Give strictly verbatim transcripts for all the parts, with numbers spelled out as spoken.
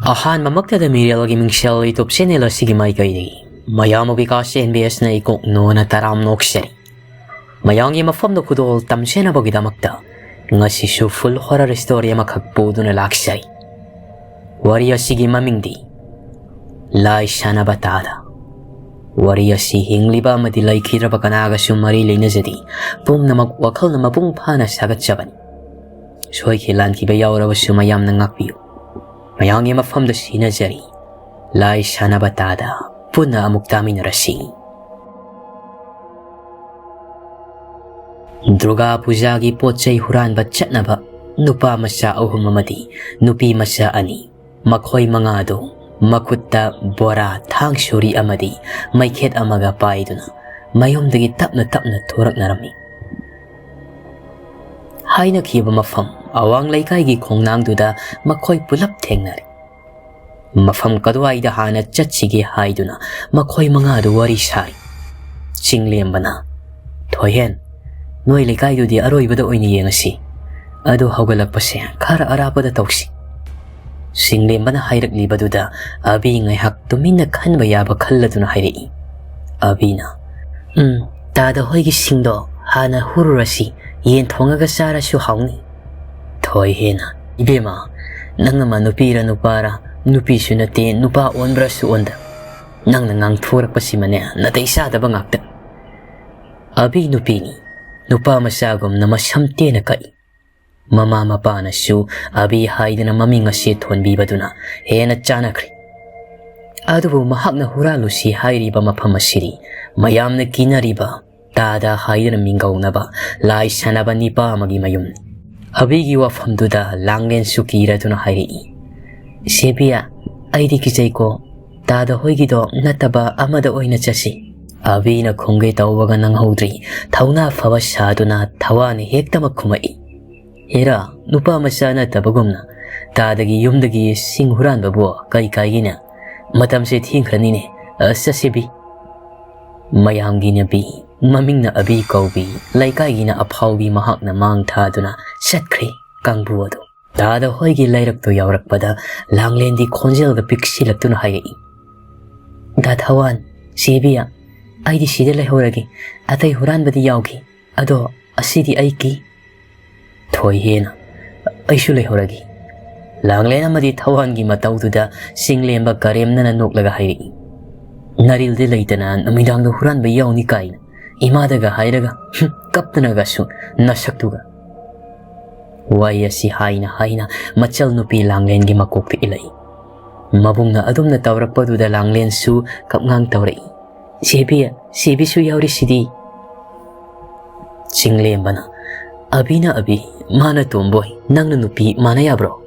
ꯑꯍꯥꯟꯕꯃꯛꯇꯗ ꯃꯤꯔꯦꯜꯒꯤ ꯃꯤꯡꯁꯦꯜ YouTube channel ꯑꯁꯤꯒꯤ ꯃꯥꯏꯀꯩꯗꯒꯤ ꯃꯌꯥꯝꯕꯨ ꯕꯤꯀꯥꯁ ꯑꯦꯟ ꯕꯤ ꯑꯦꯁꯅ ꯏꯀꯣꯛ ꯅꯣꯟꯅ ꯇꯔꯥꯝꯅ ꯑꯣꯛꯆꯔꯤ꯫ ꯃꯌꯥꯝꯒꯤ ꯃꯐꯝꯗ ꯈꯨꯗꯣꯜ ꯇꯝꯖꯅꯕꯒꯤꯗꯃꯛꯇ ꯉꯁꯤꯁꯨ full horror story ꯑꯃꯈꯛ ꯄꯨꯗꯨꯅ ꯂꯥꯛꯆꯩ꯫ ꯋꯥꯔꯤ ꯑꯁꯤꯒꯤ ꯃꯃꯤꯡꯗꯤ ꯂꯥꯏ ꯁꯥꯟꯅꯕ ꯇꯥꯗ꯫ ꯋꯥꯔꯤ ꯑꯁꯤ ꯍꯤꯡꯂꯤꯕ ꯑꯃꯗꯤ ꯂꯩꯈꯤꯗ꯭ꯔꯕ ꯀꯅꯥꯒꯁꯨ ꯃꯔꯤ ꯂꯩꯅꯖꯗꯦ꯫ ꯄꯨꯝꯅꯃꯛ ꯋꯥꯈꯜꯅ ꯃꯄꯨꯡ ꯐꯥꯅ ꯁꯥꯒꯠꯆꯕꯅꯤ꯫ ꯁꯣꯏꯈꯤ ꯂꯥꯟꯈꯤꯕ ꯌꯥꯎꯔꯕꯁꯨ ꯃꯌꯥꯝꯅ ꯉꯥꯛꯄꯤꯌꯨ꯫ ꯃꯌꯥꯝꯒꯤ ꯃꯐꯝꯗ ꯁꯤꯟꯅꯖꯔꯤ꯫ ꯂꯥꯏ ꯁꯥꯟꯅꯕ ꯇꯥꯗ ꯄꯨꯟꯅ ꯑꯃꯨꯛ ꯇꯥꯃꯤꯟꯅꯔꯁꯤ꯫ ꯗꯨꯔꯒꯥ ꯄꯨꯖꯥꯒꯤ ꯄꯣꯠ ꯆꯩ ꯍꯨꯔꯥꯟꯕ ꯆꯠꯅꯕ ꯅꯨꯄꯥ ꯃꯆꯥ ꯑꯍꯨꯝ ꯑꯃꯗꯤ ꯅꯨꯄꯤ ꯃꯆꯥ ꯑꯅꯤ, ꯃꯈꯣꯏ ꯃꯉꯥꯗꯨ ꯃꯈꯨꯠꯇ ꯕꯣꯔꯥ, ꯊꯥꯡ ꯁꯣꯔꯤ ꯑꯃꯗꯤ ꯃꯩꯈꯦꯠ ꯑꯃꯒ ꯄꯥꯏꯗꯨꯅ ꯃꯌꯨꯝꯗꯒꯤ ꯇꯞꯅ ꯇꯞꯅ ꯊꯣꯔꯛꯅꯔꯝꯃꯤ꯫ ꯍꯥꯏꯅꯈꯤꯕ ꯃꯐꯝ ꯑꯋꯥꯡ ꯂꯩꯀꯥꯏꯒꯤ ꯈꯣꯡꯅꯥꯡꯗꯨꯗ ꯃꯈꯣꯏ ꯄꯨꯂꯞ ꯊꯦꯡꯅꯔꯦ꯫ ꯃꯐꯝ ꯀꯗꯥꯏꯗ ꯍꯥꯟꯅ ꯆꯠꯁꯤꯒꯦ ꯍꯥꯏꯗꯨꯅ ꯃꯈꯣꯏ ꯃꯉꯥꯗꯨ ꯋꯥꯔꯤ ꯁꯥꯔꯤ꯫ ꯆꯤꯡꯂꯦꯝꯕꯅ, "ꯊꯣꯏꯍꯦꯟ, ꯅꯣꯏ ꯂꯩꯀꯥꯏꯗꯨꯗꯤ ꯑꯔꯣꯏꯕꯗ ꯑꯣꯏꯅ ꯌꯦꯡꯉꯁꯤ꯫ ꯑꯗꯨ ꯍꯧꯒꯠꯂꯛꯄꯁꯦ ꯈꯔ ꯑꯔꯥꯞꯄꯗ ꯇꯧꯁꯤ꯫" ꯆꯤꯡꯂꯦꯝꯕꯅ ꯍꯥꯏꯔꯛꯂꯤꯕꯗꯨꯗ ꯑꯕꯤ ꯉꯥꯏꯍꯥꯛ ꯇꯨꯃꯤꯟꯅ ꯈꯟꯕ ꯌꯥꯕ ꯈꯜꯂꯗꯨꯅ ꯍꯥꯏꯔꯛꯏ꯫ ꯑꯕꯤꯅ, "ꯎꯝ, ꯇꯥꯗ ꯍꯣꯏꯒꯤ ꯁꯤꯡꯗꯣ ꯍꯥꯟꯅ ꯍꯨꯔꯨꯔꯁꯤ, ꯌꯦꯟ ꯊꯣꯡꯉꯒ ꯆꯥꯔꯁꯨ ꯍꯥꯎꯅꯤ꯫" ꯊꯣꯏꯍꯦꯟꯅ, "ꯏꯕꯦꯝꯃ, ꯅꯪ ꯑꯃ ꯅꯨꯄꯤꯔ ꯅꯨꯄꯥꯔ? ꯅꯨꯄꯤꯁꯨ ꯅꯠꯇꯦ, ꯅꯨꯄꯥ ꯑꯣꯟꯕ꯭ꯔꯁꯨ ꯑꯣꯟꯗ꯫ ꯅꯪꯅ ꯉꯥꯡꯊꯣꯔꯛꯄꯁꯤꯃꯅꯦ, ꯅꯥꯇꯩ ꯆꯥꯗꯕ ꯉꯥꯛꯇ꯫" ꯑꯕꯤ ꯅꯨꯄꯤꯅꯤ, ꯅꯨꯄꯥ ꯃꯆꯥꯒꯨꯝꯅ ꯃꯁꯝ ꯇꯦꯟꯅ ꯀꯛꯏ꯫ ꯃꯃꯥ ꯃꯄꯥꯅꯁꯨ ꯑꯕꯤ ꯍꯥꯏꯗꯅ ꯃꯃꯤꯡ ꯑꯁꯤ ꯊꯣꯟꯕꯤꯕꯗꯨꯅ ꯍꯦꯟꯅ ꯆꯥꯅꯈ꯭ꯔꯦ꯫ ꯑꯗꯨꯕꯨ ꯃꯍꯥꯛꯅ ꯍꯨꯔꯥꯜꯂꯨꯁꯤ ꯍꯥꯏꯔꯤꯕ ꯃꯐꯝ ꯑꯁꯤꯗꯤ ꯃꯌꯥꯝꯅ ꯀꯤꯅꯔꯤꯕ ꯇꯥꯗ ꯍꯥꯏꯗꯨꯅ ꯃꯤꯡꯒꯧꯅꯕ ꯂꯥꯏ ꯁꯥꯟꯅꯕ ꯅꯤꯄꯥ ꯑꯃꯒꯤ ꯃꯌꯨꯝꯅꯤ꯫ ꯑꯕꯤꯒꯤ ꯋꯥꯐꯝꯗꯨꯗ ꯂꯥꯡꯂꯦꯟꯁꯨ ꯀꯤꯔꯗꯨꯅ ꯍꯥꯏꯔꯛꯏ, "ꯁꯦꯕꯤꯌꯥ, ꯑꯩꯗꯤ ꯀꯤꯖꯩꯀꯣ, ꯇꯥꯗ ꯍꯣꯏꯒꯤꯗꯣ ꯅꯠꯇꯕ ꯑꯃꯗ ꯑꯣꯏꯅ ꯆꯠꯁꯤ꯫" ꯑꯕꯤꯅ ꯈꯨꯝꯒꯦ ꯇꯧꯕꯒ ꯅꯪꯍꯧꯗ꯭ꯔꯤ, ꯊꯧꯅꯥ ꯐꯕ ꯁꯥꯗꯨꯅ ꯊꯋꯥꯅ ꯍꯦꯛꯇꯃꯛ ꯈꯨꯝꯃꯛꯏ, "ꯍꯦꯔꯥ, ꯅꯨꯄꯥ ꯃꯆꯥ ꯅꯠꯇꯕꯒꯨꯝꯅ ꯇꯥꯗꯒꯤ ꯌꯨꯝꯗꯒꯤ ꯁꯤꯡ ꯍꯨꯔꯥꯟꯕꯕꯨ ꯀꯔꯤ ꯀꯥꯏꯒꯦꯅꯦ? ꯃꯇꯝꯁꯦ ꯊꯦꯡꯈ꯭ꯔꯅꯤꯅꯦ, ꯑ, ꯆꯠꯁꯦꯕꯤ꯫" ꯃꯌꯥꯝꯒꯤ ꯅꯨꯄꯤ, ꯃꯃꯤꯡꯅ ꯑꯕꯤ ꯀꯧꯕꯤ, ꯂꯩꯀꯥꯏꯒꯤꯅ ꯑꯐꯥꯎꯕꯤ ꯃꯍꯥꯛꯅ ꯃꯥꯡ ꯊꯥꯗꯨꯅ ꯆꯠꯈ꯭ꯔꯦ ꯀꯥꯡꯕꯨ ꯑꯗꯨ꯫ ꯗꯥꯗꯥ ꯍꯣꯏꯒꯤ ꯂꯩꯔꯛꯇꯨ ꯌꯧꯔꯛꯄꯗ ꯂꯥꯡꯂꯦꯟꯗꯤ ꯈꯣꯟꯖꯦꯜꯒ ꯄꯤꯛꯁꯤꯜꯂꯛꯇꯨꯅ ꯍꯥꯏꯔꯛꯏ, "ꯗꯥ ꯊꯋꯥꯟ, ꯆꯦ ꯕꯤꯌꯥ, ꯑꯩꯗꯤ ꯁꯤꯗ ꯂꯩꯍꯧꯔꯒꯦ, ꯑꯇꯩ ꯍꯨꯔꯥꯟꯕꯗꯤ ꯌꯥꯎꯈꯤ, ꯑꯗꯣ ꯑꯁꯤꯗꯤ ꯑꯩꯒꯤ"꯫ ꯊꯣꯏꯍꯦꯅ, "ꯑꯩꯁꯨ ꯂꯩꯍꯧꯔꯒꯦ"꯫ ꯂꯥꯡꯂꯦꯟ ꯑꯃꯗꯤ ꯊꯋꯥꯟꯒꯤ ꯃꯇꯧꯗꯨꯗ ꯆꯤꯡꯂꯦꯝꯕ ꯀꯔꯦꯝꯅꯅ ꯅꯣꯛꯂꯒ ꯍꯥꯏꯔꯛꯏ, "ꯅꯔꯤꯜꯗꯤ ꯂꯩꯇꯅ ꯅꯨꯃꯤꯗꯥꯡꯗ ꯍꯨꯔꯥꯟꯕ ꯌꯥꯎꯅꯤ ꯀꯥꯏꯅ ꯏꯃꯥꯗꯒ ꯍꯥꯏꯔꯒ, ꯍꯨꯝ, ꯀꯞꯇꯅꯒꯁꯨ ꯅꯁꯛꯇꯨꯒ"꯫ ꯋꯥꯍꯩ ꯑꯁꯤ ꯍꯥꯏꯅ ꯍꯥꯏꯅ ꯃꯆꯜ ꯅꯨꯄꯤ ꯂꯥꯡꯂꯦꯟꯒꯤ ꯃꯀꯣꯛꯇ ꯏꯜꯂꯛꯏ꯫ ꯃꯕꯨꯡꯅ ꯑꯗꯨꯝꯅ ꯇꯧꯔꯛꯄꯗꯨꯗ ꯂꯥꯡꯂꯦꯟꯁꯨ ꯀꯞꯉꯥꯡ ꯇꯧꯔꯛꯏ, "ꯁꯦꯕꯤ, ꯁꯦꯕꯤꯁꯨ ꯌꯥꯎꯔꯤꯁꯤꯗꯤ"꯫ ꯆꯤꯡꯂꯦꯝꯕꯅ, "ꯑꯕꯤꯅ ꯑꯕꯤ, ꯃꯥꯅ ꯇꯣꯝꯕꯣꯏ, ꯅꯪꯅ ꯅꯨꯄꯤ ꯃꯥꯅ ꯌꯥꯕ꯭ꯔꯣ?"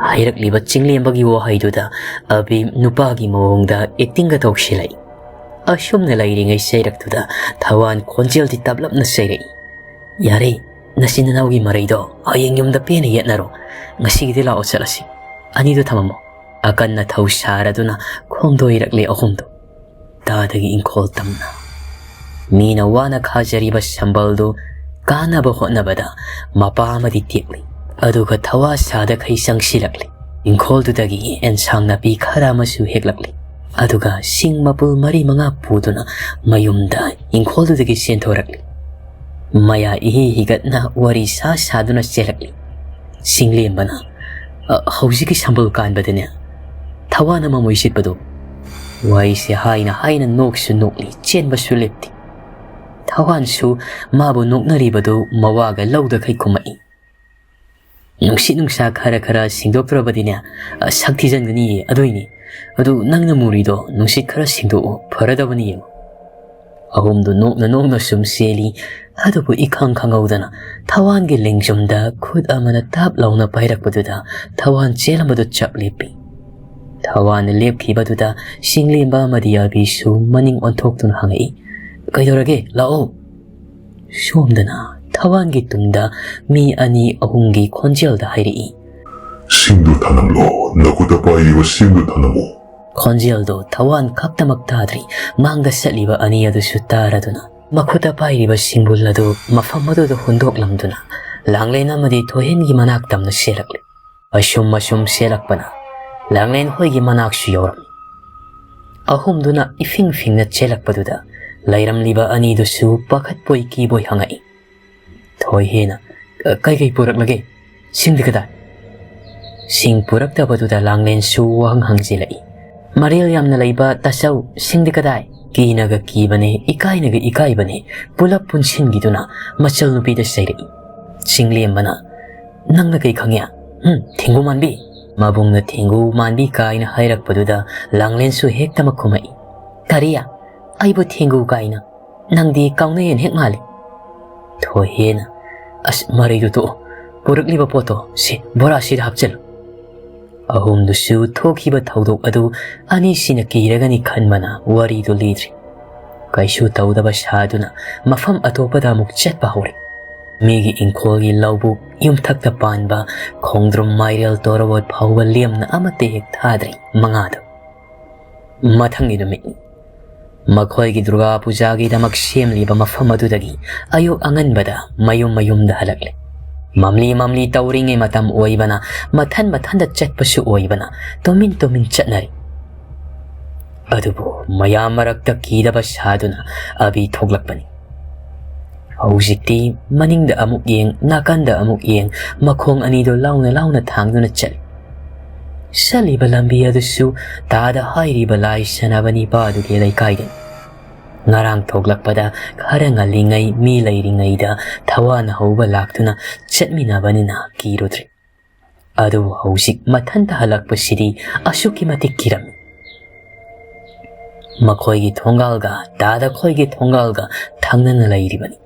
ꯍꯥꯏꯔꯛꯂꯤꯕ ꯆꯤꯡꯂꯦꯝꯕꯒꯤ ꯋꯥꯍꯩꯗꯨꯗ ꯑꯕꯤ ꯅꯨꯄꯥꯒꯤ ꯃꯑꯣꯡꯗ ꯑꯦꯛꯇꯤꯡꯒ ꯇꯧꯁꯤꯜꯂꯛꯏ꯫ ꯑꯁꯨꯝꯅ ꯂꯩꯔꯤꯉꯩ ꯆꯩꯔꯛꯇꯨꯗ ꯊꯋꯥꯟ ꯈꯣꯟꯖꯦꯜꯗꯤ ꯇꯞꯂꯞꯅ ꯆꯩꯔꯛꯏ, "ꯌꯥꯔꯦ, ꯅꯆꯤꯟ ꯅꯅꯥꯎꯒꯤ ꯃꯔꯩꯗꯣ ꯍꯌꯦꯡ ꯌꯨꯝꯗ ꯄꯦꯟꯅ ꯌꯦꯠꯅꯔꯣ꯫ ꯉꯁꯤꯒꯤꯗꯤ ꯂꯥꯛꯑꯣ ꯆꯠꯂꯁꯤ꯫ ꯑꯅꯤꯗꯣ ꯊꯝꯃꯝꯃꯣ"꯫ ꯑꯀꯟꯅ ꯊꯧ ꯁꯥꯔꯗꯨꯅ ꯈꯣꯡꯗꯣꯏꯔꯛꯂꯦ ꯑꯍꯨꯝꯗꯣ꯫ ꯗꯥꯗꯥꯒꯤ ꯏꯪꯈꯣꯜ ꯇꯝꯅ꯫ ꯃꯤꯅ ꯋꯥꯅ ꯈꯥꯖꯔꯤꯕ ꯁꯝꯕꯜꯗꯨ ꯀꯥꯅꯕ ꯍꯣꯠꯅꯕꯗ ꯃꯄꯥ ꯑꯃꯗꯤ ꯇꯦꯛꯂꯤ꯫ ꯑꯗꯨꯒ ꯊꯋꯥ ꯁꯥꯗꯈꯩ ꯆꯪꯁꯤꯜꯂꯛꯂꯤ꯫ ꯏꯪꯈꯣꯜꯗꯨꯗꯒꯤ ꯑꯦꯟꯁꯥꯡ ꯅꯥꯄꯤ ꯈꯔ ꯑꯃꯁꯨ ꯍꯦꯛꯂꯛꯂꯤ꯫ ꯑꯗꯨꯒ ꯁꯤꯡ ꯃꯄꯨꯜ ꯃꯔꯤ ꯃꯉꯥ ꯄꯨꯗꯨꯅ ꯃꯌꯨꯝꯗ ꯏꯪꯈꯣꯜꯗꯨꯗꯒꯤ ꯆꯦꯟꯊꯣꯔꯛꯂꯤ꯫ ꯃꯌꯥ ꯏꯍꯤ ꯍꯤꯒꯠꯅ ꯋꯥꯔꯤ ꯁꯥ ꯁꯥꯗꯨꯅ ꯆꯦꯜꯂꯛꯂꯤ꯫ ꯆꯤꯡꯂꯦꯝꯕꯅ, "ꯑ, ꯍꯧꯖꯤꯛꯀꯤ ꯁꯝꯕꯜ ꯀꯥꯟꯕꯗꯅꯦ, ꯊꯋꯥꯟ ꯑꯃ ꯃꯣꯏ ꯁꯤꯠꯄꯗꯣ"꯫ ꯋꯥꯔꯤꯁꯦ ꯍꯥꯏꯅ ꯍꯥꯏꯅ ꯅꯣꯛꯁꯨ ꯅꯣꯛꯂꯤ, ꯆꯦꯟꯕꯁꯨ ꯂꯦꯞꯇꯦ꯫ ꯊꯋꯥꯟꯁꯨ ꯃꯥꯕꯨ ꯅꯣꯛꯅꯔꯤꯕꯗꯨ ꯃꯋꯥꯒ ꯂꯧꯗꯈꯩ ꯈꯨꯝꯃꯛꯏ꯫ "ꯅꯨꯡꯁꯤꯠ ꯅꯨꯡꯁꯥ ꯈꯔ ꯈꯔ ꯁꯦꯡꯗꯣꯛꯇ꯭ꯔꯕꯗꯤꯅꯦ, ꯑ, ꯁꯛ ꯊꯤꯖꯤꯟꯒꯅꯤꯌꯦ, ꯑꯗꯨꯏꯅꯦ꯫ ꯑꯗꯨ ꯅꯪꯅ ꯃꯨꯔꯤꯗꯣ ꯅꯨꯡꯁꯤꯠ ꯈꯔ ꯁꯦꯡꯗꯣꯛꯑꯣ, ꯐꯔꯗꯕꯅꯤ ꯌꯦꯡꯉꯣ"꯫ ꯑꯍꯨꯝꯗꯨ ꯅꯣꯛꯅ ꯅꯣꯛꯅ ꯁꯨꯝ ꯆꯦꯜꯂꯤ꯫ ꯑꯗꯨꯕꯨ ꯏꯈꯪ ꯈꯪꯍꯧꯗꯅ ꯊꯋꯥꯟꯒꯤ ꯂꯦꯡꯖꯨꯝꯗ ꯈꯨꯠ ꯑꯃꯅ ꯇꯥꯞ ꯂꯥꯎꯅ ꯄꯥꯏꯔꯛꯄꯗꯨꯗ ꯊꯋꯥꯟ ꯆꯦꯜꯂꯝꯕꯗꯨ ꯆꯞ ꯂꯦꯞꯄꯤ꯫ ꯊꯋꯥꯟ ꯂꯦꯞꯈꯤꯕꯗꯨꯗ ꯆꯤꯡꯂꯦꯝꯕ ꯑꯃꯗꯤ ꯑꯕꯤꯁꯨ ꯃꯅꯤꯡ ꯑꯣꯟꯊꯣꯛꯇꯨꯅ ꯍꯪꯉꯛꯏ, "ꯀꯩꯗꯧꯔꯒꯦ? ꯂꯥꯛꯑꯣ"꯫ ꯁꯣꯝꯗꯅ ꯊꯋꯥꯟꯒꯤ ꯇꯨꯡꯗ ꯃꯤ ꯑꯅꯤ ꯑꯍꯨꯝꯒꯤ ꯈꯣꯟꯖꯦꯜꯗ ꯍꯥꯏꯔꯛꯏ, "ꯁꯤꯡꯗꯨ ꯊꯅꯝꯂꯣ, ꯅꯈꯨꯠꯇ ꯄꯥꯏꯔꯤꯕ ꯁꯤꯡꯗꯨ ꯊꯅꯝꯃꯨ"꯫ ꯈꯣꯟꯖꯦꯜꯗꯨ ꯊꯋꯥꯟ ꯈꯛꯇꯃꯛ ꯇꯥꯗ꯭ꯔꯤ, ꯃꯥꯡꯗ ꯆꯠꯂꯤꯕ ꯑꯅꯤ ꯑꯗꯨꯁꯨ ꯇꯥꯔꯗꯨꯅ ꯃꯈꯨꯠꯇ ꯄꯥꯏꯔꯤꯕ ꯁꯤꯡꯕꯨꯜ ꯑꯗꯨ ꯃꯐꯝ ꯑꯗꯨꯗ ꯍꯨꯟꯗꯣꯛꯂꯝꯗꯨꯅ ꯂꯥꯡꯂꯦꯟ ꯑꯃꯗꯤ ꯊꯣꯏꯍꯦꯟꯒꯤ ꯃꯅꯥꯛ ꯇꯝꯅ ꯆꯦꯜꯂꯛꯂꯦ꯫ ꯑꯁꯨꯝ ꯑꯁꯨꯝ ꯆꯦꯜꯂꯛꯄꯅ ꯂꯥꯡꯂꯦꯟ ꯍꯣꯏꯒꯤ ꯃꯅꯥꯛꯁꯨ ꯌꯧꯔꯝꯃꯤ꯫ ꯑꯍꯨꯝꯗꯨꯅ ꯏꯐꯤꯡ ꯐꯤꯡꯅ ꯆꯦꯜꯂꯛꯄꯗꯨꯗ ꯂꯩꯔꯝꯂꯤꯕ ꯑꯅꯤꯗꯨꯁꯨ ꯄꯥꯈꯠꯄꯣꯏ ꯀꯤꯕꯣꯏ ꯍꯪꯉꯛꯏ꯫ ꯊꯣꯏꯍꯦꯟꯅ, "ꯀꯩꯀꯩ ꯄꯨꯔꯛꯂꯒꯦ? ꯁꯤꯡꯗꯤ ꯀꯗꯥꯏ?" ꯁꯤꯡ ꯄꯨꯔꯛꯇꯕꯗꯨꯗ ꯂꯥꯡꯂꯦꯟꯁꯨ ꯋꯥꯍꯪ ꯍꯪꯖꯤꯜꯂꯛꯏ꯫ "ꯃꯔꯦꯜ ꯌꯥꯝꯅ ꯂꯩꯕ ꯇꯥꯆꯧ, ꯁꯤꯡꯗꯤ ꯀꯗꯥꯏ?" ꯀꯤꯅꯒ ꯀꯤꯕꯅꯦ, ꯏꯀꯥꯏꯅꯒ ꯏꯀꯥꯏꯕꯅꯦ, ꯄꯨꯂꯞ ꯄꯨꯟꯁꯤꯟꯈꯤꯗꯨꯅ ꯃꯆꯜ ꯅꯨꯄꯤꯗ ꯆꯩꯔꯛꯏ꯫ ꯁꯤꯡꯂꯦꯝꯕꯅ, "ꯅꯪꯅ ꯀꯩ ꯈꯪꯉꯤ? ꯍꯨꯝ, ꯊꯦꯡꯒꯨ ꯃꯥꯟꯕꯤ?" ꯃꯕꯨꯡꯅ "ꯊꯦꯡꯒꯨ ꯃꯥꯟꯕꯤ" ꯀꯥꯏꯅ ꯍꯥꯏꯔꯛꯄꯗꯨꯗ ꯂꯥꯡꯂꯦꯟꯁꯨ ꯍꯦꯛꯇꯃꯛ ꯈꯨꯝꯃꯛꯏ꯫ "ꯀꯔꯤ? ꯑꯩꯕꯨ ꯊꯦꯡꯒꯨ ꯀꯥꯏꯅ? ꯅꯪꯗꯤ ꯀꯥꯎꯅꯌꯦꯟ ꯍꯦꯛ ꯃꯥꯜꯂꯤ꯫" ꯊꯣꯏꯍꯦꯟꯅ, "ꯑꯁ, ꯃꯔꯩꯗꯨ ꯇꯣꯛꯑꯣ꯫ ꯄꯨꯔꯛꯂꯤꯕ ꯄꯣꯠꯇꯣ ꯁꯤ ꯕꯣꯔꯥꯁꯤꯗ ꯍꯥꯞꯆꯤꯜꯂꯨ꯫" ꯑꯍꯨꯝꯗꯨꯁꯨ ꯊꯣꯛꯈꯤꯕ ꯊꯧꯗꯣꯛ ꯑꯗꯨ ꯑꯅꯤꯁꯤꯅ ꯀꯤꯔꯒꯅꯤ ꯈꯟꯕꯅ ꯋꯥꯔꯤꯗꯨ ꯂꯤꯗ꯭ꯔꯤ꯫ ꯀꯩꯁꯨ ꯇꯧꯗꯕ ꯁꯥꯗꯨꯅ ꯃꯐꯝ ꯑꯇꯣꯞꯄꯗ ꯑꯃꯨꯛ ꯆꯠꯄ ꯍꯧꯔꯦ꯫ ꯃꯤꯒꯤ ꯏꯪꯈꯣꯜꯒꯤ ꯂꯧꯕꯨꯛ, ꯌꯨꯝꯊꯛꯇ ꯄꯥꯟꯕ ꯈꯣꯡꯗ꯭ꯔꯨꯝ, ꯃꯥꯏꯔꯦꯜ, ꯇꯣꯔꯕꯣꯠ ꯐꯥꯎꯕ ꯂꯦꯝꯅ ꯑꯃꯠꯇ ꯍꯦꯛ ꯊꯥꯗ꯭ꯔꯤ ꯃꯉꯥꯗꯨ꯫ ꯃꯊꯪꯒꯤ ꯅꯨꯃꯤꯠꯅꯤ꯫ ꯃꯈꯣꯏꯒꯤ ꯗꯨꯔꯒꯥ ꯄꯨꯖꯥꯒꯤꯗꯃꯛ ꯁꯦꯝꯂꯤꯕ ꯃꯐꯝ ꯑꯗꯨꯗꯒꯤ ꯑꯌꯨꯛ ꯑꯉꯟꯕꯗ ꯃꯌꯨꯝ ꯃꯌꯨꯝꯗ ꯍꯜꯂꯛꯂꯦ꯫ ꯃꯝꯂꯤ ꯃꯝꯂꯤ ꯇꯧꯔꯤꯉꯩ ꯃꯇꯝ ꯑꯣꯏꯕꯅ, ꯃꯊꯟ ꯃꯊꯟꯗ ꯆꯠꯄꯁꯨ ꯑꯣꯏꯕꯅ, ꯇꯨꯃꯤꯟ ꯇꯨꯃꯤꯟ ꯆꯠꯅꯔꯤ꯫ ꯑꯗꯨꯕꯨ ꯃꯌꯥꯝ ꯃꯔꯛꯇ ꯀꯤꯗꯕ ꯁꯥꯗꯨꯅ ꯑꯕꯤ ꯊꯣꯛꯂꯛꯄꯅꯤ꯫ ꯍꯧꯖꯤꯛꯇꯤ ꯃꯅꯤꯡꯗ ꯑꯃꯨꯛ ꯌꯦꯡ, ꯅꯥꯀꯟꯗ ꯑꯃꯨꯛ ꯌꯦꯡ, ꯃꯈꯣꯡ ꯑꯅꯤꯗꯨ ꯂꯥꯎꯅ ꯂꯥꯎꯅ ꯊꯥꯡꯗꯨꯅ ꯆꯠꯂꯤ꯫ ꯆꯠꯂꯤꯕ ꯂꯝꯕꯤ ꯑꯗꯨꯁꯨ ꯇꯥꯗ ꯍꯥꯏꯔꯤꯕ ꯂꯥꯏ ꯁꯥꯟꯅꯕ ꯅꯤꯄꯥꯗꯨꯒꯤ ꯂꯩꯀꯥꯏꯗꯅꯤ꯫ ꯉꯔꯥꯡ ꯊꯣꯛꯂꯛꯄꯗ ꯈꯔ ꯉꯜꯂꯤꯉꯩ ꯃꯤ ꯂꯩꯔꯤꯉꯩꯗ ꯊꯋꯥꯅ ꯍꯧꯕ ꯂꯥꯛꯇꯨꯅ ꯆꯠꯃꯤꯟꯅꯕꯅꯤꯅ ꯀꯤꯔꯨꯗ꯭ꯔꯦ꯫ ꯑꯗꯨꯕꯨ ꯍꯧꯖꯤꯛ ꯃꯊꯟꯇ ꯍꯜꯂꯛꯄꯁꯤꯗꯤ ꯑꯁꯨꯛꯀꯤ ꯃꯇꯤꯛ ꯀꯤꯔꯝꯃꯤ꯫ ꯃꯈꯣꯏꯒꯤ ꯊꯣꯡꯒꯥꯜꯒ ꯇꯥꯗ ꯈꯣꯏꯒꯤ ꯊꯣꯡꯒꯥꯜꯒ ꯊꯪꯅꯅ ꯂꯩꯔꯤꯕꯅꯤ꯫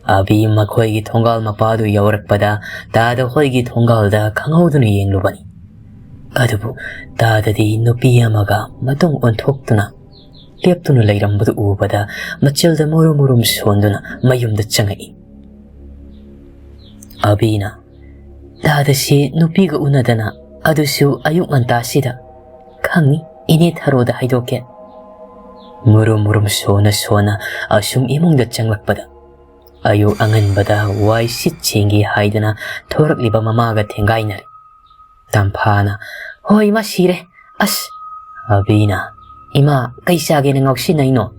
ꯑꯕꯤ ꯃꯈꯣꯏꯒꯤ ꯊꯣꯡꯒꯥꯜ ꯃꯄꯥꯗꯨ ꯌꯧꯔꯛꯄꯗ ꯇꯥꯗ ꯈꯣꯏꯒꯤ ꯊꯣꯡꯒꯥꯜꯗ ꯈꯪꯍꯧꯗꯅ ꯌꯦꯡꯂꯨꯕꯅꯤ꯫ ꯑꯗꯨꯕꯨ ꯇꯥꯗꯗꯤ ꯅꯨꯄꯤ ꯑꯃꯒ ꯃꯇꯨꯡ ꯑꯣꯟꯊꯣꯛꯇꯨꯅ ꯂꯦꯞꯇꯨꯅ ꯂꯩꯔꯝꯕꯗꯨ ꯎꯕꯗ ꯃꯆꯤꯜꯗ ꯃꯨꯔꯨꯝ ꯃꯨꯔꯨꯝ ꯁꯣꯟꯗꯨꯅ ꯃꯌꯨꯝꯗ ꯆꯪꯉꯛꯏ꯫ ꯑꯕꯤꯅ, "ꯇꯥꯗꯁꯤ ꯅꯨꯄꯤꯒ ꯎꯅꯗꯅ, ꯑꯗꯨꯁꯨ ꯑꯌꯨꯛ ꯉꯟꯇꯥꯁꯤꯗ꯫ ꯈꯪꯅꯤ, ꯏꯅꯦ ꯊꯔꯣꯗ ꯍꯥꯏꯗꯣꯛꯀꯦ꯫" ꯃꯨꯔꯨꯝ ꯃꯨꯔꯨꯝ ꯁꯣꯟꯅ ꯁꯣꯟꯅ ꯑꯁꯨꯝ ꯏꯃꯨꯡꯗ ꯆꯪꯂꯛꯄꯗ ꯑꯌꯨꯛ ꯑꯉꯟꯕꯗ ꯋꯥꯏ ꯁꯤꯠ ꯁꯦꯡꯒꯦ ꯍꯥꯏꯗꯨꯅ ꯊꯣꯔꯛꯂꯤꯕ ꯃꯃꯥꯒ ꯊꯦꯡꯒꯥꯏꯅꯔꯦ꯫ ꯇꯝꯐꯥꯅ, "ꯍꯣꯏ, ꯏꯃꯥ ꯁꯤꯔꯦ꯫ ꯑꯁ!" ꯑꯕꯤꯅ, "ꯏꯃꯥ, ꯀꯩ ꯆꯥꯒꯦꯅ ꯉꯥꯎꯁꯤꯟꯅꯩꯅꯣ?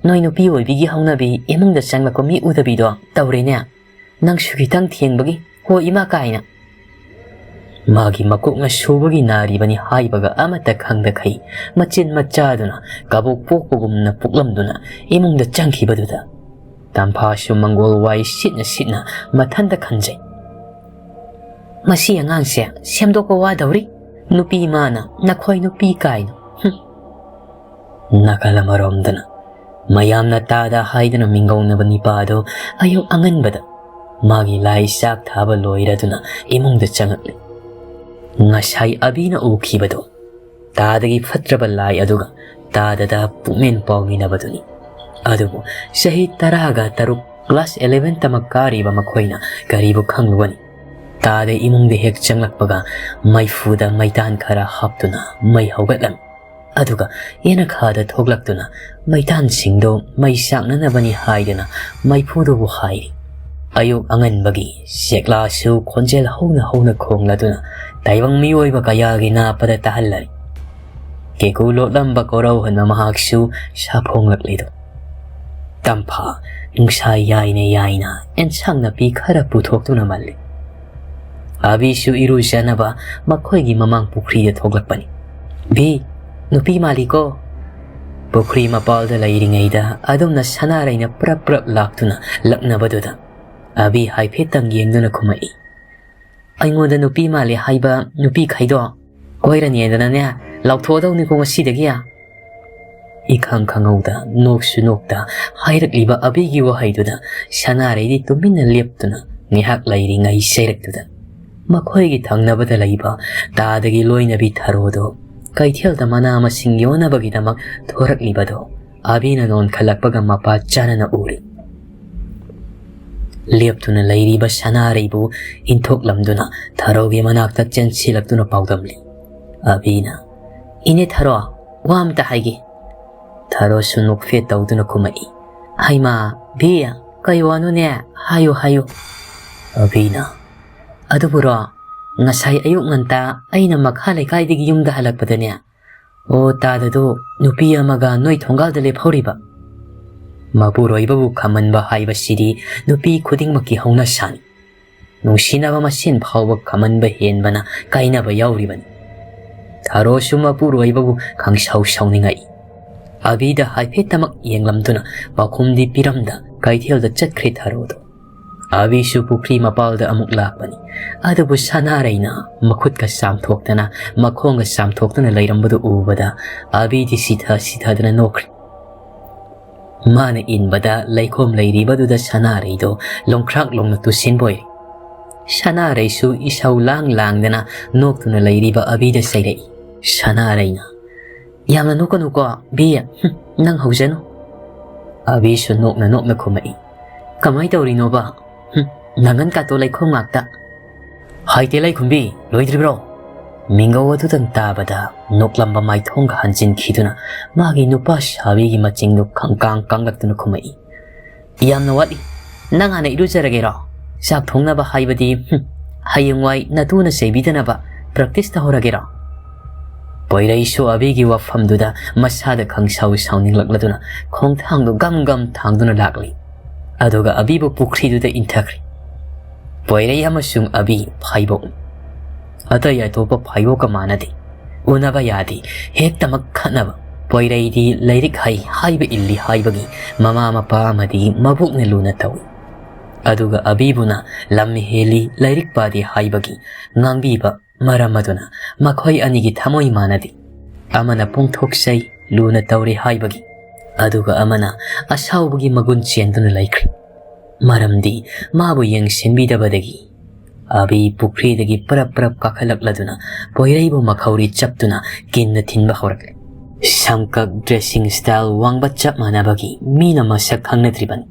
ꯅꯣꯏ ꯅꯨꯄꯤ ꯑꯣꯏꯕꯤꯒꯤ ꯍꯧꯅꯕꯤ ꯏꯃꯨꯡꯗ ꯆꯪꯂꯛꯄ ꯃꯤ ꯎꯗꯕꯤꯗꯣ ꯇꯧꯔꯦꯅꯦ꯫ ꯅꯪꯁꯨ ꯈꯤꯇꯪ ꯊꯦꯡꯕꯒꯤ 'ꯍꯣ ꯏꯃꯥ' ꯀꯥꯏꯅ"꯫ ꯃꯥꯒꯤ ꯃꯀꯣꯛꯅ ꯁꯨꯕꯒꯤ ꯅꯥꯔꯤꯕꯅꯤ ꯍꯥꯏꯕꯒ ꯑꯃꯠꯇ ꯈꯪꯗꯈꯩ ꯃꯆꯤꯟ ꯃꯆꯥꯗꯨꯅ ꯀꯕꯣꯛ ꯄꯣꯛꯄꯒꯨꯝꯅ ꯄꯣꯛꯂꯝꯗꯨꯅ ꯏꯃꯨꯡꯗ ꯆꯪꯈꯤꯕꯗꯨꯗ ꯇꯝꯐꯥꯁꯨ ꯃꯪꯒꯣꯜ ꯋꯥꯏ ꯁꯤꯠꯅ ꯁꯤꯠꯅ ꯃꯊꯟꯇ ꯈꯟꯖꯩ, "ꯃꯁꯤ ꯑꯉꯥꯡꯁꯦ ꯁꯦꯝꯗꯣꯛꯄ ꯋꯥꯗꯧꯔꯤ꯫ ꯅꯨꯄꯤ ꯃꯥꯅ ꯅꯈꯣꯏ ꯅꯨꯄꯤ ꯀꯥꯏꯅ꯫ ꯍꯨꯝ"꯫ ꯅꯥꯀꯜ ꯑꯃꯔꯣꯝꯗꯅ ꯃꯌꯥꯝꯅ ꯇꯥꯗ ꯍꯥꯏꯗꯨꯅ ꯃꯤꯡꯒꯧꯅꯕ ꯅꯤꯄꯥꯗꯣ ꯑꯌꯨꯛ ꯑꯉꯟꯕꯗ ꯃꯥꯒꯤ ꯂꯥꯏ ꯆꯥꯛ ꯊꯥꯕ ꯂꯣꯏꯔꯗꯨꯅ ꯏꯃꯨꯡꯗ ꯆꯪꯉꯛꯂꯤ꯫ ꯉꯁꯥꯏ ꯑꯕꯤꯅ ꯎꯈꯤꯕꯗꯣ ꯇꯥꯗꯒꯤ ꯐꯠꯇ꯭ꯔꯕ ꯂꯥꯏ ꯑꯗꯨꯒ ꯇꯥꯗꯗ ꯄꯨꯛꯃꯦꯟ ꯄꯥꯎꯃꯤꯟꯅꯕꯗꯨꯅꯤ꯫ ꯑꯗꯨꯕꯨ ꯆꯍꯤ ꯇꯔꯥꯒ ꯇꯔꯨꯛ, class eleven ꯇꯃꯛ ꯀꯥꯔꯤꯕ ꯃꯈꯣꯏꯅ ꯀꯔꯤꯕꯨ ꯈꯪꯂꯨꯒꯅꯤ? ꯇꯥꯗ ꯏꯃꯨꯡꯗ ꯍꯦꯛ ꯆꯪꯂꯛꯄꯒ ꯃꯩꯐꯨꯗ ꯃꯩꯇꯥꯟ ꯈꯔ ꯍꯥꯞꯇꯨꯅ ꯃꯩ ꯍꯧꯒꯠꯂꯝꯃꯤ꯫ ꯑꯗꯨꯒ ꯌꯦꯅꯈꯥꯗ ꯊꯣꯛꯂꯛꯇꯨꯅ ꯃꯩꯇꯥꯟꯁꯤꯡꯗꯨ ꯃꯩ ꯆꯥꯛꯅꯅꯕꯅꯤ ꯍꯥꯏꯗꯨꯅ ꯃꯩꯐꯨꯗꯨꯕꯨ ꯍꯥꯏꯔꯤ꯫ ꯑꯌꯨꯛ ꯑꯉꯟꯕꯒꯤ ꯆꯦꯛꯂꯥꯁꯨ ꯈꯣꯟꯖꯦꯜ ꯍꯧꯅ ꯍꯧꯅ ꯈꯣꯡꯂꯗꯨꯅ ꯇꯥꯏꯕꯪ ꯃꯤꯑꯣꯏꯕ ꯀꯌꯥꯒꯤ ꯅꯥꯄꯗ ꯇꯥꯍꯜꯂꯔꯤ꯫ ꯀꯦꯀꯨ ꯂꯣꯠꯂꯝꯕ ꯀꯣꯔꯧꯍꯟꯕ ꯃꯍꯥꯛꯁꯨ ꯁꯥꯐꯣꯡꯂꯛꯂꯤꯗꯨ꯫ ꯇꯝꯐꯥ ꯅꯨꯡꯁꯥ ꯌꯥꯏꯅ ꯌꯥꯏꯅ ꯑꯦꯟꯁꯥꯡ ꯅꯥꯄꯤ ꯈꯔ ꯄꯨꯊꯣꯛꯇꯨꯅ ꯃꯜꯂꯤ꯫ ꯑꯕꯤꯁꯨ ꯏꯔꯨꯖꯅꯕ ꯃꯈꯣꯏꯒꯤ ꯃꯃꯥꯡ ꯄꯨꯈ꯭ꯔꯤꯗ ꯊꯣꯛꯂꯛꯄꯅꯤ꯫ "ꯕꯤ, ꯅꯨꯄꯤ ꯃꯥꯜꯂꯤꯀꯣ"꯫ ꯄꯨꯈ꯭ꯔꯤ ꯃꯄꯥꯜꯗ ꯂꯩꯔꯤꯉꯩꯗ ꯑꯗꯨꯝꯅ ꯁꯅꯥꯔꯩꯅ ꯄ꯭ꯔꯞ ꯄ꯭ꯔꯞ ꯂꯥꯛꯇꯨꯅ ꯂꯛꯅꯕꯗꯨꯗ ꯑꯕꯤ ꯍꯥꯏꯐꯦꯠꯇꯪ ꯌꯦꯡꯗꯨꯅ ꯈꯨꯝꯃꯛꯏ꯫ "ꯑꯩꯉꯣꯟꯗ ꯅꯨꯄꯤ ꯃꯥꯜꯂꯦ ꯍꯥꯏꯕ ꯅꯨꯄꯤꯈꯩꯗꯣ ꯀꯣꯏꯔꯅꯤꯗꯅꯅꯦ, ꯂꯥꯎꯊꯣꯛꯑꯗꯧꯅꯤꯀꯣ ꯉꯁꯤꯗꯒꯤ"꯫ ꯏꯈꯪ ꯈꯪꯍꯧꯗ ꯅꯣꯛꯁꯨ ꯅꯣꯛꯇ ꯍꯥꯏꯔꯛꯂꯤꯕ ꯑꯕꯤꯒꯤ ꯋꯥꯍꯩꯗꯨꯗ ꯁꯅꯥꯔꯩꯗꯤ ꯇꯨꯃꯤꯟꯅ ꯂꯦꯞꯇꯨꯅ ꯉꯥꯏꯍꯥꯛ ꯂꯩꯔꯤꯉꯩ ꯆꯩꯔꯛꯇꯨꯗ ꯃꯈꯣꯏꯒꯤ ꯊꯪꯅꯕꯗ ꯂꯩꯕ ꯇꯥꯗꯒꯤ ꯂꯣꯏꯅꯕꯤ ꯊꯔꯣꯗꯣ ꯀꯩꯊꯦꯜꯗ ꯃꯅꯥ ꯃꯁꯤꯡ ꯌꯣꯟꯅꯕꯒꯤꯗꯃꯛ ꯊꯣꯔꯛꯂꯤꯕꯗꯣ ꯑꯕꯤꯅ ꯅꯣꯟꯈꯠꯂꯛꯄꯒ ꯃꯄꯥ ꯆꯥꯅꯅ ꯎꯔꯤ꯫ ꯂꯦꯞꯇꯨꯅ ꯂꯩꯔꯤꯕ ꯁꯅꯥꯔꯩꯕꯨ ꯏꯟꯊꯣꯛꯂꯝꯗꯨꯅ ꯊꯔꯣꯒꯤ ꯃꯅꯥꯛꯇ ꯆꯦꯟꯁꯤꯜꯂꯛꯇꯨꯅ ꯄꯥꯎꯗꯝꯂꯤ꯫ ꯑꯕꯤꯅ, "ꯏꯅꯦ ꯊꯔꯣ, ꯋꯥ ꯑꯃꯇ ꯍꯥꯏꯒꯦ"꯫ ꯊꯔꯣꯁꯨ ꯅꯣꯛꯐꯦꯠ ꯇꯧꯗꯨꯅ ꯈꯨꯝꯃꯛꯏ, "ꯍꯩꯃꯥ, ꯕꯤ, ꯀꯩ ꯋꯥꯅꯣꯅꯦ? ꯍꯥꯏꯌꯨ, ꯍꯥꯏꯌꯨ꯫ ꯑꯕꯤꯅ, "ꯑꯗꯨꯕꯨꯔꯣ, ꯉꯁꯥꯏ ꯑꯌꯨꯛ ꯉꯟꯇꯥ ꯑꯩꯅ ꯃꯈꯥ ꯂꯩꯀꯥꯏꯗꯒꯤ ꯌꯨꯝꯗ ꯍꯜꯂꯛꯄꯗꯅꯦ, ꯑꯣ ꯇꯥꯗꯗꯨ ꯅꯨꯄꯤ ꯑꯃꯒ ꯅꯣꯏ ꯊꯣꯡꯒꯥꯜꯗ ꯂꯦꯞꯍꯧꯔꯤꯕ꯫" ꯃꯄꯨꯔꯣꯏꯕꯕꯨ ꯈꯝꯍꯟꯕ ꯍꯥꯏꯕꯁꯤꯗꯤ ꯅꯨꯄꯤ ꯈꯨꯗꯤꯡꯃꯛꯀꯤ ꯍꯧꯅꯁꯥꯅꯤ꯫ ꯅꯨꯡꯁꯤꯅꯕ ꯃꯁꯦꯟ ꯐꯥꯎꯕ ꯈꯝꯍꯟꯕ ꯍꯦꯟꯕꯅ ꯀꯥꯏꯅꯕ ꯌꯥꯎꯔꯤꯕꯅꯤ꯫ ꯊꯥꯔꯣꯁꯨ ꯃꯄꯨꯔꯣꯏꯕꯕꯨ ꯈꯪꯁꯥꯎ ꯁꯥꯎꯅꯤꯡꯉꯛꯏ꯫ ꯑꯕꯤꯗ ꯍꯥꯏꯐꯦꯠꯇꯃꯛ ꯌꯦꯡꯂꯝꯗꯨꯅ ꯄꯥꯎꯈꯨꯝꯗꯤ ꯄꯤꯔꯝꯗ ꯀꯩꯊꯦꯜꯗ ꯆꯠꯈ꯭ꯔꯦ ꯊꯥꯔꯣꯗꯣ꯫ ꯑꯕꯤꯁꯨ ꯄꯨꯈ꯭ꯔꯤ ꯃꯄꯥꯜꯗ ꯑꯃꯨꯛ ꯂꯥꯛꯄꯅꯤ꯫ ꯑꯗꯨꯕꯨ ꯁꯅꯥꯔꯩꯅ ꯃꯈꯨꯠꯀ ꯆꯥꯝꯊꯣꯛꯇꯅ ꯃꯈꯣꯡꯒ ꯆꯥꯝꯊꯣꯛꯇꯨꯅ ꯂꯩꯔꯝꯕꯗꯨ ꯎꯕꯗ ꯑꯕꯤꯗꯤ ꯁꯤꯊ ꯁꯤꯊꯗꯅ ꯅꯣꯛꯈ꯭ꯔꯦ꯫ ꯃꯥꯅ ꯏꯟꯕꯗ ꯂꯩꯈꯣꯝ ꯂꯩꯔꯤꯕꯗꯨꯗ ꯁꯅꯥꯔꯩꯗꯣ ꯂꯣꯡꯈ꯭ꯔꯥꯛ ꯂꯣꯡꯅ ꯇꯨꯁꯤꯟꯕ ꯑꯣꯏꯔꯦ꯫ ꯁꯅꯥꯔꯩꯁꯨ ꯏꯁꯧ ꯂꯥꯡ ꯂꯥꯡꯗꯅ ꯅꯣꯛꯇꯨꯅ ꯂꯩꯔꯤꯕ ꯑꯕꯤꯗ ꯆꯩꯔꯛꯏ꯫ ꯁꯅꯥꯔꯩꯅ, "ꯌꯥꯝꯅ ꯅꯣꯛꯀꯅꯨꯀꯣ, ꯕꯤ, ꯍꯨꯝ, ꯅꯪ ꯍꯧꯖꯅꯨ꯫" ꯑꯕꯤꯁꯨ ꯅꯣꯛꯅ ꯅꯣꯛꯅ ꯈꯨꯝꯃꯛꯏ꯫ "ꯀꯃꯥꯏ ꯇꯧꯔꯤꯅꯣꯕ? ꯍꯨꯝ, ꯅꯪꯒꯟ ꯀꯥꯇꯣ ꯂꯩꯈꯣꯝ ꯉꯥꯛꯇ꯫" "ꯍꯥꯏꯇꯦ ꯂꯩꯈꯨꯝꯕꯤ, ꯂꯣꯏꯗ꯭ꯔꯤꯕ꯭ꯔꯣ?" ꯃꯤꯡꯒꯧ ꯑꯗꯨꯗꯪ ꯇꯥꯕꯗ ꯅꯣꯛꯂꯝꯕ ꯃꯥꯏꯊꯣꯡꯒ ꯍꯟꯖꯤꯟꯈꯤꯗꯨꯅ ꯃꯥꯒꯤ ꯅꯨꯄꯥ ꯁꯥꯕꯤꯒꯤ ꯃꯆꯤꯡꯗꯨ ꯈꯪꯀꯥꯡ ꯀꯥꯡꯂꯛꯇꯨꯅ ꯈꯨꯝꯃꯛꯏ꯫ "ꯌꯥꯝꯅ ꯋꯥꯠꯂꯤ꯫ ꯅꯪ ꯍꯥꯟꯅ ꯏꯔꯨꯖꯔꯒꯦꯔꯣ? ꯆꯥꯛ ꯊꯣꯡꯅꯕ ꯍꯥꯏꯕꯗꯤ, ꯍꯨꯝ, ꯍꯌꯦꯡꯋꯥꯏ ꯅꯇꯨꯅ ꯆꯩꯕꯤꯗꯅꯕ practice ꯇꯧꯍꯧꯔꯒꯦꯔꯣ?" ꯄꯣꯏꯔꯩꯁꯨ ꯑꯕꯤꯒꯤ ꯋꯥꯐꯝꯗꯨꯗ ꯃꯁꯥꯗ ꯈꯪꯁꯥꯎ ꯁꯥꯎꯅꯤꯡꯂꯛꯂꯗꯨꯅ ꯈꯣꯡꯊꯥꯡꯗꯨ ꯒꯝ ꯒꯝ ꯊꯥꯡꯗꯨꯅ ꯂꯥꯛꯂꯤ꯫ ꯑꯗꯨꯒ ꯑꯕꯤꯕꯨ ꯄꯨꯈ꯭ꯔꯤꯗꯨꯗ ꯏꯟꯊꯈ꯭ꯔꯦ꯫ ꯄꯣꯏꯔꯩ ꯑꯃꯁꯨꯡ ꯑꯕꯤ ꯐꯥꯏꯕꯣꯛꯅꯤ꯫ ꯑꯇꯩ ꯑꯇꯣꯞꯄ ꯐꯥꯏꯕꯣꯛꯀ ꯃꯥꯟꯅꯗꯦ꯫ ꯎꯅꯕ ꯌꯥꯗꯦ, ꯍꯦꯛꯇꯃꯛ ꯈꯠꯅꯕ꯫ ꯄꯣꯏꯔꯩꯗꯤ ꯂꯥꯏꯔꯤꯛ ꯍꯩ, ꯍꯥꯏꯕ ꯏꯜꯂꯤ ꯍꯥꯏꯕꯒꯤ ꯃꯃꯥ ꯃꯄꯥ ꯑꯃꯗꯤ ꯃꯕꯣꯛꯅ ꯂꯨꯅ ꯇꯧꯏ꯫ ꯑꯗꯨꯒ ꯑꯕꯤꯕꯨꯅ ꯂꯝ ꯍꯦꯜꯂꯤ, ꯂꯥꯏꯔꯤꯛ ꯄꯥꯗꯦ ꯍꯥꯏꯕꯒꯤ ꯉꯥꯡꯕꯤꯕ ꯃꯔꯝ ꯑꯗꯨꯅ ꯃꯈꯣꯏ ꯑꯅꯤꯒꯤ ꯊꯃꯣꯏ ꯃꯥꯟꯅꯗꯦ꯫ ꯑꯃꯅ ꯄꯣꯡꯊꯣꯛꯆꯩ, ꯂꯨꯅ ꯇꯧꯔꯦ ꯍꯥꯏꯕꯒꯤ, ꯑꯗꯨꯒ ꯑꯃꯅ ꯑꯁꯥꯎꯕꯒꯤ ꯃꯒꯨꯟ ꯆꯦꯟꯗꯨꯅ ꯂꯩꯈ꯭ꯔꯦ꯫ ꯃꯔꯝꯗꯤ ꯃꯥꯕꯨ ꯌꯦꯡꯁꯤꯟꯕꯤꯗꯕꯗꯒꯤ ꯑꯕꯤ ꯄꯨꯈ꯭ꯔꯤꯗꯒꯤ ꯄꯔꯞ ꯄꯔꯞ ꯀꯥꯈꯠꯂꯛꯂꯗꯨꯅ ꯄꯣꯏꯔꯩꯕꯨ ꯃꯈꯧꯔꯤ ꯆꯞꯇꯨꯅ ꯀꯤꯟꯅ ꯊꯤꯟꯕ ꯍꯧꯔꯛꯂꯦ꯫ ꯁꯝꯀꯛ, dressing style ꯋꯥꯡꯕ ꯆꯞ ꯃꯥꯟꯅꯕꯒꯤ ꯃꯤꯅ ꯃꯁꯛ ꯈꯪꯅꯗ꯭ꯔꯤꯕꯅꯤ꯫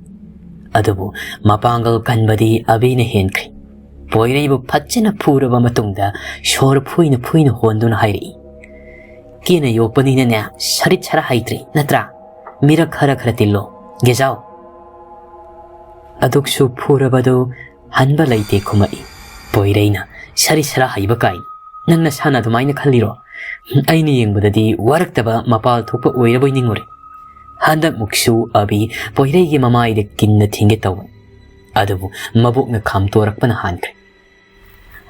ꯑꯗꯨꯕꯨ ꯃꯄꯥꯡꯒꯜ ꯀꯟꯕꯗꯤ ꯑꯕꯤꯅ ꯍꯦꯟꯈ꯭ꯔꯦ꯫ ꯄꯣꯏꯔꯩꯕꯨ ꯐꯖꯅ ꯐꯨꯔꯕ ꯃꯇꯨꯡꯗ ꯁꯣꯔ ꯐꯨꯏꯅ ꯐꯨꯏꯅ ꯍꯣꯟꯗꯨꯅ ꯍꯥꯏꯔꯛꯏ, "ꯀꯦꯅ ꯌꯣꯛꯄꯅꯤꯅꯅꯦ, ꯁꯔꯤꯠ ꯁꯔꯥ ꯍꯩꯇ꯭ꯔꯦ ꯅꯠꯇ꯭ꯔꯥ? ꯃꯤꯔꯛ ꯈꯔ ꯈꯔ ꯇꯤꯜꯂꯣ, ꯒꯦꯖꯥꯎ!" ꯑꯗꯨꯛꯁꯨ ꯐꯨꯔꯕꯗꯨ ꯍꯟꯕ ꯂꯩꯇꯦ ꯈꯨꯝꯃꯛꯏ꯫ ꯄꯣꯏꯔꯩꯅ, "ꯁꯥꯔꯤ ꯁꯥꯔꯥ ꯍꯩꯕ ꯀꯥꯏꯅ꯫ ꯅꯪ ꯅꯁꯥꯅ ꯑꯗꯨꯃꯥꯏꯅ ꯈꯜꯂꯤꯔꯣ? ꯑꯩꯅ ꯌꯦꯡꯕꯗꯗꯤ ꯋꯥꯔꯛꯇꯕ ꯃꯄꯥꯜ ꯊꯣꯛꯄ ꯑꯣꯏꯔꯕꯣꯏ ꯅꯤꯡꯉꯨꯔꯦ"꯫ ꯍꯟꯗꯛꯃꯨꯛꯁꯨ ꯑꯕꯤ ꯄꯣꯏꯔꯩꯒꯤ ꯃꯃꯥꯏꯗ ꯀꯤꯟꯅ ꯊꯤꯡꯒꯦ ꯇꯧꯕ, ꯑꯗꯨꯕꯨ ꯃꯕꯣꯛꯅ ꯈꯥꯝꯇꯣꯔꯛꯄꯅ ꯍꯥꯟꯈ꯭ꯔꯦ꯫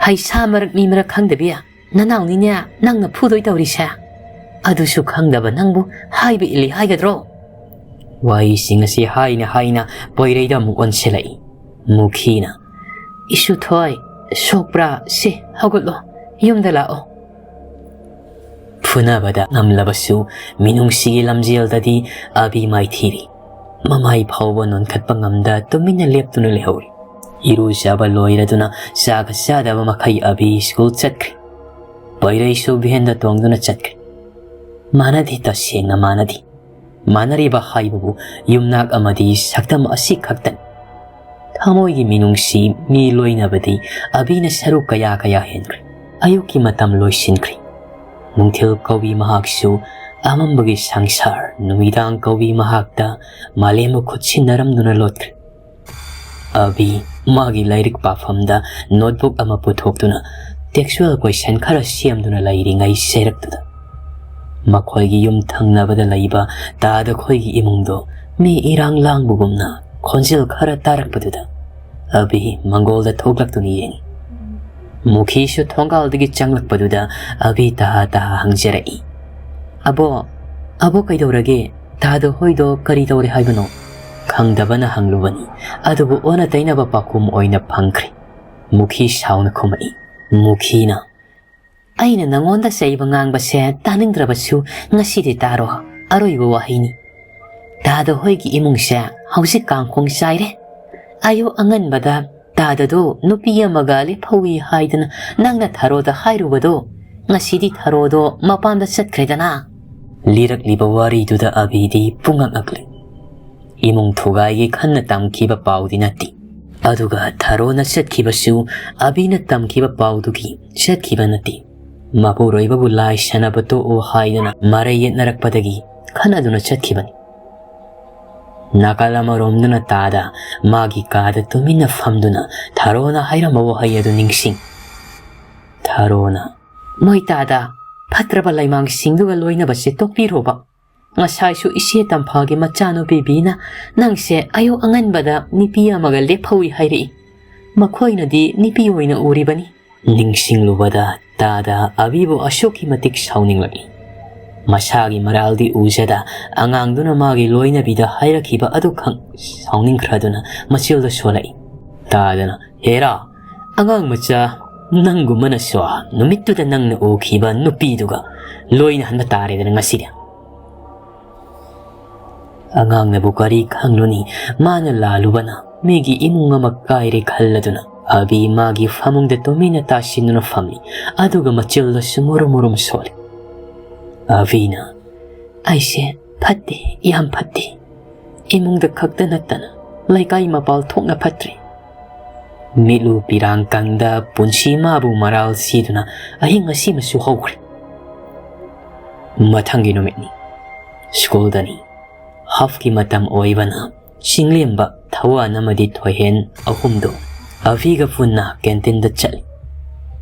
"ꯍꯩꯁꯥ ꯃꯔꯛ ꯃꯤ ꯃꯔꯛ ꯈꯪꯗꯕꯤ, ꯅꯅꯥꯎꯅꯤꯅꯦ ꯅꯪꯅ ꯐꯨꯗꯣꯏ ꯇꯧꯔꯤꯁꯦ꯫ ꯑꯗꯨꯁꯨ ꯈꯪꯗꯕ ꯅꯪꯕꯨ ꯍꯥꯏꯕ ꯏꯜꯂꯤ ꯍꯥꯏꯒꯗ꯭ꯔꯣ?" ꯋꯥꯍꯩꯁꯤꯡ ꯑꯁꯤ ꯍꯥꯏꯅ ꯍꯥꯏꯅ ꯄꯣꯏꯔꯩꯗ ꯑꯃꯨꯛ ꯑꯣꯟꯁꯤꯜꯂꯛꯏ꯫ ꯃꯨꯈꯤꯅ, "ꯏꯁꯨꯊꯣꯏ, ꯁꯣꯛꯄ꯭ꯔꯥ? ꯁꯦ, ꯍꯧꯒꯠꯂꯣ, ꯌꯨꯝꯗ ꯂꯥꯛꯑꯣ"꯫ ꯐꯨꯅꯕꯗ ꯉꯝꯂꯕꯁꯨ ꯃꯤꯅꯨꯡꯁꯤꯒꯤ ꯂꯝꯖꯦꯜꯗꯗꯤ ꯑꯕꯤ ꯃꯥꯏꯊꯤꯔꯤ꯫ ꯃꯃꯥꯏ ꯐꯥꯎꯕ ꯅꯣꯟꯈꯠꯄ ꯉꯝꯗ ꯇꯨꯃꯤꯟꯅ ꯂꯦꯞꯇꯨꯅ ꯂꯩꯍꯧꯔꯤ꯫ ꯏꯔꯨꯖꯕ ꯂꯣꯏꯔꯗꯨꯅ ꯆꯥꯒ ꯆꯥꯗꯕ ꯃꯈꯩ ꯑꯕꯤ ꯁ꯭ꯀꯨꯜ ꯆꯠꯈ꯭ꯔꯦ꯫ ꯄꯣꯏꯔꯩꯁꯨ ꯚꯦꯟꯗ ꯇꯣꯡꯗꯨꯅ ꯆꯠꯈ꯭ꯔꯦ꯫ ꯃꯥꯟꯅꯗꯦ, ꯇꯁꯦꯡꯅ ꯃꯥꯟꯅꯗꯦ꯫ ꯃꯥꯟꯅꯔꯤꯕ ꯍꯥꯏꯕꯕꯨ ꯌꯨꯝꯅꯥꯛ ꯑꯃꯗꯤ ꯁꯛꯇꯝ ꯑꯁꯤ ꯈꯛꯇꯅꯤ꯫ ꯊꯃꯣꯏꯒꯤ ꯃꯤꯅꯨꯡꯁꯤ ꯃꯤ ꯂꯣꯏꯅꯕꯗꯤ ꯑꯕꯤꯅ ꯁꯔꯨꯛ ꯀꯌꯥ ꯀꯌꯥ ꯍꯦꯟꯈ꯭ꯔꯦ꯫ ꯑꯌꯨꯛꯀꯤ ꯃꯇꯝ ꯂꯣꯏꯁꯤꯟꯈ꯭ꯔꯦ꯫ ꯅꯨꯡꯊꯤꯜ ꯀꯧꯏ ꯃꯍꯥꯛꯁꯨ ꯑꯃꯝꯕꯒꯤ ꯁꯪꯁꯥꯔ, ꯅꯨꯃꯤꯗꯥꯡ ꯀꯧꯏ ꯃꯍꯥꯛꯇ ꯃꯥꯂꯦꯝꯕꯨ ꯈꯨꯠꯁꯤꯟꯅꯔꯝꯗꯨꯅ ꯂꯣꯠꯈ꯭ꯔꯦ꯫ ꯑꯕꯤ ꯃꯥꯒꯤ ꯂꯥꯏꯔꯤꯛ ꯄꯥꯐꯝꯗ ꯅꯣꯠꯕꯨꯛ ꯑꯃ ꯄꯨꯊꯣꯛꯇꯨꯅ ꯇꯦꯛꯁꯨꯋꯦꯜ ꯀꯣꯏꯁꯟ ꯈꯔ ꯁꯦꯝꯗꯨꯅ ꯂꯩꯔꯤꯉꯩ ꯆꯩꯔꯛꯇꯨꯗ ꯃꯈꯣꯏꯒꯤ ꯌꯨꯝ ꯊꯪꯅꯕꯗ ꯂꯩꯕ ꯇꯥꯗ ꯈꯣꯏꯒꯤ ꯏꯃꯨꯡꯗꯣ ꯃꯤ ꯏꯔꯥꯡ ꯂꯥꯡꯕꯒꯨꯝꯅ ꯈꯣꯟꯖꯦꯜ ꯈꯔ ꯇꯥꯔꯛꯄꯗꯨꯗ ꯑꯕꯤ ꯃꯪꯒꯣꯜꯗ ꯊꯣꯛꯂꯛꯇꯨꯅ ꯌꯦꯡꯉꯤ꯫ ꯃꯨꯈꯤꯁꯨ ꯊꯣꯡꯒꯥꯜꯗꯒꯤ ꯆꯪꯂꯛꯄꯗꯨꯗ ꯑꯕꯤ ꯇꯍꯥ ꯇꯍꯥ ꯍꯪꯖꯔꯛꯏ, "ꯑꯕꯣ, ꯑꯕꯣ ꯀꯩꯗꯧꯔꯒꯦ? ꯇꯥꯗ ꯍꯣꯏꯗꯣ ꯀꯔꯤ ꯇꯧꯔꯦ ꯍꯥꯏꯕꯅꯣ?" ꯈꯪꯗꯕꯅ ꯍꯪꯂꯨꯕꯅꯤ, ꯑꯗꯨꯕꯨ ꯑꯣꯟꯅ ꯇꯩꯅꯕ ꯄꯥꯎꯈꯨꯝ ꯑꯣꯏꯅ ꯐꯪꯈ꯭ꯔꯦ꯫ ꯃꯨꯈꯤ ꯁꯥꯎꯅ ꯈꯨꯝꯃꯛꯏ꯫ ꯃꯨꯈꯤꯅ, "ꯑꯩꯅ ꯅꯉꯣꯟꯗ ꯆꯩꯕ ꯉꯥꯡꯕꯁꯦ ꯇꯥꯅꯤꯡꯗ꯭ꯔꯕꯁꯨ ꯉꯁꯤꯗꯤ ꯇꯥꯔꯣ, ꯑꯔꯣꯏꯕ ꯋꯥꯍꯩꯅꯤ꯫ ꯇꯥꯗ ꯍꯣꯏꯒꯤ ꯏꯃꯨꯡꯁꯦ ꯍꯧꯖꯤꯛ ꯀꯥꯡꯈꯣꯡ ꯆꯥꯏꯔꯦ꯫ ꯑꯌꯨꯛ ꯑꯉꯟꯕꯗ ꯇꯥꯗꯗꯣ ꯅꯨꯄꯤ ꯑꯃꯒ ꯂꯦꯞꯍꯧꯏ ꯍꯥꯏꯗꯅ ꯅꯪꯅ ꯊꯔꯣꯗ ꯍꯥꯏꯔꯨꯕꯗꯣ, ꯉꯁꯤꯗꯤ ꯊꯔꯣꯗꯣ ꯃꯄꯥꯝꯗ ꯆꯠꯈ꯭ꯔꯦꯗꯅ"꯫ ꯂꯤꯔꯛꯂꯤꯕ ꯋꯥꯔꯤꯗꯨꯗ ꯑꯕꯤꯗꯤ ꯄꯨꯡꯉꯛ ꯉꯛꯂꯦ꯫ ꯏꯃꯨꯡ ꯊꯨꯒꯥꯏꯒꯦ ꯈꯟꯅ ꯇꯝꯈꯤꯕ ꯄꯥꯎꯗꯤ ꯅꯠꯇꯦ꯫ ꯑꯗꯨꯒ ꯊꯔꯣꯅ ꯆꯠꯈꯤꯕꯁꯨ ꯑꯕꯤꯅ ꯇꯝꯈꯤꯕ ꯄꯥꯎꯗꯨꯒꯤ ꯆꯠꯈꯤꯕ ꯅꯠꯇꯦ꯫ ꯃꯄꯨꯔꯣꯏꯕꯕꯨ ꯂꯥꯏ ꯁꯥꯟꯅꯕ ꯇꯣꯛꯑꯣ ꯍꯥꯏꯗꯨꯅ ꯃꯔꯩ ꯌꯦꯠꯅꯔꯛꯄꯗꯒꯤ ꯈꯠꯅꯗꯨꯅ ꯆꯠꯈꯤꯕꯅꯤ꯫ ꯅꯥꯀꯜ ꯑꯃꯔꯣꯝꯗꯅ ꯇꯥꯗ ꯃꯥꯒꯤ ꯀꯥꯗ ꯇꯨꯃꯤꯟꯅ ꯐꯝꯗꯨꯅ ꯊꯥꯔꯣꯅ ꯍꯥꯏꯔꯝꯕ ꯋꯥꯍꯩ ꯑꯗꯨ ꯅꯤꯡꯁꯤꯡ꯫ ꯊꯥꯔꯣꯅ, "ꯃꯣꯏ ꯇꯥꯗ, ꯐꯠꯇ꯭ꯔꯕ ꯂꯩꯃꯥꯡꯁꯤꯡꯗꯨꯒ ꯂꯣꯏꯅꯕꯁꯦ ꯇꯣꯛꯄꯤꯔꯣꯕ꯫ ꯉꯁꯥꯏꯁꯨ ꯏꯆꯦ ꯇꯝꯐꯥꯒꯤ ꯃꯆꯥꯅꯨꯄꯤ ꯕꯤꯅ ꯅꯪꯁꯦ ꯑꯌꯨꯛ ꯑꯉꯟꯕꯗ ꯅꯨꯄꯤ ꯑꯃꯒ ꯂꯦꯞꯍꯧꯏ ꯍꯥꯏꯔꯛꯏ꯫ ꯃꯈꯣꯏꯅꯗꯤ ꯅꯨꯄꯤ ꯑꯣꯏꯅ ꯎꯔꯤꯕꯅꯤ"꯫ ꯅꯤꯡꯁꯤꯡꯂꯨꯕꯗ ꯇꯥꯗ ꯑꯕꯤꯕꯨ ꯑꯁꯨꯛꯀꯤ ꯃꯇꯤꯛ ꯁꯥꯎꯅꯤꯡꯂꯛꯏ꯫ ꯃꯁꯥꯒꯤ ꯃꯔꯥꯜꯗꯤ ꯎꯖꯗ ꯑꯉꯥꯡꯗꯨꯅ ꯃꯥꯒꯤ ꯂꯣꯏꯅꯕꯤꯗ ꯍꯥꯏꯔꯛꯈꯤꯕ ꯑꯗꯨꯈꯛ ꯁꯥꯎꯅꯤꯡꯈ꯭ꯔꯗꯨꯅ ꯃꯆꯤꯜꯗ ꯁꯣꯜꯂꯛꯏ꯫ ꯇꯥꯗꯅ, "ꯍꯦꯔꯥ, ꯑꯉꯥꯡ ꯃꯆꯥ, ꯅꯪꯒꯨꯝꯕꯅꯁꯨ ꯅꯨꯃꯤꯠꯇꯨꯗ ꯅꯪꯅ ꯎꯈꯤꯕ ꯅꯨꯄꯤꯗꯨꯒ ꯂꯣꯏꯅꯍꯟꯕ ꯇꯥꯔꯦꯗꯅ ꯉꯁꯤꯗꯤ"꯫ ꯑꯉꯥꯡꯅꯕꯨ ꯀꯔꯤ ꯈꯪꯂꯨꯅꯤ, ꯃꯥꯅ ꯂꯥꯜꯂꯨꯕꯅ ꯃꯤꯒꯤ ꯏꯃꯨꯡ ꯑꯃ ꯀꯥꯏꯔꯦ ꯈꯜꯂꯗꯨꯅ ꯑꯕꯤ ꯃꯥꯒꯤ ꯐꯃꯨꯡꯗ ꯇꯨꯃꯤꯟꯅ ꯇꯥꯁꯤꯟꯗꯨꯅ ꯐꯝꯂꯤ, ꯑꯗꯨꯒ ꯃꯆꯤꯜꯗꯁꯨ ꯃꯨꯔꯨꯝ ꯃꯨꯔꯨꯝ ꯁꯣꯜꯂꯤ꯫ ꯑꯕꯤꯅ, "ꯑꯩꯁꯦ ꯐꯠꯇꯦ, ꯌꯥꯝ ꯐꯠꯇꯦ꯫ ꯏꯃꯨꯡꯗ ꯈꯛꯇ ꯅꯠꯇꯅ ꯂꯩꯀꯥꯏ ꯃꯄꯥꯜ ꯊꯣꯛꯅ ꯐꯠꯇ꯭ꯔꯦ"꯫ ꯃꯤꯠꯂꯨ ꯄꯤꯔꯥꯡ ꯀꯪꯗ ꯄꯨꯟꯁꯤ ꯃꯥꯕꯨ ꯃꯔꯥꯜ ꯁꯤꯗꯨꯅ ꯑꯍꯤꯡ ꯑꯁꯤꯃꯁꯨ ꯍꯧꯈ꯭ꯔꯦ꯫ ꯃꯊꯪꯒꯤ ꯅꯨꯃꯤꯠꯅꯤ꯫ ꯁ꯭ꯀꯨꯜꯗꯅꯤ꯫ ꯍꯥꯐꯀꯤ ꯃꯇꯝ ꯑꯣꯏꯕꯅ ꯆꯤꯡꯂꯦꯝꯕ, ꯊꯋꯥꯟ ꯑꯃꯗꯤ ꯊꯣꯏꯍꯦꯟ ꯑꯍꯨꯝꯗꯨ ꯑꯕꯤꯒ ꯄꯨꯟꯅ ꯀꯦꯟꯇꯤꯟꯗ ꯆꯠꯂꯤ꯫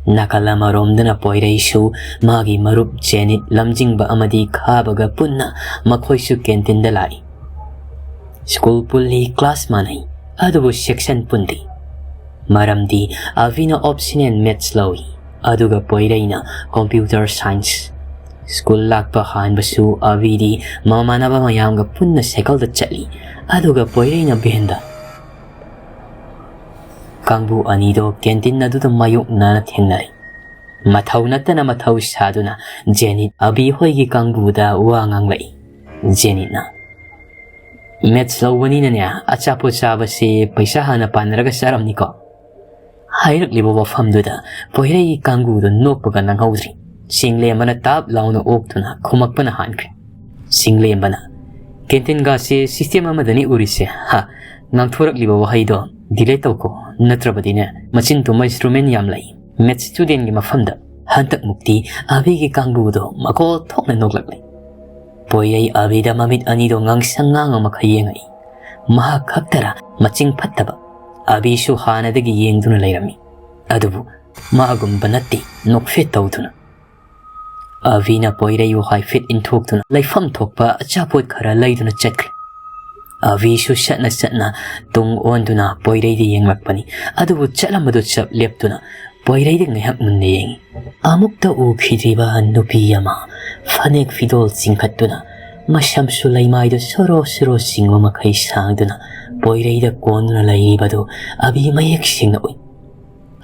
ꯅꯥꯀꯜ ꯑꯃꯔꯣꯝꯗꯅ ꯄꯣꯏꯔꯩꯁꯨ ꯃꯥꯒꯤ ꯃꯔꯨꯞ ꯖꯦꯅꯤꯠ, ꯂꯝꯖꯤꯡꯕ ꯑꯃꯗꯤ ꯈꯥꯕꯒ ꯄꯨꯟꯅ ꯃꯈꯣꯏꯁꯨ ꯀꯦꯟꯇꯤꯟꯗ ꯂꯥꯛꯏ꯫ ꯁ꯭ꯀꯨꯜ ꯄꯨꯜꯂꯤ, ꯀ꯭ꯂꯥꯁ ꯃꯥꯟꯅꯩ, ꯑꯗꯨꯕꯨ ꯁꯦꯛꯁꯟ ꯄꯨꯟꯗꯦ꯫ ꯃꯔꯝꯗꯤ ꯑꯕꯤꯅ ꯑꯣꯞꯁꯅꯦꯜ ꯃꯦꯊꯁ ꯂꯧꯏ, ꯑꯗꯨꯒ ꯄꯣꯏꯔꯩꯅ ꯀꯝꯄ꯭ꯌꯨꯇꯔ ꯁꯥꯏꯟꯁ꯫ ꯁ꯭ꯀꯨꯜ ꯂꯥꯛꯄ ꯍꯥꯟꯕꯁꯨ ꯑꯕꯤꯗꯤ ꯃꯃꯥꯟꯅꯕ ꯃꯌꯥꯝꯒ ꯄꯨꯟꯅ ꯁꯥꯏꯀꯜꯗ ꯆꯠꯂꯤ, ꯑꯗꯨꯒ ꯄꯣꯏꯔꯩꯅ ꯚꯦꯟꯗ꯫ ꯀꯥꯡꯕꯨ ꯑꯅꯤꯗꯣ ꯀꯦꯟꯇꯤꯟ ꯑꯗꯨꯗ ꯃꯥꯌꯣꯛꯅꯅ ꯊꯦꯡꯅꯔꯦ꯫ ꯃꯊꯧ ꯅꯠꯇꯅ ꯃꯊꯧ ꯁꯥꯗꯨꯅ ꯖꯦꯅꯤꯠ ꯑꯕꯤ ꯍꯣꯏꯒꯤ ꯀꯥꯡꯕꯨꯗ ꯋꯥ ꯉꯥꯡꯂꯛꯏ꯫ ꯖꯦꯅꯤꯠꯅ, "ꯃꯦꯊꯁ ꯂꯧꯕꯅꯤꯅꯅꯦ, ꯑꯆꯥꯄꯣꯠ ꯆꯥꯕꯁꯦ ꯄꯩꯁꯥ ꯍꯥꯟꯅ ꯄꯥꯟꯅꯔꯒ ꯆꯥꯔꯝꯅꯤꯀꯣ?" ꯍꯥꯏꯔꯛꯂꯤꯕ ꯋꯥꯐꯝꯗꯨꯗ ꯄꯣꯏꯔꯩꯒꯤ ꯀꯥꯡꯕꯨꯗꯣ ꯅꯣꯛꯄꯒ ꯅꯪꯍꯧꯗ꯭ꯔꯤ꯫ ꯆꯤꯡꯂꯦꯝꯕꯅ ꯇꯥꯞ ꯂꯥꯎꯅ ꯑꯣꯛꯇꯨꯅ ꯈꯨꯝꯃꯛꯄꯅ ꯍꯥꯟꯈ꯭ꯔꯦ꯫ ꯆꯤꯡꯂꯦꯝꯕꯅ, "ꯀꯦꯟꯇꯤꯟꯒꯥꯁꯦ ꯁꯤꯁꯇꯦꯝ ꯑꯃꯗꯅꯤ ꯎꯔꯤꯁꯦ, ꯍꯥ? ꯉꯥꯡꯊꯣꯔꯛꯂꯤꯕ ꯋꯥꯍꯩꯗꯣ ꯗꯤꯂꯦꯠ ꯇꯧꯀꯣ, ꯅꯠꯇ꯭ꯔꯕꯗꯤꯅꯦ ꯃꯆꯤꯟ ꯇꯨꯝꯕ ꯏꯟꯁꯇ꯭ꯔꯨꯃꯦꯟ ꯌꯥꯝ ꯂꯩ ꯃꯦꯊꯁ ꯁ꯭ꯇꯨꯗꯦꯟꯒꯤ ꯃꯐꯝꯗ"꯫ ꯍꯟꯗꯛꯃꯨꯛꯇꯤ ꯑꯕꯤꯒꯤ ꯀꯥꯡꯕꯨꯗꯣ ꯃꯀꯣꯜ ꯊꯣꯛꯅ ꯅꯣꯛꯂꯛꯂꯦ꯫ ꯄꯣꯏꯔꯩ ꯑꯕꯤꯗ ꯃꯃꯤꯠ ꯑꯅꯤꯗꯣ ꯉꯥꯡꯁꯪ ꯉꯥꯡ ꯑꯃꯈꯛ ꯌꯦꯡꯉꯛꯏ꯫ ꯃꯍꯥꯛ ꯈꯛꯇꯔ ꯃꯆꯤꯡ ꯐꯠꯇꯕ? ꯑꯕꯤꯁꯨ ꯍꯥꯟꯅꯗꯒꯤ ꯌꯦꯡꯗꯨꯅ ꯂꯩꯔꯝꯃꯤ꯫ ꯑꯗꯨꯕꯨ ꯃꯥꯒꯨꯝꯕ ꯅꯠꯇꯦ, ꯅꯣꯛꯐꯦꯠ ꯇꯧꯗꯨꯅ꯫ ꯑꯕꯤꯅ ꯄꯣꯏꯔꯩꯕꯨ ꯍꯥꯏꯐꯦꯠ ꯏꯟꯊꯣꯛꯇꯨꯅ ꯂꯩꯐꯝ ꯊꯣꯛꯄ ꯑꯆꯥꯄꯣꯠ ꯈꯔ ꯂꯩꯗꯨꯅ ꯆꯠꯈ꯭ꯔꯦ꯫ ꯑꯕꯤꯁꯨ ꯆꯠꯅ ꯆꯠꯅ ꯇꯨꯡ ꯑꯣꯟꯗꯨꯅ ꯄꯣꯏꯔꯩꯗ ꯌꯦꯡꯂꯛꯄꯅꯤ꯫ ꯑꯗꯨꯕꯨ ꯆꯠꯂꯝꯕꯗꯨ ꯆꯞ ꯂꯦꯞꯇꯨꯅ ꯄꯣꯏꯔꯩꯗ ꯉꯥꯏꯍꯥꯛ ꯃꯨꯟꯅ ꯌꯦꯡꯉꯤ꯫ ꯑꯃꯨꯛꯇ ꯎꯈꯤꯗ꯭ꯔꯤꯕ ꯅꯨꯄꯤ ꯑꯃ ꯐꯅꯦꯛ ꯐꯤꯗꯣꯜ ꯆꯤꯡꯈꯠꯇꯨꯅ, ꯃꯁꯝꯁꯨ ꯂꯩꯃꯥꯏꯗ ꯁꯣꯔꯣ ꯁꯣꯔꯣ ꯆꯤꯡꯕ ꯃꯈꯩ ꯁꯥꯡꯗꯨꯅ ꯄꯣꯏꯔꯩꯗ ꯀꯣꯟꯗꯨꯅ ꯂꯩꯔꯤꯕꯗꯨ ꯑꯕꯤ ꯃꯌꯦꯛ ꯁꯦꯡꯅ ꯎꯏ꯫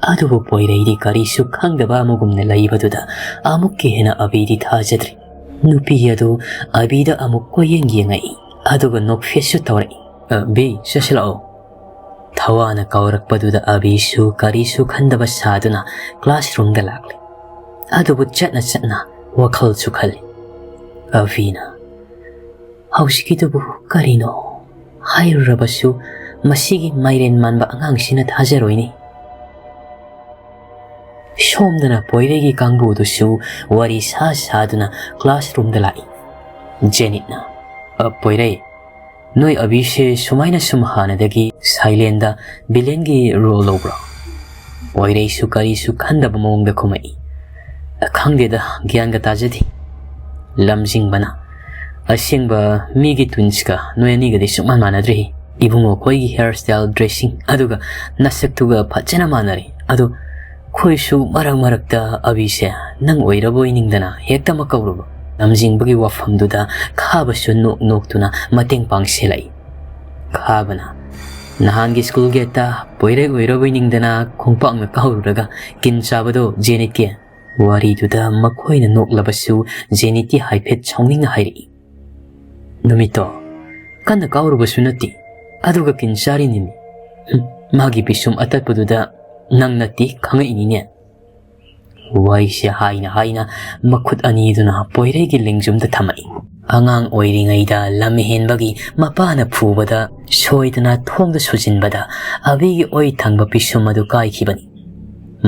ꯑꯗꯨꯕꯨ ꯄꯣꯏꯔꯩꯗꯤ ꯀꯔꯤꯁꯨ ꯈꯪꯗꯕ ꯑꯃꯒꯨꯝꯅ ꯂꯩꯕꯗꯨꯗ ꯑꯃꯨꯛꯀ ꯍꯦꯟꯅ ꯑꯕꯤꯗꯤ ꯊꯥꯖꯗ꯭ꯔꯦ꯫ ꯅꯨꯄꯤ ꯑꯗꯨ ꯑꯕꯤꯗ ꯑꯃꯨꯛ ꯀꯣꯏꯌꯦꯡ ꯌꯦꯡꯉꯛꯏ, ꯑꯗꯨꯒ ꯅꯣꯛꯐꯦꯠꯁꯨ ꯇꯧꯔꯛꯏ꯫ "ꯑ, ꯕꯤ, ꯆꯠꯁꯤꯜꯂꯛꯑꯣ꯫" ꯊꯋꯥꯅ ꯀꯧꯔꯛꯄꯗꯨꯗ ꯑꯕꯤꯁꯨ ꯀꯔꯤꯁꯨ ꯈꯟꯗꯕ ꯁꯥꯗꯨꯅ classroomꯗ ꯂꯥꯛꯂꯦ꯫ ꯑꯗꯨꯕꯨ ꯆꯠꯅ ꯆꯠꯅ ꯋꯥꯈꯜꯁꯨ ꯈꯜꯂꯤ꯫ ꯑꯕꯤꯅ, "ꯍꯧꯖꯤꯛꯀꯤꯗꯨꯕꯨ ꯀꯔꯤꯅꯣ? ꯍꯥꯏꯔꯨꯔꯕꯁꯨ ꯃꯁꯤꯒꯤ ꯃꯥꯏꯔꯦꯟ ꯃꯥꯟꯕ ꯑꯉꯥꯡꯁꯤꯅ ꯊꯥꯖꯔꯣꯏꯅꯦ꯫" ꯁꯣꯝꯗꯅ ꯄꯣꯏꯔꯩꯒꯤ ꯀꯥꯡꯕꯨꯗꯨꯁꯨ ꯋꯥꯔꯤ ꯁꯥ ꯁꯥꯗꯨꯅ classroomꯗ ꯂꯥꯛꯏ꯫ ꯖꯦꯅꯤꯠꯅ, "ꯑ, ꯄꯣꯏꯔꯩ, ꯅꯣꯏ ꯑꯕꯤꯁꯦ ꯁꯨꯃꯥꯏꯅ ꯁꯨꯝ ꯍꯥꯟꯅꯗꯒꯤ silentꯗ villainꯒꯤ role ꯂꯧꯕ꯭ꯔꯣ?" ꯄꯣꯏꯔꯩꯁꯨ ꯀꯔꯤꯁꯨ ꯈꯟꯗꯕ ꯃꯑꯣꯡꯗ ꯈꯨꯝꯃꯛꯏ꯫ "ꯈꯪꯗꯦꯗ, ꯒ꯭ꯌꯥꯟꯒ ꯇꯥꯖꯗꯦ꯫" ꯂꯝꯖꯤꯡꯕꯅ, "ꯑꯁꯦꯡꯕ ꯃꯤꯒꯤ twinsꯀ ꯅꯣꯏ ꯑꯅꯤꯒꯗꯤ ꯁꯨꯡꯃꯥꯟ ꯃꯥꯟꯅꯗ꯭ꯔꯦ꯫ ꯏꯕꯨꯡꯉꯣ ꯈꯣꯏꯒꯤ hair style, dressing, ꯑꯗꯨꯒ ꯅꯁꯛꯇꯨꯒ ꯐꯖꯅ ꯃꯥꯟꯅꯔꯦ꯫ ꯑꯗꯣ ꯑꯩꯈꯣꯏꯁꯨ ꯃꯔꯛ ꯃꯔꯛꯇ ꯑꯕꯤꯁꯦ ꯅꯪ ꯑꯣꯏꯔꯕꯣꯏ ꯅꯤꯡꯗꯅ ꯍꯦꯛꯇ ꯑꯃ ꯀꯧꯔꯨꯕ꯫" ꯂꯝꯖꯤꯡꯕꯒꯤ ꯋꯥꯐꯝꯗꯨꯗ ꯈꯥꯕꯁꯨ ꯅꯣꯛ ꯅꯣꯛꯇꯨꯅ ꯃꯇꯦꯡ ꯄꯥꯡꯁꯤꯜꯂꯛꯏ꯫ ꯈꯥꯕꯅ, "ꯅꯍꯥꯟꯒꯤ school gateꯇ ꯄꯣꯏꯔꯩ ꯑꯣꯏꯔꯕꯣꯏ ꯅꯤꯡꯗꯅ ꯈꯣꯡꯄꯥꯛꯅ ꯀꯥꯎꯔꯨꯔꯒ ꯀꯤꯟ ꯆꯥꯕꯗꯣ ꯖꯦꯅꯤꯠꯀꯤ?" ꯋꯥꯔꯤꯗꯨꯗ ꯃꯈꯣꯏꯅ ꯅꯣꯛꯂꯕꯁꯨ ꯖꯦꯅꯤꯠꯇꯤ ꯍꯥꯏꯐꯦꯠ ꯁꯥꯎꯅꯤꯡꯅ ꯍꯥꯏꯔꯛꯏ꯫ "ꯅꯨꯃꯤꯠꯇꯣ ꯀꯟꯅ ꯀꯥꯎꯔꯨꯕꯁꯨ ꯅꯠꯇꯦ, ꯑꯗꯨꯒ ꯀꯤꯟ ꯆꯥꯔꯤꯅꯤꯅꯦ꯫ ꯍꯨꯝ, ꯃꯥꯒꯤ ꯄꯤꯁꯨꯝ ꯑꯇꯠꯄꯗꯨꯗ ꯅꯪ ꯅꯠꯇꯦ ꯈꯪꯉꯛꯏꯅꯤꯅꯦ꯫" ꯋꯥꯍꯩꯁꯦ ꯍꯥꯏꯅ ꯍꯥꯏꯅ ꯃꯈꯨꯠ ꯑꯅꯤꯗꯨꯅ ꯄꯣꯏꯔꯩꯒꯤ ꯂꯦꯡꯖꯨꯝꯗ ꯊꯝꯃꯛꯏ꯫ ꯑꯉꯥꯡ ꯑꯣꯏꯔꯤꯉꯩꯗ ꯂꯝ ꯍꯦꯟꯕꯒꯤ ꯃꯄꯥꯅ ꯐꯨꯕꯗ ꯁꯣꯏꯗꯅ ꯊꯣꯡꯗ ꯁꯨꯖꯤꯟꯕꯗ ꯑꯕꯤꯒꯤ ꯑꯣꯏ ꯊꯪꯕ ꯄꯤꯁꯨꯝ ꯑꯗꯨ ꯀꯥꯏꯈꯤꯕꯅꯤ꯫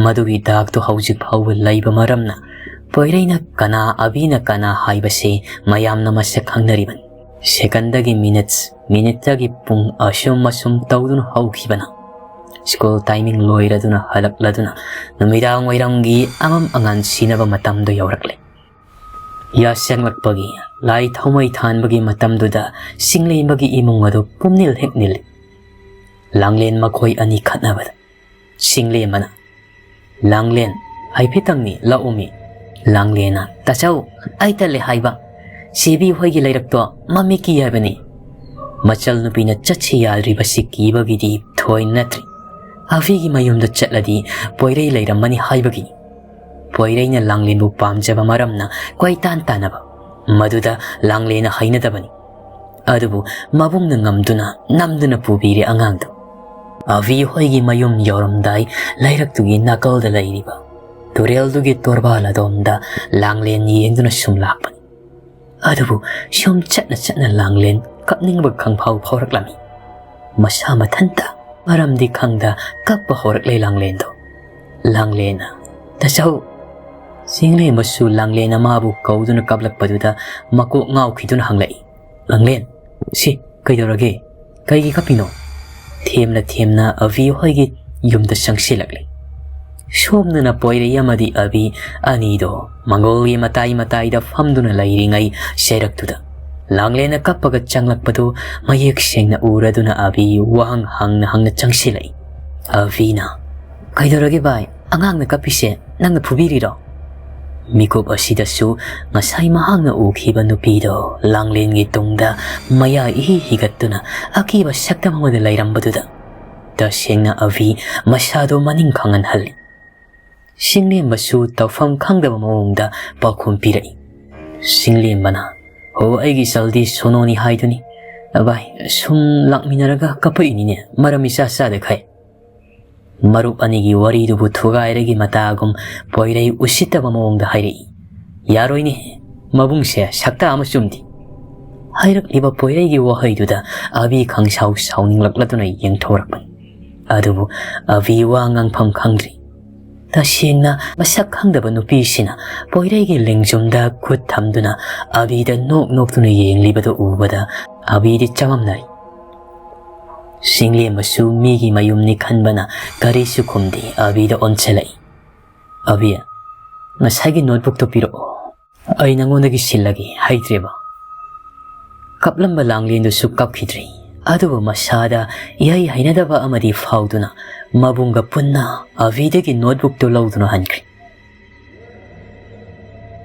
ꯃꯗꯨꯒꯤ ꯗꯥꯛꯇꯨ ꯍꯧꯖꯤꯛ ꯐꯥꯎꯕ ꯂꯩꯕ ꯃꯔꯝꯅ ꯄꯣꯏꯔꯩꯅ ꯀꯅꯥ, ꯑꯕꯤꯅ ꯀꯅꯥ ꯍꯥꯏꯕꯁꯤ ꯃꯌꯥꯝꯅ ꯃꯁꯛ ꯈꯪꯅꯔꯤꯕꯅꯤ꯫ ꯁꯦꯀꯟꯗꯒꯤ ꯃꯤꯅꯤꯠꯁ, ꯃꯤꯅꯤꯠꯇꯒꯤ ꯄꯨꯡ, ꯑꯁꯨꯝ ꯑꯁꯨꯝ ꯇꯧꯗꯨꯅ ꯍꯧꯈꯤꯕꯅ, ꯁ꯭ꯀꯨꯜ ꯇꯥꯏꯃꯤꯡ ꯂꯣꯏꯔꯗꯨꯅ ꯍꯜꯂꯛꯂꯗꯨꯅ ꯅꯨꯃꯤꯗꯥꯡ ꯋꯥꯏꯔꯝꯒꯤ ꯑꯃꯝ ꯑꯉꯥꯟ ꯁꯤꯅꯕ ꯃꯇꯝꯗꯨ ꯌꯧꯔꯛꯂꯦ꯫ ꯌꯥꯁꯪꯂꯛꯄꯒꯤ ꯂꯥꯏ ꯊꯥꯎꯃꯩ ꯊꯥꯟꯕꯒꯤ ꯃꯇꯝꯗꯨꯗ ꯁꯤꯡꯂꯦꯝꯕꯒꯤ ꯏꯃꯨꯡ ꯑꯗꯨ ꯄꯨꯝꯅꯤꯜ ꯍꯦꯛ ꯅꯤꯜꯂꯤ꯫ ꯂꯥꯡꯂꯦꯟ ꯃꯈꯣꯏ ꯑꯅꯤ ꯈꯠꯅꯕꯗ ꯁꯤꯡꯂꯦꯝꯕꯅ, "ꯂꯥꯡꯂꯦꯟ, ꯍꯥꯏꯐꯦꯠꯇꯪꯅꯤ ꯂꯥꯛꯎꯃꯤ꯫" ꯂꯥꯡꯂꯦꯟꯅ, "ꯇꯥꯆꯧ, ꯑꯩ ꯇꯜꯂꯦ ꯍꯥꯏꯕ꯫ ꯁꯤꯕꯤ ꯍꯣꯏꯒꯤ ꯂꯩꯔꯛꯇꯣ ꯃꯃꯤꯠꯀꯤ ꯍꯥꯏꯕꯅꯤ꯫" ꯃꯆꯜ ꯅꯨꯄꯤꯅ ꯆꯠꯁꯤ ꯌꯥꯗ꯭ꯔꯤꯕꯁꯤ ꯀꯤꯕꯒꯤꯗꯤ ꯊꯣꯏ ꯅꯠꯇ꯭ꯔꯤ꯫ ꯑꯕꯤꯒꯤ ꯃꯌꯨꯝꯗ ꯆꯠꯂꯗꯤ ꯄꯣꯏꯔꯩ ꯂꯩꯔꯝꯃꯅꯤ ꯍꯥꯏꯕꯒꯤꯅꯤ꯫ ꯄꯣꯏꯔꯩꯅ ꯂꯥꯡꯂꯦꯟꯕꯨ ꯄꯥꯝꯖꯕ ꯃꯔꯝꯅ ꯀꯣꯏꯇꯥꯟ ꯇꯥꯟꯅꯕ, ꯃꯗꯨꯗ ꯂꯥꯡꯂꯦꯟꯅ ꯍꯩꯅꯗꯕꯅꯤ꯫ ꯑꯗꯨꯕꯨ ꯃꯕꯨꯡꯅ ꯉꯝꯗꯨꯅ ꯅꯝꯗꯨꯅ ꯄꯨꯕꯤꯔꯦ ꯑꯉꯥꯡꯗꯨ꯫ ꯑꯕꯤ ꯍꯣꯏꯒꯤ ꯃꯌꯨꯝ ꯌꯧꯔꯝꯗꯥꯏ, ꯂꯩꯔꯛꯇꯨꯒꯤ ꯅꯥꯀꯜꯗ ꯂꯩꯔꯤꯕ ꯇꯨꯔꯦꯜꯗꯨꯒꯤ ꯇꯣꯔꯕꯥꯜ ꯑꯗꯣꯝꯗ ꯂꯥꯡꯂꯦꯟ ꯌꯦꯡꯗꯨꯅ ꯁꯨꯝ ꯂꯥꯛꯄꯅꯤ꯫ ꯑꯗꯨꯕꯨ ꯁꯨꯝ ꯆꯠꯅ ꯆꯠꯅ ꯂꯥꯡꯂꯦꯟ ꯀꯞꯅꯤꯡꯕ ꯈꯪꯐꯥꯎ ꯐꯥꯎꯔꯛꯂꯝꯃꯤ꯫ ꯃꯁꯥ ꯃꯊꯟꯇ ꯃꯔꯝꯗꯤ ꯈꯪꯗ ꯀꯞꯄ ꯍꯧꯔꯛꯂꯦ ꯂꯥꯡꯂꯦꯟꯗꯣ꯫ ꯂꯥꯡꯂꯦꯟꯅ, "ꯇꯥꯆꯧ!" ꯁꯤꯡꯂꯦꯝꯕꯁꯨ ꯂꯥꯡꯂꯦꯟꯅ ꯃꯥꯕꯨ ꯀꯧꯗꯨꯅ ꯀꯞꯂꯛꯄꯗꯨꯗ ꯃꯀꯣꯛ ꯉꯥꯎꯈꯤꯗꯨꯅ ꯍꯪꯂꯛꯏ, "ꯂꯥꯡꯂꯦꯟ, ꯁꯤ ꯀꯩꯗꯧꯔꯒꯦ? ꯀꯩꯒꯤ ꯀꯞꯄꯤꯅꯣ?" ꯊꯦꯝꯅ ꯊꯦꯝꯅ ꯑꯕꯤ ꯍꯣꯏꯒꯤ ꯌꯨꯝꯗ ꯆꯪꯁꯤꯜꯂꯛꯂꯤ꯫ ꯁꯣꯝꯗꯅ ꯄꯣꯏꯔꯩ ꯑꯃꯗꯤ ꯑꯕꯤ ꯑꯅꯤꯗꯣ ꯃꯪꯒꯣꯜꯒꯤ ꯃꯇꯥꯏ ꯃꯇꯥꯏꯗ ꯐꯝꯗꯨꯅ ꯂꯩꯔꯤꯉꯩ ꯆꯩꯔꯛꯇꯨꯗ ꯂꯥꯡꯂꯦꯟꯅ ꯀꯞꯄꯒ ꯆꯪꯂꯛꯄꯗꯨ ꯃꯌꯦꯛ ꯁꯦꯡꯅ ꯎꯔꯗꯨꯅ ꯑꯕꯤ ꯋꯥꯍꯪ ꯍꯪꯅ ꯍꯪꯅ ꯆꯪꯁꯤꯜꯂꯛꯏ꯫ ꯑꯕꯤꯅ, "ꯀꯩꯗꯧꯔꯒꯦ ꯚꯥꯏ? ꯑꯉꯥꯡꯅ ꯀꯞꯄꯤꯁꯦ ꯅꯪꯅ ꯐꯨꯕꯤꯔꯤꯔꯣ?" ꯃꯤꯀꯨꯞ ꯑꯁꯤꯗꯁꯨ ꯉꯁꯥꯏ ꯃꯍꯥꯛꯅ ꯎꯈꯤꯕ ꯅꯨꯄꯤꯗꯣ ꯂꯥꯡꯂꯦꯟꯒꯤ ꯇꯨꯡꯗ ꯃꯌꯥ ꯏꯍꯤ ꯍꯤꯒꯠꯇꯨꯅ ꯑꯀꯤꯕ ꯁꯛꯇꯝ ꯑꯃꯗ ꯂꯩꯔꯝꯕꯗꯨꯗ ꯇꯁꯦꯡꯅ ꯑꯕꯤ ꯃꯁꯥꯗꯣ ꯃꯅꯤꯡ ꯈꯪꯍꯟꯍꯜꯂꯤ꯫ ꯁꯤꯡꯂꯦꯝꯕꯁꯨ ꯇꯧꯐꯝ ꯈꯪꯗꯕ ꯃꯑꯣꯡꯗ ꯄꯥꯎꯈꯨꯝ ꯄꯤꯔꯛꯏ꯫ ꯁꯤꯡꯂꯦꯝꯕꯅ, "ꯍꯣ, ꯑꯩꯒꯤ ꯆꯜꯗꯤ ꯁꯣꯅꯣꯅꯤ ꯍꯥꯏꯗꯨꯅꯤ꯫ ꯚꯥꯏ, ꯁꯨꯝ ꯂꯥꯛꯃꯤꯟꯅꯔꯒ ꯀꯞꯄꯛꯏꯅꯤꯅꯦ, ꯃꯔꯝ ꯏꯆꯥ ꯆꯥꯗꯈꯩ꯫" ꯃꯔꯨꯞ ꯑꯅꯤꯒꯤ ꯋꯥꯔꯤꯗꯨꯕꯨ ꯊꯨꯒꯥꯏꯔꯒꯤ ꯃꯇꯥꯒꯨꯝ ꯄꯣꯏꯔꯩ ꯎꯁꯤꯠꯇꯕ ꯃꯑꯣꯡꯗ ꯍꯥꯏꯔꯛꯏ, "ꯌꯥꯔꯣꯏꯅꯦ, ꯃꯕꯨꯡꯁꯦ ꯁꯛꯇꯥ ꯑꯃ ꯆꯨꯝꯗꯦ꯫" ꯍꯥꯏꯔꯛꯂꯤꯕ ꯄꯣꯏꯔꯩꯒꯤ ꯋꯥꯍꯩꯗꯨꯗ ꯑꯕꯤ ꯈꯪꯁꯥꯎ ꯁꯥꯎꯅꯤꯡꯂꯛꯂꯗꯨꯅ ꯌꯦꯡꯊꯣꯔꯛꯄꯅꯤ꯫ ꯑꯗꯨꯕꯨ ꯑꯕꯤ ꯋꯥ ꯉꯥꯡꯐꯝ ꯈꯪꯗ꯭ꯔꯤ꯫ ꯇꯁꯦꯡꯅ ꯃꯁꯛ ꯈꯪꯗꯕ ꯅꯨꯄꯤꯁꯤꯅ ꯄꯣꯏꯔꯩꯒꯤ ꯂꯦꯡꯖꯨꯝꯗ ꯈꯨꯠ ꯊꯝꯗꯨꯅ ꯑꯕꯤꯗ ꯅꯣꯛ ꯅꯣꯛꯇꯨꯅ ꯌꯦꯡꯂꯤꯕꯗꯨ ꯎꯕꯗ ꯑꯕꯤꯗꯤ ꯆꯃꯝꯅꯔꯤ꯫ ꯁꯤꯡꯂꯦꯝꯕꯁꯨ ꯃꯤꯒꯤ ꯃꯌꯨꯝꯅꯤ ꯈꯟꯕꯅ ꯀꯔꯤꯁꯨ ꯈꯨꯝꯗꯦ꯫ ꯑꯕꯤꯗ ꯑꯣꯟꯁꯤꯜꯂꯛꯏ꯫ "ꯑꯕꯤ, ꯉꯁꯥꯏꯒꯤ ꯅꯣꯠꯕꯨꯛꯇꯣ ꯄꯤꯔꯛꯑꯣ꯫ ꯑꯩ ꯅꯉꯣꯟꯗꯒꯤ ꯁꯤꯜꯂꯒꯦ ꯍꯥꯏꯗ꯭ꯔꯦꯕ?" ꯀꯞꯂꯝꯕ ꯂꯥꯡꯂꯦꯟꯗꯨꯁꯨ ꯀꯞꯈꯤꯗ꯭ꯔꯦ꯫ ꯑꯗꯨꯕꯨ ꯃꯁꯥꯗ ꯏꯍꯩ ꯍꯩꯅꯗꯕ ꯑꯃꯗꯤ ꯐꯥꯎꯗꯨꯅ ꯃꯕꯨꯡꯒ ꯄꯨꯟꯅ ꯑꯕꯤꯗꯒꯤ ꯅꯣꯠꯕꯨꯛꯇꯨ ꯂꯧꯗꯨꯅ ꯍꯟꯈ꯭ꯔꯦ꯫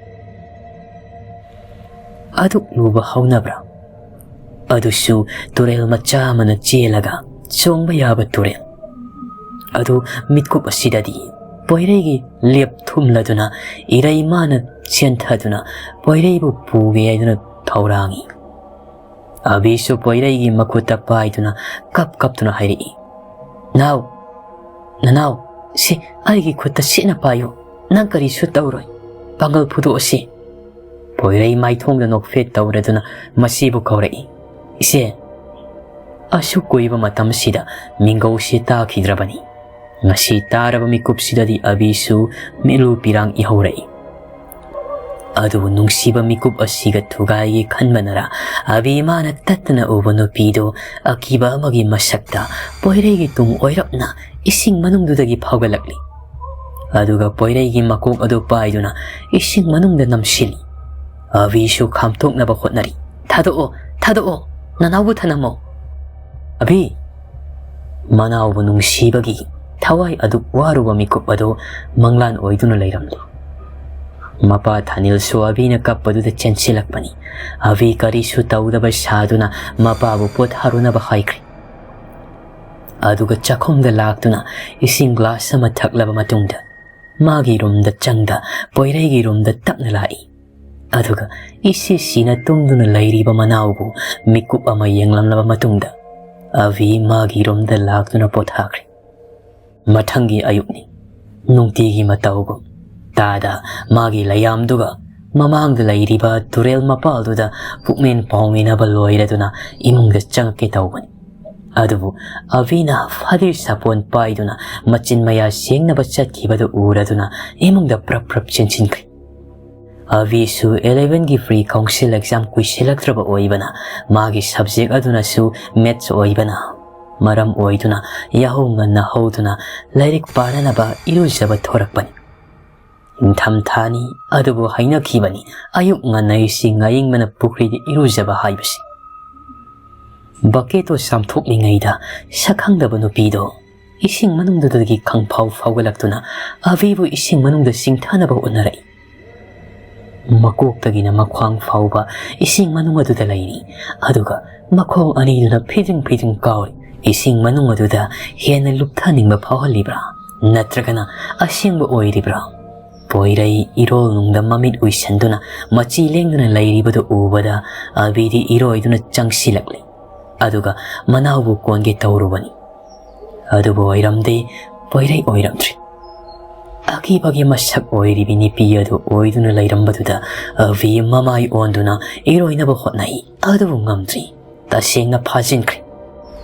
ꯑꯗꯨꯛ ꯂꯨꯕ ꯍꯧꯅꯕ꯭ꯔꯥ? ꯑꯗꯨꯁꯨ ꯇꯨꯔꯦꯜ ꯃꯆꯥ ꯑꯃꯅ ꯆꯦꯜꯂꯒ ꯆꯣꯡꯕ ꯌꯥꯕ ꯇꯨꯔꯦꯜ꯫ ꯑꯗꯨ ꯃꯤꯠꯀꯨꯞ ꯑꯁꯤꯗꯗꯤ ꯄꯣꯏꯔꯩꯒꯤ ꯂꯦꯞ ꯊꯨꯝꯂꯗꯨꯅ ꯏꯔꯩꯃꯥꯅ ꯆꯦꯟꯊꯗꯨꯅ ꯄꯣꯏꯔꯩꯕꯨ ꯄꯨꯒꯦ ꯍꯥꯏꯗꯨꯅ ꯊꯧꯔꯥꯡꯏ꯫ ꯑꯕꯤꯁꯨ ꯄꯣꯏꯔꯩꯒꯤ ꯃꯈꯨꯠꯇ ꯄꯥꯏꯗꯨꯅ ꯀꯞ ꯀꯞꯇꯨꯅ ꯍꯥꯏꯔꯛꯏ, "ꯅꯥꯎ, ꯅꯅꯥꯎ, ꯁꯤ ꯑꯩꯒꯤ ꯈꯨꯠꯇ ꯁꯦꯠꯅ ꯄꯥꯏꯌꯨ꯫ ꯅꯪ ꯀꯔꯤꯁꯨ ꯇꯧꯔꯣꯏ꯫ ꯄꯥꯡꯒꯜ ꯐꯨꯗꯣꯛꯑꯁꯤ꯫" ꯄꯣꯏꯔꯩ ꯃꯥꯏꯊꯣꯡꯗ ꯅꯣꯛꯐꯦꯠ ꯇꯧꯔꯗꯨꯅ ꯃꯁꯤꯕꯨ ꯀꯧꯔꯛꯏ꯫ "ꯏꯆꯦ, ꯑꯁꯨꯛ ꯀꯨꯏꯕ ꯃꯇꯝꯁꯤꯗ ꯃꯤꯡꯒꯧꯁꯤ ꯇꯥꯈꯤꯗ꯭ꯔꯕꯅꯤ꯫ ꯉꯁꯤ ꯇꯥꯔꯕ ꯃꯤꯀꯨꯞꯁꯤꯗꯗꯤ ꯑꯕꯤꯁꯨ ꯃꯤꯠꯂꯨ ꯄꯤꯔꯥꯡ ꯏꯍꯧꯔꯛꯏ꯫" ꯑꯗꯨꯕꯨ ꯅꯨꯡꯁꯤꯕ ꯃꯤꯀꯨꯞ ꯑꯁꯤꯒ ꯊꯨꯒꯥꯏꯒꯦ ꯈꯟꯕꯅꯔ, ꯑꯕꯤ ꯃꯥꯅ ꯇꯠꯇꯅ ꯎꯕ ꯅꯨꯄꯤꯗꯨ ꯑꯀꯤꯕ ꯑꯃꯒꯤ ꯃꯁꯛꯇ ꯄꯣꯏꯔꯩꯒꯤ ꯇꯨꯡ ꯑꯣꯏꯔꯞꯅ ꯏꯁꯤꯡ ꯃꯅꯨꯡꯗꯨꯗꯒꯤ ꯐꯥꯎꯒꯠꯂꯛꯂꯤ꯫ ꯑꯗꯨꯒ ꯄꯣꯏꯔꯩꯒꯤ ꯃꯀꯣꯛ ꯑꯗꯨ ꯄꯥꯏꯗꯨꯅ ꯏꯁꯤꯡ ꯃꯅꯨꯡꯗ ꯅꯝꯁꯤꯜꯂꯤ꯫ ꯑꯕꯤꯁꯨ ꯈꯥꯝꯇꯣꯛꯅꯕ ꯍꯣꯠꯅꯔꯤ꯫ "ꯊꯥꯗꯣꯛꯑꯣ, ꯊꯥꯗꯣꯛꯑꯣ, ꯅꯅꯥꯎꯕꯨ ꯊꯅꯝꯃꯣ꯫" "ꯑꯕꯤ!" ꯃꯅꯥꯎꯕꯨ ꯅꯨꯡꯁꯤꯕꯒꯤ ꯊꯋꯥꯏ ꯑꯗꯨ ꯋꯥꯔꯨꯕ ꯃꯤꯀꯨꯞ ꯑꯗꯨ ꯃꯪꯂꯥꯟ ꯑꯣꯏꯗꯨꯅ ꯂꯩꯔꯝꯂꯤ꯫ ꯃꯄꯥ ꯊꯥꯅꯤꯜꯁꯨ ꯑꯕꯤꯅ ꯀꯞꯄꯗꯨꯗ ꯆꯦꯟꯁꯤꯜꯂꯛꯄꯅꯤ꯫ ꯑꯕꯤ ꯀꯔꯤꯁꯨ ꯇꯧꯗꯕ ꯁꯥꯗꯨꯅ ꯃꯄꯥꯕꯨ ꯄꯣꯊꯥꯔꯨꯅꯕ ꯍꯥꯏꯈ꯭ꯔꯦ꯫ ꯑꯗꯨꯒ ꯆꯥꯛꯈꯨꯝꯗ ꯂꯥꯛꯇꯨꯅ ꯏꯁꯤꯡ ꯒ꯭ꯂꯥꯁ ꯑꯃ ꯊꯛꯂꯕ ꯃꯇꯨꯡꯗ ꯃꯥꯒꯤ ꯔꯨꯝꯗ ꯆꯪꯗ ꯄꯣꯏꯔꯩꯒꯤ ꯔꯨꯝꯗ ꯇꯞꯅ ꯂꯥꯛꯏ꯫ ꯑꯗꯨꯒ ꯏꯁꯤ ꯁꯤꯅ ꯇꯨꯝꯗꯨꯅ ꯂꯩꯔꯤꯕ ꯃꯅꯥꯎꯕꯨ ꯃꯤꯀꯨꯞ ꯑꯃ ꯌꯦꯡꯂꯝꯂꯕ ꯃꯇꯨꯡꯗ ꯑꯕꯤ ꯃꯥꯒꯤ ꯔꯨꯝꯗ ꯂꯥꯛꯇꯨꯅ ꯄꯣꯊꯥꯈ꯭ꯔꯦ꯫ ꯃꯊꯪꯒꯤ ꯑꯌꯨꯛꯅꯤ꯫ ꯅꯨꯡꯇꯤꯒꯤ ꯃꯇꯧꯒꯨꯝ ꯇꯥꯗ ꯃꯥꯒꯤ ꯂꯩꯌꯥꯝꯗꯨꯒ ꯃꯃꯥꯡꯗ ꯂꯩꯔꯤꯕ ꯇꯨꯔꯦꯜ ꯃꯄꯥꯜꯗꯨꯗ ꯄꯨꯛꯃꯦꯟ ꯄꯥꯎꯃꯤꯟꯅꯕ ꯂꯣꯏꯔꯗꯨꯅ ꯏꯃꯨꯡꯗ ꯆꯪꯉꯛꯀꯦ ꯇꯧꯕꯅꯤ꯫ ꯑꯗꯨꯕꯨ ꯑꯕꯤꯅ ꯐꯗꯤꯔ ꯁꯥꯄꯣꯟ ꯄꯥꯏꯗꯨꯅ ꯃꯆꯤꯟ ꯃꯌꯥ ꯁꯦꯡꯅꯕ ꯆꯠꯈꯤꯕꯗꯨ ꯎꯔꯗꯨꯅ ꯏꯃꯨꯡꯗ ꯄ꯭ꯔꯞ ꯄ꯭ꯔꯞ ꯆꯦꯟꯁꯤꯟꯈ꯭ꯔꯤ꯫ ꯑꯕꯤꯁꯨ elevenꯒꯤ pre council exam ꯀꯨꯏꯁꯤꯜꯂꯛꯇ꯭ꯔꯕ ꯑꯣꯏꯕꯅ, ꯃꯥꯒꯤ subject ꯑꯗꯨꯅꯁꯨ maths ꯑꯣꯏꯕꯅ ꯃꯔꯝ ꯑꯣꯏꯗꯨꯅ ꯌꯥꯍꯧ ꯉꯟꯅ ꯍꯧꯗꯨꯅ ꯂꯥꯏꯔꯤꯛ ꯄꯥꯅꯅꯕ ꯏꯔꯨꯖꯕ ꯊꯣꯔꯛꯄꯅꯤ꯫ ꯅꯤꯡꯊꯝꯊꯥꯅꯤ, ꯑꯗꯨꯕꯨ ꯍꯩꯅꯈꯤꯕꯅꯤ ꯑꯌꯨꯛ ꯉꯟꯅ ꯏꯁꯤꯡ ꯑꯏꯪꯕꯅ ꯄꯨꯈ꯭ꯔꯤꯗ ꯏꯔꯨꯖꯕ ꯍꯥꯏꯕꯁꯤ꯫ Bucketꯇꯣ ꯆꯥꯝꯊꯣꯛꯂꯤꯉꯩꯗ ꯁꯛꯈꯪꯗꯕ ꯅꯨꯄꯤꯗꯣ ꯏꯁꯤꯡ ꯃꯅꯨꯡꯗꯨꯗꯒꯤ ꯈꯪꯐꯥꯎ ꯐꯥꯎꯒꯠꯂꯛꯇꯨꯅ ꯑꯕꯤꯕꯨ ꯏꯁꯤꯡ ꯃꯅꯨꯡꯗ ꯆꯤꯡꯊꯅꯕ ꯍꯣꯠꯅꯔꯛꯏ꯫ ꯃꯀꯣꯛꯇꯒꯤꯅ ꯃꯈ꯭ꯋꯥꯡ ꯐꯥꯎꯕ ꯏꯁꯤꯡ ꯃꯅꯨꯡ ꯑꯗꯨꯗ ꯂꯩꯔꯤ, ꯑꯗꯨꯒ ꯃꯈꯣꯡ ꯑꯅꯤꯗꯨꯅ ꯐꯤꯗ꯭ꯔꯤꯡ ꯐꯤꯗ꯭ꯔꯤꯡ ꯀꯥꯎꯔꯤ꯫ ꯏꯁꯤꯡ ꯃꯅꯨꯡ ꯑꯗꯨꯗ ꯍꯦꯟꯅ ꯂꯨꯞꯊꯅꯤꯡꯕ ꯐꯥꯎꯍꯜꯂꯤꯕ꯭ꯔꯥ, ꯅꯠꯇ꯭ꯔꯒꯅ ꯑꯁꯦꯡꯕ ꯑꯣꯏꯔꯤꯕ꯭ꯔꯥ? ꯄꯣꯏꯔꯩ ꯏꯔꯣꯜꯅꯨꯡꯗ ꯃꯃꯤꯠ ꯎꯏꯁꯟꯗꯨꯅ ꯃꯆꯤ ꯂꯦꯡꯗꯅ ꯂꯩꯔꯤꯕꯗꯨ ꯎꯕꯗ ꯑꯕꯤꯗꯤ ꯏꯔꯣꯏꯗꯨꯅ ꯆꯪꯁꯤꯜꯂꯛꯂꯤ꯫ ꯑꯗꯨꯒ ꯃꯅꯥꯎꯕꯨ ꯀꯣꯟꯒꯦ ꯇꯧꯔꯨꯕꯅꯤ꯫ ꯑꯗꯨꯕꯨ ꯑꯣꯏꯔꯝꯗꯦ, ꯄꯣꯏꯔꯩ ꯑꯣꯏꯔꯝꯗ꯭ꯔꯤ꯫ ꯑꯀꯤꯕꯒꯤ ꯃꯁꯛ ꯑꯣꯏꯔꯤꯕꯤ ꯅꯨꯄꯤ ꯑꯗꯨ ꯑꯣꯏꯗꯨꯅ ꯂꯩꯔꯝꯕꯗꯨꯗ ꯑꯕꯤ ꯃꯃꯥꯏ ꯑꯣꯟꯗꯨꯅ ꯏꯔꯣꯏꯅꯕ ꯍꯣꯠꯅꯩ, ꯑꯗꯨꯕꯨ ꯉꯝꯗ꯭ꯔꯤ꯫ ꯇꯁꯦꯡꯅ ꯐꯥꯖꯤꯟꯈ꯭ꯔꯦ꯫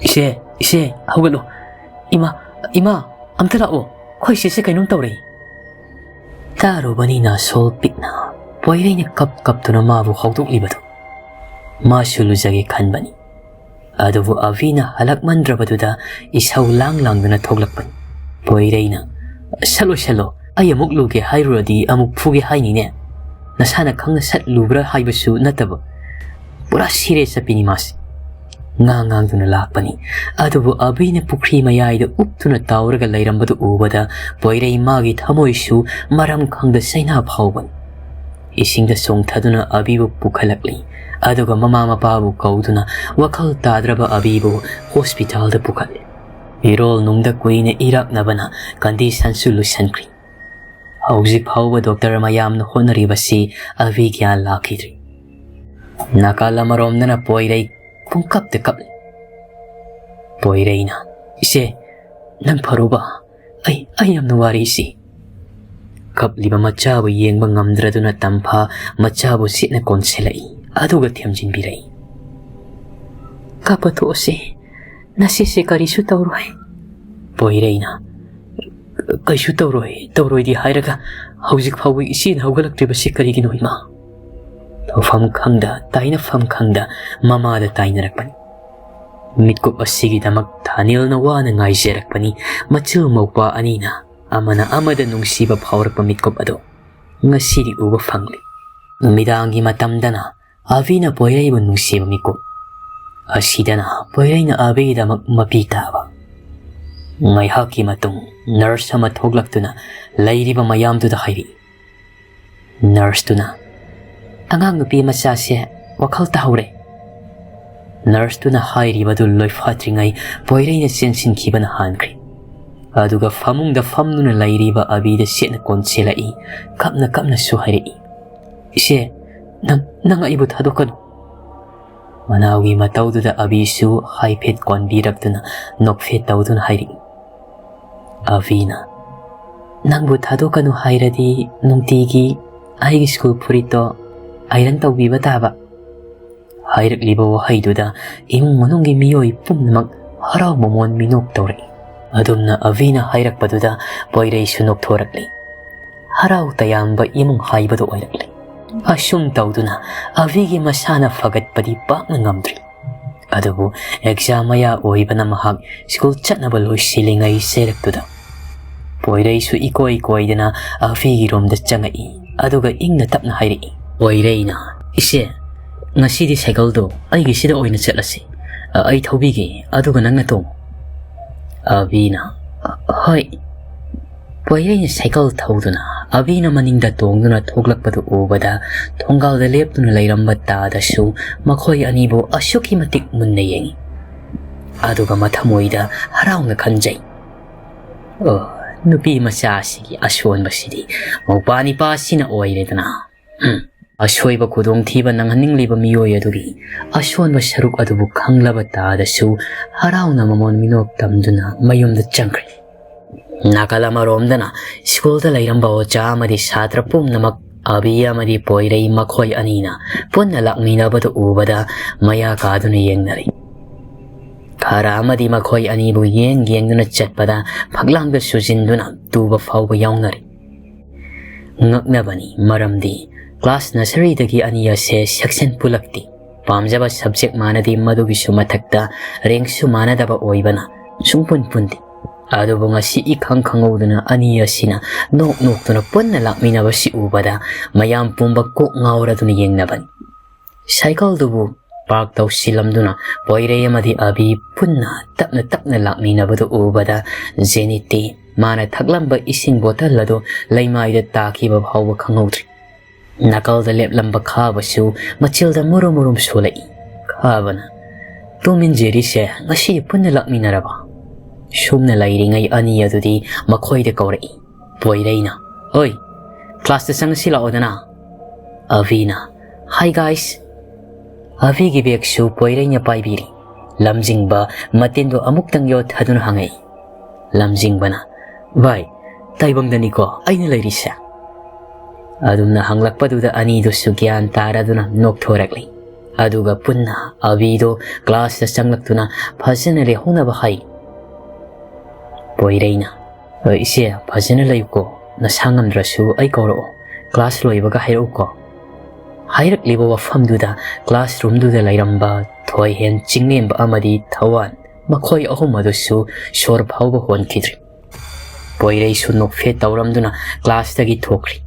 "ꯏꯆꯦ, ꯏꯆꯦ, ꯍꯧꯒꯠꯂꯨ꯫ ꯏꯃꯥ, ꯏꯃꯥ, ꯑꯝꯇ ꯂꯥꯛꯑꯣ꯫ ꯑꯩꯈꯣꯏ ꯏꯆꯦꯁꯦ ꯀꯩꯅꯣꯝ ꯇꯧꯔꯦ!" ꯇꯥꯔꯨꯕꯅꯤꯅ ꯁꯣꯜ ꯄꯤꯛꯅ ꯄꯣꯏꯔꯩꯅ ꯀꯞ ꯀꯞꯇꯨꯅ ꯃꯥꯕꯨ ꯍꯧꯗꯣꯛꯂꯤꯕꯗꯨ꯫ ꯃꯥꯁꯨ ꯂꯨꯖꯒꯦ ꯈꯟꯕꯅꯤ꯫ ꯑꯗꯨꯕꯨ ꯑꯕꯤꯅ ꯍꯜꯂꯛꯃꯟꯗ꯭ꯔꯕꯗꯨꯗ ꯏꯁꯧ ꯂꯥꯡ ꯂꯥꯡꯗꯨꯅ ꯊꯣꯛꯂꯛꯄꯅꯤ꯫ ꯄꯣꯏꯔꯩꯅ, "ꯁꯠꯂꯣ, ꯁꯠꯂꯣ, ꯑꯩ ꯑꯃꯨꯛ ꯂꯨꯒꯦ ꯍꯥꯏꯔꯨꯔꯗꯤ ꯑꯃꯨꯛ ꯐꯨꯒꯦ ꯍꯥꯏꯅꯤꯅꯦ꯫ ꯅꯁꯥꯅ ꯈꯪꯅ ꯁꯠ ꯂꯨꯕ꯭ꯔꯥ ꯍꯥꯏꯕꯁꯨ ꯅꯠꯇꯕ, ꯄꯨꯔꯥ ꯁꯤꯔꯦ ꯆꯠꯄꯤꯅꯤ ꯃꯥꯁꯦ"꯫ ꯉꯥꯡ ꯉꯥꯡꯗꯨꯅ ꯂꯥꯛꯄꯅꯤ꯫ ꯑꯗꯨꯕꯨ ꯑꯕꯤꯅ ꯄꯨꯈ꯭ꯔꯤ ꯃꯌꯥꯏꯗ ꯎꯞꯇꯨꯅ ꯇꯥꯎꯔꯒ ꯂꯩꯔꯝꯕꯗꯨ ꯎꯕꯗ ꯄꯣꯏꯔꯩ ꯃꯥꯒꯤ ꯊꯃꯣꯏꯁꯨ ꯃꯔꯝ ꯈꯪꯗ ꯆꯩꯅꯥ ꯐꯥꯎꯕꯅꯤ꯫ ꯏꯁꯤꯡꯗ ꯆꯣꯡꯊꯗꯨꯅ ꯑꯕꯤꯕꯨ ꯄꯨꯈꯠꯂꯛꯂꯤ꯫ ꯑꯗꯨꯒ ꯃꯃꯥ ꯃꯄꯥꯕꯨ ꯀꯧꯗꯨꯅ ꯋꯥꯈꯜ ꯇꯥꯗ꯭ꯔꯕ ꯑꯕꯤꯕꯨ ꯍꯣꯁꯄꯤꯇꯥꯜꯗ ꯄꯨꯈꯠꯂꯤ꯫ ꯏꯔꯣꯜ ꯅꯨꯡꯗ ꯀꯨꯏꯅ ꯏꯔꯛꯅꯕꯅ ꯀꯟꯗꯤꯁꯟꯁꯨ ꯂꯨꯁꯟꯈ꯭ꯔꯤ꯫ ꯍꯧꯖꯤꯛ ꯐꯥꯎꯕ ꯗꯣꯛꯇꯔ ꯃꯌꯥꯝꯅ ꯍꯣꯠꯅꯔꯤꯕꯁꯤ ꯑꯕꯤ ꯒ꯭ꯌꯥꯟ ꯂꯥꯛꯈꯤꯗ꯭ꯔꯤ꯫ ꯅꯥꯀꯜ ꯑꯃꯔꯣꯝꯗꯅ ꯄꯣꯏꯔꯩ ꯄꯨꯡꯀꯞꯇ ꯀꯞꯂꯤ꯫ ꯄꯣꯏꯔꯩꯅ, "ꯏꯆꯦ, ꯅꯪ ꯐꯔꯨꯕ? ꯑꯩ, ꯑꯩ ꯌꯥꯝꯅ ꯋꯥꯔꯦ ꯏꯆꯦ"꯫ ꯀꯞꯂꯤꯕ ꯃꯆꯥꯕꯨ ꯌꯦꯡꯕ ꯉꯝꯗ꯭ꯔꯗꯨꯅ ꯇꯝꯐꯥ ꯃꯆꯥꯕꯨ ꯁꯤꯠꯅ ꯀꯣꯟꯁꯤꯜꯂꯛꯏ, ꯑꯗꯨꯒ ꯊꯦꯝꯖꯤꯟꯕꯤꯔꯛꯏ꯫ "ꯀꯥꯞꯄ ꯊꯣꯛꯑꯁꯦ, "ꯉꯁꯤꯁꯦ ꯀꯔꯤꯁꯨ ꯇꯧꯔꯣꯏ꯫" ꯄꯣꯏꯔꯩꯅ, "ꯀꯩꯁꯨ ꯇꯧꯔꯣꯏ, ꯇꯧꯔꯣꯏꯗꯤ ꯍꯥꯏꯔꯒ ꯍꯧꯖꯤꯛ ꯐꯥꯎꯕ ꯏꯆꯦꯅ ꯍꯧꯒꯠꯂꯛꯇ꯭ꯔꯤꯕꯁꯤ ꯀꯔꯤꯒꯤꯅꯣ, ꯏꯃꯥ?" ꯇꯧꯐꯝ ꯈꯪꯗ, ꯇꯥꯏꯅꯐꯝ ꯈꯪꯗ ꯃꯃꯥꯗ ꯇꯥꯏꯅꯔꯛꯄꯅꯤ꯫ ꯃꯤꯠꯀꯨꯞ ꯑꯁꯤꯒꯤꯗꯃꯛ ꯊꯥꯅꯤꯜꯅ ꯋꯥꯅ ꯉꯥꯏꯖꯔꯛꯄꯅꯤ꯫ ꯃꯆꯤꯜ ꯃꯧꯄ꯭ꯋꯥ ꯑꯅꯤꯅ ꯑꯃꯅ ꯑꯃꯗ ꯅꯨꯡꯁꯤꯕ ꯐꯥꯎꯔꯛꯄ ꯃꯤꯠꯀꯨꯞ ꯑꯗꯨ ꯉꯁꯤꯗꯤ ꯎꯕ ꯐꯪꯂꯦ꯫ ꯅꯨꯃꯤꯗꯥꯡꯒꯤ ꯃꯇꯝꯗꯅ ꯑꯕꯤꯅ ꯄꯣꯏꯔꯩꯕꯨ ꯅꯨꯡꯁꯤꯕ ꯃꯤꯀꯨꯞ꯫ ꯑꯁꯤꯗꯅ ꯄꯣꯏꯔꯩꯅ ꯑꯕꯤꯒꯤꯗꯃꯛ ꯃꯄꯤ ꯇꯥꯕ꯫ ꯉꯥꯏꯍꯥꯛꯀꯤ ꯃꯇꯨꯡ ꯅꯔꯁ ꯑꯃ ꯊꯣꯛꯂꯛꯇꯨꯅ ꯂꯩꯔꯤꯕ ꯃꯌꯥꯝꯗꯨꯗ ꯍꯥꯏꯔꯛꯏ꯫ ꯅꯔꯁꯇꯨꯅ, "ꯑꯉꯥꯡ ꯅꯨꯄꯤ ꯃꯆꯥꯁꯦ ꯋꯥꯈꯜ ꯇꯥꯍꯧꯔꯦ꯫" ꯅꯔꯁꯇꯨꯅ ꯍꯥꯏꯔꯤꯕꯗꯨ ꯂꯣꯏꯐꯥꯠꯇ꯭ꯔꯤꯉꯩ ꯄꯣꯏꯔꯩꯅ ꯆꯦꯟꯁꯤꯟꯈꯤꯕꯅ ꯍꯥꯟꯈ꯭ꯔꯦ꯫ ꯑꯗꯨꯒ ꯐꯃꯨꯡꯗ ꯐꯝꯗꯨꯅ ꯂꯩꯔꯤꯕ ꯑꯕꯤꯗ ꯆꯦꯠꯅ ꯀꯣꯟꯁꯤꯜꯂꯛꯏ꯫ ꯀꯞꯅ ꯀꯞꯅꯁꯨ ꯍꯥꯏꯔꯛꯏ, "ꯏꯆꯦ, ꯅꯪ, ꯅꯪ ꯑꯩꯕꯨ ꯊꯥꯗꯣꯛꯀꯅꯨ꯫" ꯃꯅꯥꯎꯒꯤ ꯃꯇꯧꯗꯨꯗ ꯑꯕꯤꯁꯨ ꯍꯥꯏꯐꯦꯠ ꯀꯣꯟꯕꯤꯔꯛꯇꯨꯅ ꯅꯣꯛꯐꯦꯠ ꯇꯧꯗꯨꯅ ꯍꯥꯏꯔꯛꯏ꯫ ꯑꯕꯤꯅ, "ꯅꯪꯕꯨ ꯊꯥꯗꯣꯛꯀꯅꯨ ꯍꯥꯏꯔꯗꯤ ꯅꯨꯡꯇꯤꯒꯤ ꯑꯩꯒꯤ ꯁ꯭ꯀꯨꯜ ꯐꯨꯔꯤꯠꯇꯣ ꯑꯥꯏꯔꯟ ꯇꯧꯕꯤꯕ ꯇꯥꯕ꯫" ꯍꯥꯏꯔꯛꯂꯤꯕ ꯋꯥꯍꯩꯗꯨꯗ ꯏꯃꯨꯡ ꯃꯅꯨꯡꯒꯤ ꯃꯤꯑꯣꯏ ꯄꯨꯝꯅꯃꯛ ꯍꯔꯥꯎ ꯃꯃꯣꯟ ꯃꯤꯅꯣꯛ ꯇꯧꯔꯛꯏ꯫ ꯑꯗꯨꯝꯅ ꯑꯕꯤꯅ ꯍꯥꯏꯔꯛꯄꯗꯨꯗ ꯄꯣꯏꯔꯩꯁꯨ ꯅꯣꯛꯊꯣꯔꯛꯂꯤ꯫ ꯍꯔꯥꯎ ꯇꯌꯥꯝꯕ ꯏꯃꯨꯡ ꯍꯥꯏꯕꯗꯨ ꯑꯣꯏꯔꯛꯂꯤ꯫ ꯑꯁꯨꯝ ꯇꯧꯗꯨꯅ ꯑꯕꯤꯒꯤ ꯃꯁꯥꯅ ꯐꯒꯠꯄꯗꯤ ꯄꯥꯛꯅ ꯉꯝꯗ꯭ꯔꯤ꯫ ꯑꯗꯨꯕꯨ ꯑꯦꯛꯖꯥꯝ ꯃꯌꯥ ꯑꯣꯏꯕꯅ ꯃꯍꯥꯛ ꯁ꯭ꯀꯨꯜ ꯆꯠꯅꯕ ꯂꯣꯏꯁꯤꯜꯂꯤꯉꯩ ꯆꯩꯔꯛꯇꯨꯗ ꯄꯣꯏꯔꯩꯁꯨ ꯏꯀꯣꯏ ꯀꯣꯏꯗꯅ ꯑꯕꯤꯒꯤ ꯔꯨꯝꯗ ꯆꯪꯉꯛꯏ꯫ ꯑꯗꯨꯒ ꯏꯪꯅ ꯇꯞꯅ ꯍꯥꯏꯔꯛꯏ꯫ ꯄꯣꯏꯔꯩꯅ, "ꯏꯆꯦ, ꯉꯁꯤꯗꯤ ꯁꯥꯏꯀꯜꯗꯣ ꯑꯩꯒꯤꯁꯤꯗ ꯑꯣꯏꯅ ꯆꯠꯂꯁꯤ꯫ ꯑ, ꯑꯩ ꯊꯧꯕꯤꯒꯦ, ꯑꯗꯨꯒ ꯅꯪꯅ ꯇꯣꯡꯉꯨ꯫" ꯑꯕꯤꯅ, "ꯍꯣꯏ꯫" ꯄꯣꯏꯔꯩꯅ ꯁꯥꯏꯀꯜ ꯊꯧꯗꯨꯅ ꯑꯕꯤꯅ ꯃꯅꯤꯡꯗ ꯇꯣꯡꯗꯨꯅ ꯊꯣꯛꯂꯛꯄꯗꯨ ꯎꯕꯗ ꯊꯣꯡꯒꯥꯜꯗ ꯂꯦꯞꯇꯨꯅ ꯂꯩꯔꯝꯕ ꯇꯥꯗꯁꯨ ꯃꯈꯣꯏ ꯑꯅꯤꯕꯨ ꯑꯁꯨꯛꯀꯤ ꯃꯇꯤꯛ ꯃꯨꯟꯅ ꯌꯦꯡꯉꯤ꯫ ꯑꯗꯨꯒ ꯃꯊꯃꯣꯏꯗ ꯍꯔꯥꯎꯅ ꯈꯟꯖꯩ, "ꯑꯣ, ꯅꯨꯄꯤ ꯃꯆꯥ ꯑꯁꯤꯒꯤ ꯑꯁꯣꯟꯕꯁꯤꯗꯤ ꯃꯧꯄꯥ ꯅꯤꯄꯥꯁꯤꯅ ꯑꯣꯏꯔꯦꯗꯅ꯫ ꯎꯝ, ꯑꯁꯣꯏꯕ ꯈꯨꯗꯣꯡꯊꯤꯕ ꯅꯪꯍꯟꯅꯤꯡꯂꯤꯕ ꯃꯤꯑꯣꯏ ꯑꯗꯨꯒꯤ ꯑꯁꯣꯟꯕ ꯁꯔꯨꯛ ꯑꯗꯨꯕꯨ ꯈꯪꯂꯕ ꯇꯥꯗꯁꯨ ꯍꯔꯥꯎꯅ ꯃꯃꯣꯟ ꯃꯤꯅꯣꯛ ꯇꯝꯗꯨꯅ ꯃꯌꯨꯝꯗ ꯆꯪꯈ꯭ꯔꯦ꯫" ꯅꯥꯀꯜ ꯑꯃꯔꯣꯝꯗꯅ ꯁ꯭ꯀꯨꯜꯗ ꯂꯩꯔꯝꯕ ꯑꯣꯖꯥ ꯑꯃꯗꯤ ꯁꯥꯇ꯭ꯔ ꯄꯨꯝꯅꯃꯛ ꯑꯕꯤ ꯑꯃꯗꯤ ꯄꯣꯏꯔꯩ ꯃꯈꯣꯏ ꯑꯅꯤꯅ ꯄꯨꯟꯅ ꯂꯥꯛꯃꯤꯟꯅꯕꯗꯨ ꯎꯕꯗ ꯃꯌꯥ ꯀꯥꯗꯨꯅ ꯌꯦꯡꯅꯔꯤ꯫ ꯈꯔ ꯑꯃꯗꯤ ꯃꯈꯣꯏ ꯑꯅꯤꯕꯨ ꯌꯦꯡ ꯌꯦꯡꯗꯨꯅ ꯆꯠꯄꯗ ꯐꯛꯂꯥꯡꯗ ꯁꯨꯖꯤꯟꯗꯨꯅ ꯇꯨꯕ ꯐꯥꯎꯕ ꯌꯥꯎꯅꯔꯤ꯫ ꯉꯛꯅꯕꯅꯤ, ꯃꯔꯝꯗꯤ class nurseryꯗꯒꯤ ꯑꯅꯤ ꯑꯁꯦ section ꯄꯨꯂꯛꯇꯦ꯫ ꯄꯥꯝꯖꯕ subject ꯃꯥꯟꯅꯗꯦ, ꯃꯗꯨꯒꯤꯁꯨ ꯃꯊꯛꯇ rankꯁꯨ ꯃꯥꯟꯅꯗꯕ ꯑꯣꯏꯕꯅ ꯁꯨꯡꯄꯨꯟ ꯄꯨꯟꯗꯦ꯫ ꯑꯗꯨꯕꯨ ꯉꯁꯤ ꯏꯈꯪ ꯈꯪꯍꯧꯗꯅ ꯑꯅꯤ ꯑꯁꯤꯅ ꯅꯣꯛ ꯅꯣꯛꯇꯨꯅ ꯄꯨꯟꯅ ꯂꯥꯛꯃꯤꯟꯅꯕꯁꯤ ꯎꯕꯗ ꯃꯌꯥꯝ ꯄꯨꯝꯕ ꯀꯣꯛ ꯉꯥꯎꯔꯗꯨꯅ ꯌꯦꯡꯅꯕꯅꯤ꯫ Cycleꯗꯨꯕꯨ park ꯇꯧꯁꯤꯜꯂꯝꯗꯨꯅ ꯄꯣꯏꯔꯩ ꯑꯃꯗꯤ ꯑꯕꯤ ꯄꯨꯟꯅ ꯇꯞꯅ ꯇꯞꯅ ꯂꯥꯛꯃꯤꯟꯅꯕꯗꯨ ꯎꯕꯗ ꯖꯦꯅꯤꯠꯇꯤ ꯃꯥꯅ ꯊꯛꯂꯝꯕ ꯏꯁꯤꯡ bottle ꯑꯗꯨ ꯂꯩꯃꯥꯏꯗ ꯇꯥꯈꯤꯕ ꯐꯥꯎꯕ ꯈꯪꯍꯧꯗ꯭ꯔꯤ꯫ ꯅꯥꯀꯜꯗ ꯂꯦꯞꯂꯝꯕ ꯈꯥꯕꯁꯨ ꯃꯆꯤꯜꯗ ꯃꯨꯔꯨꯝ ꯃꯨꯔꯨꯝ ꯁꯣꯜꯂꯛꯏ꯫ ꯈꯥꯕꯅ, "Tom and Jerryꯁꯦ ꯉꯁꯤ ꯄꯨꯟꯅ ꯂꯥꯛꯃꯤꯟꯅꯔꯕ?" ꯁꯨꯝꯅ ꯂꯩꯔꯤꯉꯩ ꯑꯅꯤ ꯑꯗꯨꯗꯤ ꯃꯈꯣꯏꯗ ꯀꯧꯔꯛꯏ꯫ ꯄꯣꯏꯔꯩꯅ, "ꯑꯣꯏ, classꯇ ꯆꯪꯉꯁꯤ ꯂꯥꯛꯑꯣꯗꯅ꯫" ꯑꯕꯤꯅ, "Hi guys꯫" ꯑꯕꯤꯒꯤ bagꯁꯨ ꯄꯣꯏꯔꯩꯅ ꯄꯥꯏꯕꯤꯔꯤ꯫ ꯂꯝꯖꯤꯡꯕ ꯃꯇꯤꯟꯗꯨ ꯑꯃꯨꯛꯇꯪ ꯌꯣꯠꯊꯗꯨꯅ ꯍꯪꯉꯛꯏ꯫ ꯂꯝꯖꯤꯡꯕꯅ, "ꯚꯥꯏ, ꯇꯥꯏꯕꯪꯗꯅꯤꯀꯣ ꯑꯩꯅ ꯂꯩꯔꯤꯁꯦ?" ꯑꯗꯨꯝꯅ ꯍꯪꯂꯛꯄꯗꯨꯗ ꯑꯅꯤꯗꯨꯁꯨ ꯒ꯭ꯌꯥꯟ ꯇꯥꯔꯗꯨꯅ ꯅꯣꯛꯊꯣꯔꯛꯂꯤ꯫ ꯑꯗꯨꯒ ꯄꯨꯟꯅ ꯑꯕꯤꯗꯣ classꯇ ꯆꯪꯂꯛꯇꯨꯅ ꯐꯖꯅ ꯂꯩꯍꯧꯅꯕ ꯍꯥꯏ꯫ ꯄꯣꯏꯔꯩꯅ, "ꯏꯆꯦ, ꯐꯖꯅ ꯂꯩꯌꯨꯀꯣ, ꯅꯁꯥ ꯉꯝꯗ꯭ꯔꯁꯨ ꯑꯩ ꯀꯧꯔꯛꯑꯣ, class ꯂꯣꯏꯕꯒ ꯍꯥꯏꯔꯛꯎꯀꯣ꯫" ꯍꯥꯏꯔꯛꯂꯤꯕ ꯋꯥꯐꯝꯗꯨꯗ classroomꯗꯨꯗ ꯂꯩꯔꯝꯕ ꯊꯣꯏꯍꯦꯟ, ꯆꯤꯡꯂꯦꯝꯕ ꯑꯃꯗꯤ ꯊꯋꯥꯟ, ꯃꯈꯣꯏ ꯑꯍꯨꯝ ꯑꯗꯨꯁꯨ ꯁꯣꯔ ꯐꯥꯎꯕ ꯍꯣꯟꯈꯤꯗ꯭ꯔꯤ꯫ ꯄꯣꯏꯔꯩꯁꯨ ꯅꯣꯛꯐꯦꯠ ꯇꯧꯔꯝꯗꯨꯅ classꯇꯒꯤ ꯊꯣꯛꯈ꯭ꯔꯤ꯫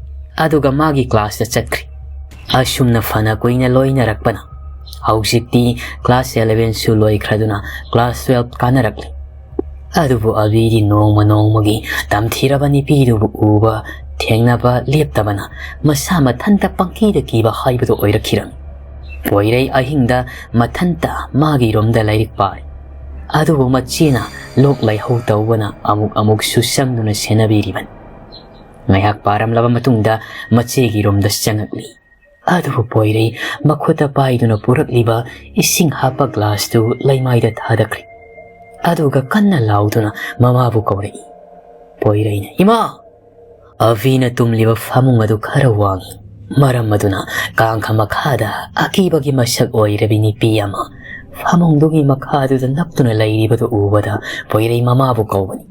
ꯑꯗꯨꯒ ꯃꯥꯒꯤ classꯇ ꯆꯠꯈ꯭ꯔꯤ꯫ ꯑꯁꯨꯝꯅ ꯐꯅ ꯀꯨꯏꯅ ꯂꯣꯏꯅꯔꯛꯄꯅ ꯍꯧꯖꯤꯛꯇꯤ class elevenꯁꯨ ꯂꯣꯏꯈ꯭ꯔꯗꯨꯅ class twelve ꯀꯥꯅꯔꯛꯂꯤ꯫ ꯑꯗꯨꯕꯨ ꯑꯕꯤꯗꯤ ꯅꯣꯡꯃ ꯅꯣꯡꯃꯒꯤ ꯇꯝꯊꯤꯔꯕ ꯅꯨꯄꯤꯗꯨꯕꯨ ꯎꯕ ꯊꯦꯡꯅꯕ ꯂꯦꯞꯇꯕꯅ ꯃꯁꯥ ꯃꯊꯟꯇ ꯄꯪꯀꯤꯗ ꯀꯤꯕ ꯍꯥꯏꯕꯗꯨ ꯑꯣꯏꯔꯛꯈꯤꯔꯝꯃꯤ꯫ ꯄꯣꯏꯔꯩ ꯑꯍꯤꯡꯗ ꯃꯊꯟꯇ ꯃꯥꯒꯤ roomꯗ ꯂꯥꯏꯔꯤꯛ ꯄꯥꯔꯤ꯫ ꯑꯗꯨꯕꯨ ꯃꯆꯦꯅ ꯂꯣꯛ ꯂꯥꯏꯍꯧ ꯇꯧꯕꯅ ꯑꯃꯨꯛ ꯑꯃꯨꯛꯁꯨ ꯆꯪꯗꯨꯅ ꯁꯦꯟꯅꯕꯤꯔꯤꯕꯅꯤ꯫ ꯉꯥꯏꯍꯥꯛ ꯄꯥꯔꯝꯂꯕ ꯃꯇꯨꯡꯗ ꯃꯆꯦꯒꯤ roomꯗ ꯆꯪꯉꯛꯂꯤ꯫ ꯑꯗꯨꯕꯨ ꯄꯣꯏꯔꯩ ꯃꯈꯨꯠꯇ ꯄꯥꯏꯗꯨꯅ ꯄꯨꯔꯛꯂꯤꯕ ꯏꯁꯤꯡ ꯍꯥꯞꯄ glassꯇꯨ ꯂꯩꯃꯥꯏꯗ ꯊꯥꯗꯈ꯭ꯔꯦ꯫ ꯑꯗꯨꯒ ꯀꯟꯅ ꯂꯥꯎꯗꯨꯅ ꯃꯃꯥꯕꯨ ꯀꯧꯔꯛꯏ꯫ ꯄꯣꯏꯔꯩꯅ, "ꯏꯃꯥ!" ꯑꯕꯤꯅ ꯇꯨꯝꯂꯤꯕ ꯐꯃꯨꯡ ꯑꯗꯨ ꯈꯔ ꯋꯥꯡꯏ꯫ ꯃꯔꯝ ꯑꯗꯨꯅ ꯀꯥꯡꯈ ꯃꯈꯥꯗ ꯑꯀꯤꯕꯒꯤ ꯃꯁꯛ ꯑꯣꯏꯔꯕꯤ ꯅꯨꯄꯤ ꯑꯃ ꯐꯃꯨꯡꯗꯨꯒꯤ ꯃꯈꯥꯗꯨꯗ ꯅꯞꯇꯨꯅ ꯂꯩꯔꯤꯕꯗꯨ ꯎꯕꯗ ꯄꯣꯏꯔꯩ ꯃꯃꯥꯕꯨ ꯀꯧꯕꯅꯤ꯫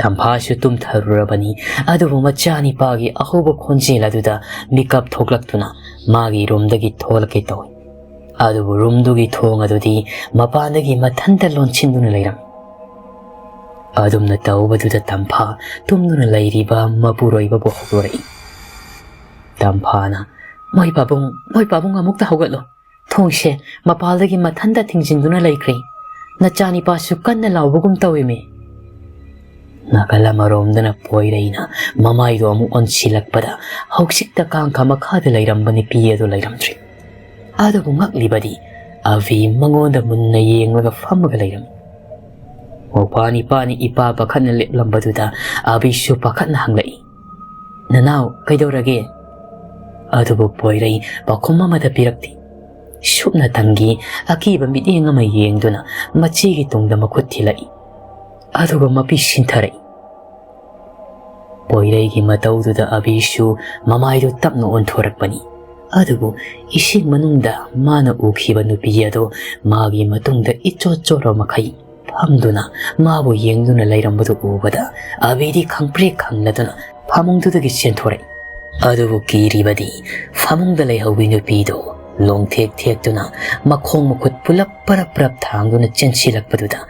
ꯇꯝꯐꯥꯁꯨ ꯇꯨꯝꯊꯔꯨꯔꯕꯅꯤ, ꯑꯗꯨꯕꯨ ꯃꯆꯥꯅꯤꯄꯥꯒꯤ ꯑꯍꯧꯕ ꯈꯣꯟꯖꯦꯜ ꯑꯗꯨꯗ ꯃꯤꯀꯞ ꯊꯣꯛꯂꯛꯇꯨꯅ ꯃꯥꯒꯤ ꯔꯨꯝꯗꯒꯤ ꯊꯣꯛꯂꯛꯀꯦ ꯇꯧꯏ꯫ ꯑꯗꯨꯕꯨ ꯔꯨꯝꯗꯨꯒꯤ ꯊꯣꯡ ꯑꯗꯨꯗꯤ ꯃꯄꯥꯟꯗꯒꯤ ꯃꯊꯟꯇ ꯂꯣꯟꯁꯤꯟꯗꯨꯅ ꯂꯩꯔꯝꯃꯤ꯫ ꯑꯗꯨꯝꯅ ꯇꯧꯕꯗꯨꯗ ꯇꯝꯐꯥ ꯇꯨꯝꯗꯨꯅ ꯂꯩꯔꯤꯕ ꯃꯄꯨꯔꯣꯏꯕꯕꯨ ꯍꯧꯗꯣꯔꯛꯏ꯫ ꯇꯝꯐꯥꯅ, "ꯃꯣꯏ ꯄꯥꯕꯨꯡ, ꯃꯣꯏ ꯄꯥꯕꯨꯡ, ꯑꯃꯨꯛꯇ ꯍꯧꯒꯠꯂꯣ꯫ ꯊꯣꯡꯁꯦ ꯃꯄꯥꯜꯗꯒꯤ ꯃꯊꯟꯇ ꯊꯤꯡꯖꯤꯟꯗꯨꯅ ꯂꯩꯈ꯭ꯔꯦ꯫ ꯅꯆꯥꯅꯤꯄꯥꯁꯨ ꯀꯟꯅ ꯂꯥꯎꯕꯒꯨꯝ ꯇꯧꯏꯃꯤ꯫" ꯅꯥꯀꯜ ꯑꯃꯔꯣꯝꯗꯅ ꯄꯣꯏꯔꯩꯅ ꯃꯃꯥꯏꯗꯣ ꯑꯃꯨꯛ ꯑꯣꯟꯁꯤꯜꯂꯛꯄꯗ ꯍꯧꯖꯤꯛꯇ ꯀꯥꯡꯈ ꯃꯈꯥꯗ ꯂꯩꯔꯝꯕ ꯅꯨꯄꯤ ꯑꯗꯨ ꯂꯩꯔꯝꯗ꯭ꯔꯦ꯫ ꯑꯗꯨꯕꯨ ꯉꯛꯂꯤꯕꯗꯤ ꯑꯕꯤ ꯃꯉꯣꯟꯗ ꯃꯨꯟꯅ ꯌꯦꯡꯂꯒ ꯐꯝꯃꯒ ꯂꯩꯔꯝꯃꯤ꯫ ꯃꯧꯄ꯭ꯋꯥ ꯅꯤꯄꯥꯅꯤ ꯏꯄꯥ ꯄꯥꯈꯠꯅ ꯂꯦꯞꯂꯝꯕꯗꯨꯗ ꯑꯕꯤꯁꯨ ꯄꯥꯈꯠꯅ ꯍꯪꯂꯛꯏ, "ꯅꯅꯥꯎ, ꯀꯩꯗꯧꯔꯒꯦ?" ꯑꯗꯨꯕꯨ ꯄꯣꯏꯔꯩ ꯄꯥꯎꯈꯨꯝ ꯑꯃꯠꯇ ꯄꯤꯔꯛꯇꯦ꯫ ꯁꯨꯞꯅꯇꯪꯒꯤ ꯑꯀꯤꯕ ꯃꯤꯠꯌꯦꯡ ꯑꯃ ꯌꯦꯡꯗꯨꯅ ꯃꯆꯦꯒꯤ ꯇꯨꯡꯗ ꯃꯈꯨꯠ ꯊꯤꯜꯂꯛꯏ꯫ ꯑꯗꯨꯒ ꯃꯄꯤ ꯁꯤꯟꯊꯔꯛꯏ꯫ ꯄꯣꯏꯔꯩꯒꯤ ꯃꯇꯧꯗꯨꯗ ꯑꯕꯤꯁꯨ ꯃꯃꯥꯏꯗꯨ ꯇꯞꯅ ꯑꯣꯟꯊꯣꯔꯛꯄꯅꯤ꯫ ꯑꯗꯨꯕꯨ ꯏꯁꯤꯡ ꯃꯅꯨꯡꯗ ꯃꯥꯅ ꯎꯈꯤꯕ ꯅꯨꯄꯤ ꯑꯗꯨ ꯃꯥꯒꯤ ꯃꯇꯨꯡꯗ ꯏꯆꯣꯠ ꯆꯣꯠꯄ ꯃꯈꯩ ꯐꯝꯗꯨꯅ ꯃꯥꯕꯨ ꯌꯦꯡꯗꯨꯅ ꯂꯩꯔꯝꯕꯗꯨ ꯎꯕꯗ ꯑꯕꯤꯗꯤ ꯈꯪꯄ꯭ꯔꯦꯛ ꯈꯪꯂꯗꯨꯅ ꯐꯃꯨꯡꯗꯨꯗꯒꯤ ꯆꯦꯟꯊꯣꯔꯛꯏ꯫ ꯑꯗꯨꯕꯨ ꯀꯤꯔꯤꯕꯗꯤ ꯐꯃꯨꯡꯗ ꯂꯩꯍꯧꯕꯤ ꯅꯨꯄꯤꯗꯨ ꯂꯣꯡꯊꯦꯛ ꯊꯦꯛꯇꯨꯅ ꯃꯈꯣꯡ ꯃꯈꯨꯠ ꯄꯨꯂꯞ ꯄꯔꯞ ꯄꯔꯞ ꯊꯥꯡꯗꯨꯅ ꯆꯦꯟꯁꯤꯜꯂꯛꯄꯗꯨꯗ